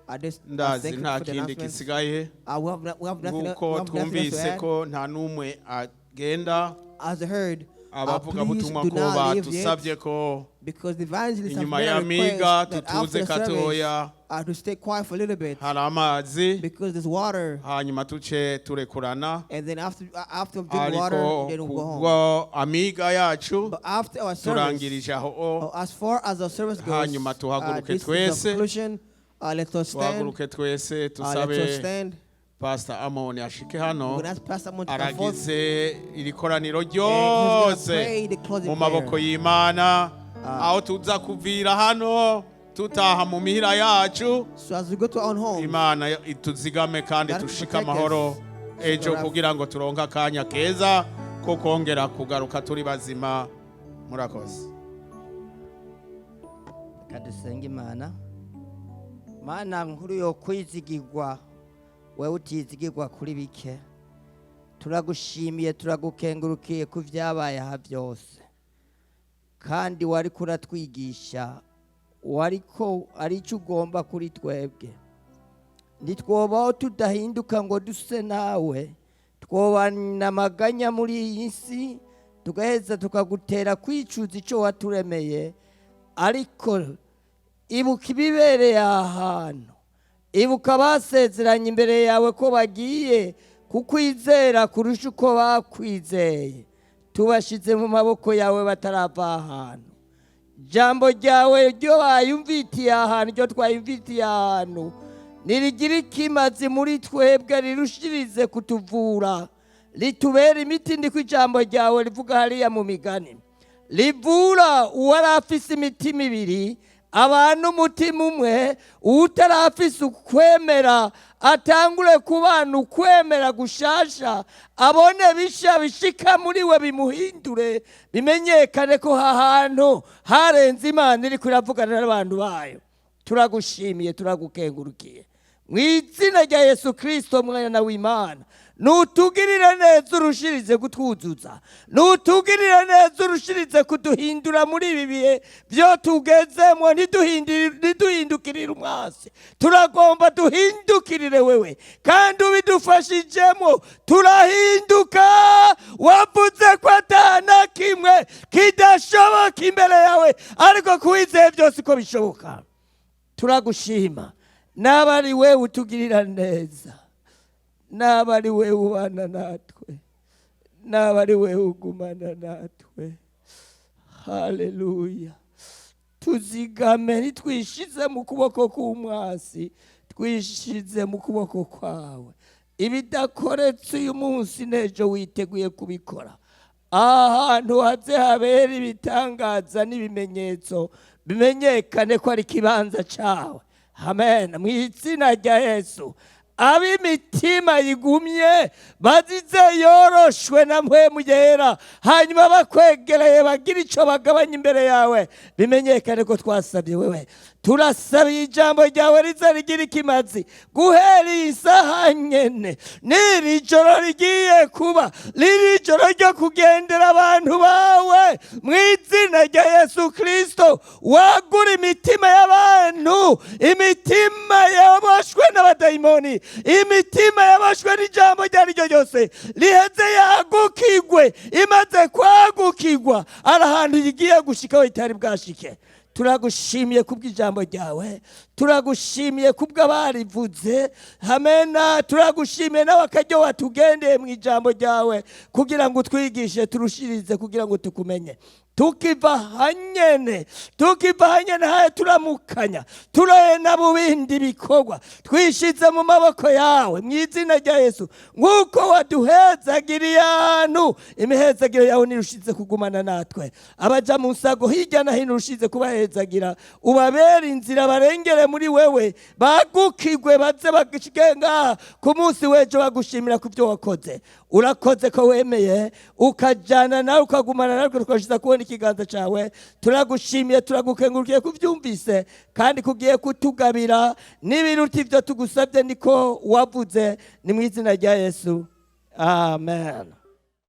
I Ndazi thank you nta for the kindi announcements. gisigaye. We Nk'uko have nothing else to twumvise add. ko nta n'umwe agenda, As I heard, please abavugabutumwa do ko not leave yet batusabye ko because the evangelists have inyuma made a ya request miga that after tutuze the service, gatoya, to stay quiet for a little bit hari amazi, because there's water, hanyuma tuce turekurana. And then after we drink water, Ariko then we'll go home. kubwo amiga yacu But after our service, turangirije aho. As far as our service goes, Hanyuma tuhaguruke this is the twese. conclusion. Let us stand. Tuhaguruke twese, Let us tusabe stand. Pastor Amoni ashike hano, We're gonna ask Pastor Amon to come forth. aragize iri koraniro And he's gonna ryose pray the closing mu maboko prayer. y'Imana, aho tuza kuvira hano tutaha mu mihira yacu. So as we go to our own homes, Imana ituzigame kandi God tushike protect amahoro us. Ejo kugira ngo turonke akanya keza ko kongera kugaruka turi bazima. Murakoze. Reka dusenge Imana. Mana nkuru yo kwizigirwa, wewe utizigirwa kuri bike, turagushimiye, turagukengurukiye ku byabaye aha byose, kandi wari kuratwigisha, wariko ari icyo ugomba kuri twebwe. Ntitwobaho tudahinduka ngo duse nawe, twobana amaganya muri iyi si, tugaheza tukagutera kwicuza icyo waturemeye. Ariko ibuka ibibereye aha hantu, ibuka abasezeranye imbere yawe ko bagiye kukwizera kurusha uko bakwizeye. Tubashyize mu maboko yawe batarava ahantu. Jambo ryawe ryo bayumvitiye ahantu, ryo twayumvitiye ahantu, nirigira ikimazi muri twebwe, rirushirize kutuvura, ritubera imiti. Ndiko ijambo ryawe rivuga hariya mu migani, rivura uwari afise imitima ibiri. Abantu umutima umwe, utarafise ukwemera atangure kubana ukwemera gushasha, abone bisha bishika muri we bimuhindure, bimenyekane ko hahantu harenze Imana iriko iravugana n'abantu bayo. Turagushimiye, turagukengurukiye mu izina rya Yesu Kirisito mwana w'Imana. Nutugirire neza urushirize kutwuzuza, nutugirire neza urushirize kuduhindura muri ibi bihe byo tugezemo, ntiduhindukirire umwasi, turagomba duhindukirire wewe, kandi ubidufashijemo turahinduka. Wavuze ko atana kimwe kidashoboka imbere yawe, ariko kuwizeye byose uko bishoboka. Turagushima, naba ari wewe utugirira neza, naba ari wewe ubana natwe, naba ari wewe ugumana natwe. Haleluya. Tuzigame, ntitwishize mu kuboko k'umwasi, twishize mu kuboko kwawe. Ibidakoretse uyu munsi n'ejo witeguye kubikora. Ahantu haze habera ibitangaza n'ibimenyetso, bimenyekane ko ari ikibanza cyawe. Amen. Mu izina rya Yesu, ab'imitima yigumye bazize yoroshwe na mpwemu yera, hanyuma bakwegereye bagira icyo bagabanya imbere yawe, bimenyekane ko twasabye wewe. Turasabiye ijambo ryawe riza rigira ikimazi guhera iyi saha nyene, n'iri joro rigiye kuba riri joro ryo kugendera abantu bawe mu izina rya Yesu Kristo. Wagura imitima y'abantu, imitima yaboshwe n'abadayimoni, imitima yaboshwe n'ijambo iryo ari ryo ryose, riheze yagukigwe. Imaze kwagukigwa, ari ahantu igiye gushikaho itari bwashike. Turagushimiye kubw'ijambo ryawe, turagushimiye kubw'abarivuze. Hamena, turagushimiye nawe akaryo watugendeye mu ijambo ryawe kugira ngo utwigishe, turushirize kugira ngo tukumenye. Tukiva hanyene, tukiva hanyene haye, turamukanya turena mu bindi bikorwa, twishize mu maboko yawe mu izina rya Yesu. Nk'uko waduhezagiriye ahantu, imihezagiro yawe nirushize kugumana natwe. Abaja mu nsago hirya no hino urushize kubahezagira, ubabere inzira barengere muri wewe, bagukigwe baze bagishike ngaha ku munsi w'ejo bagushimira ku byo wakoze. Urakoze ko wemeye ukajyana nawe ukagumana natwe, tukashiza kubona ikiganza cyawe. Turagushimiye, turagukengurukiye kubyumvise kandi kugiye kutugabira n'ibiruta ibyo tugusabye, niko wavuze. Ni mu izina rya Yesu, amen.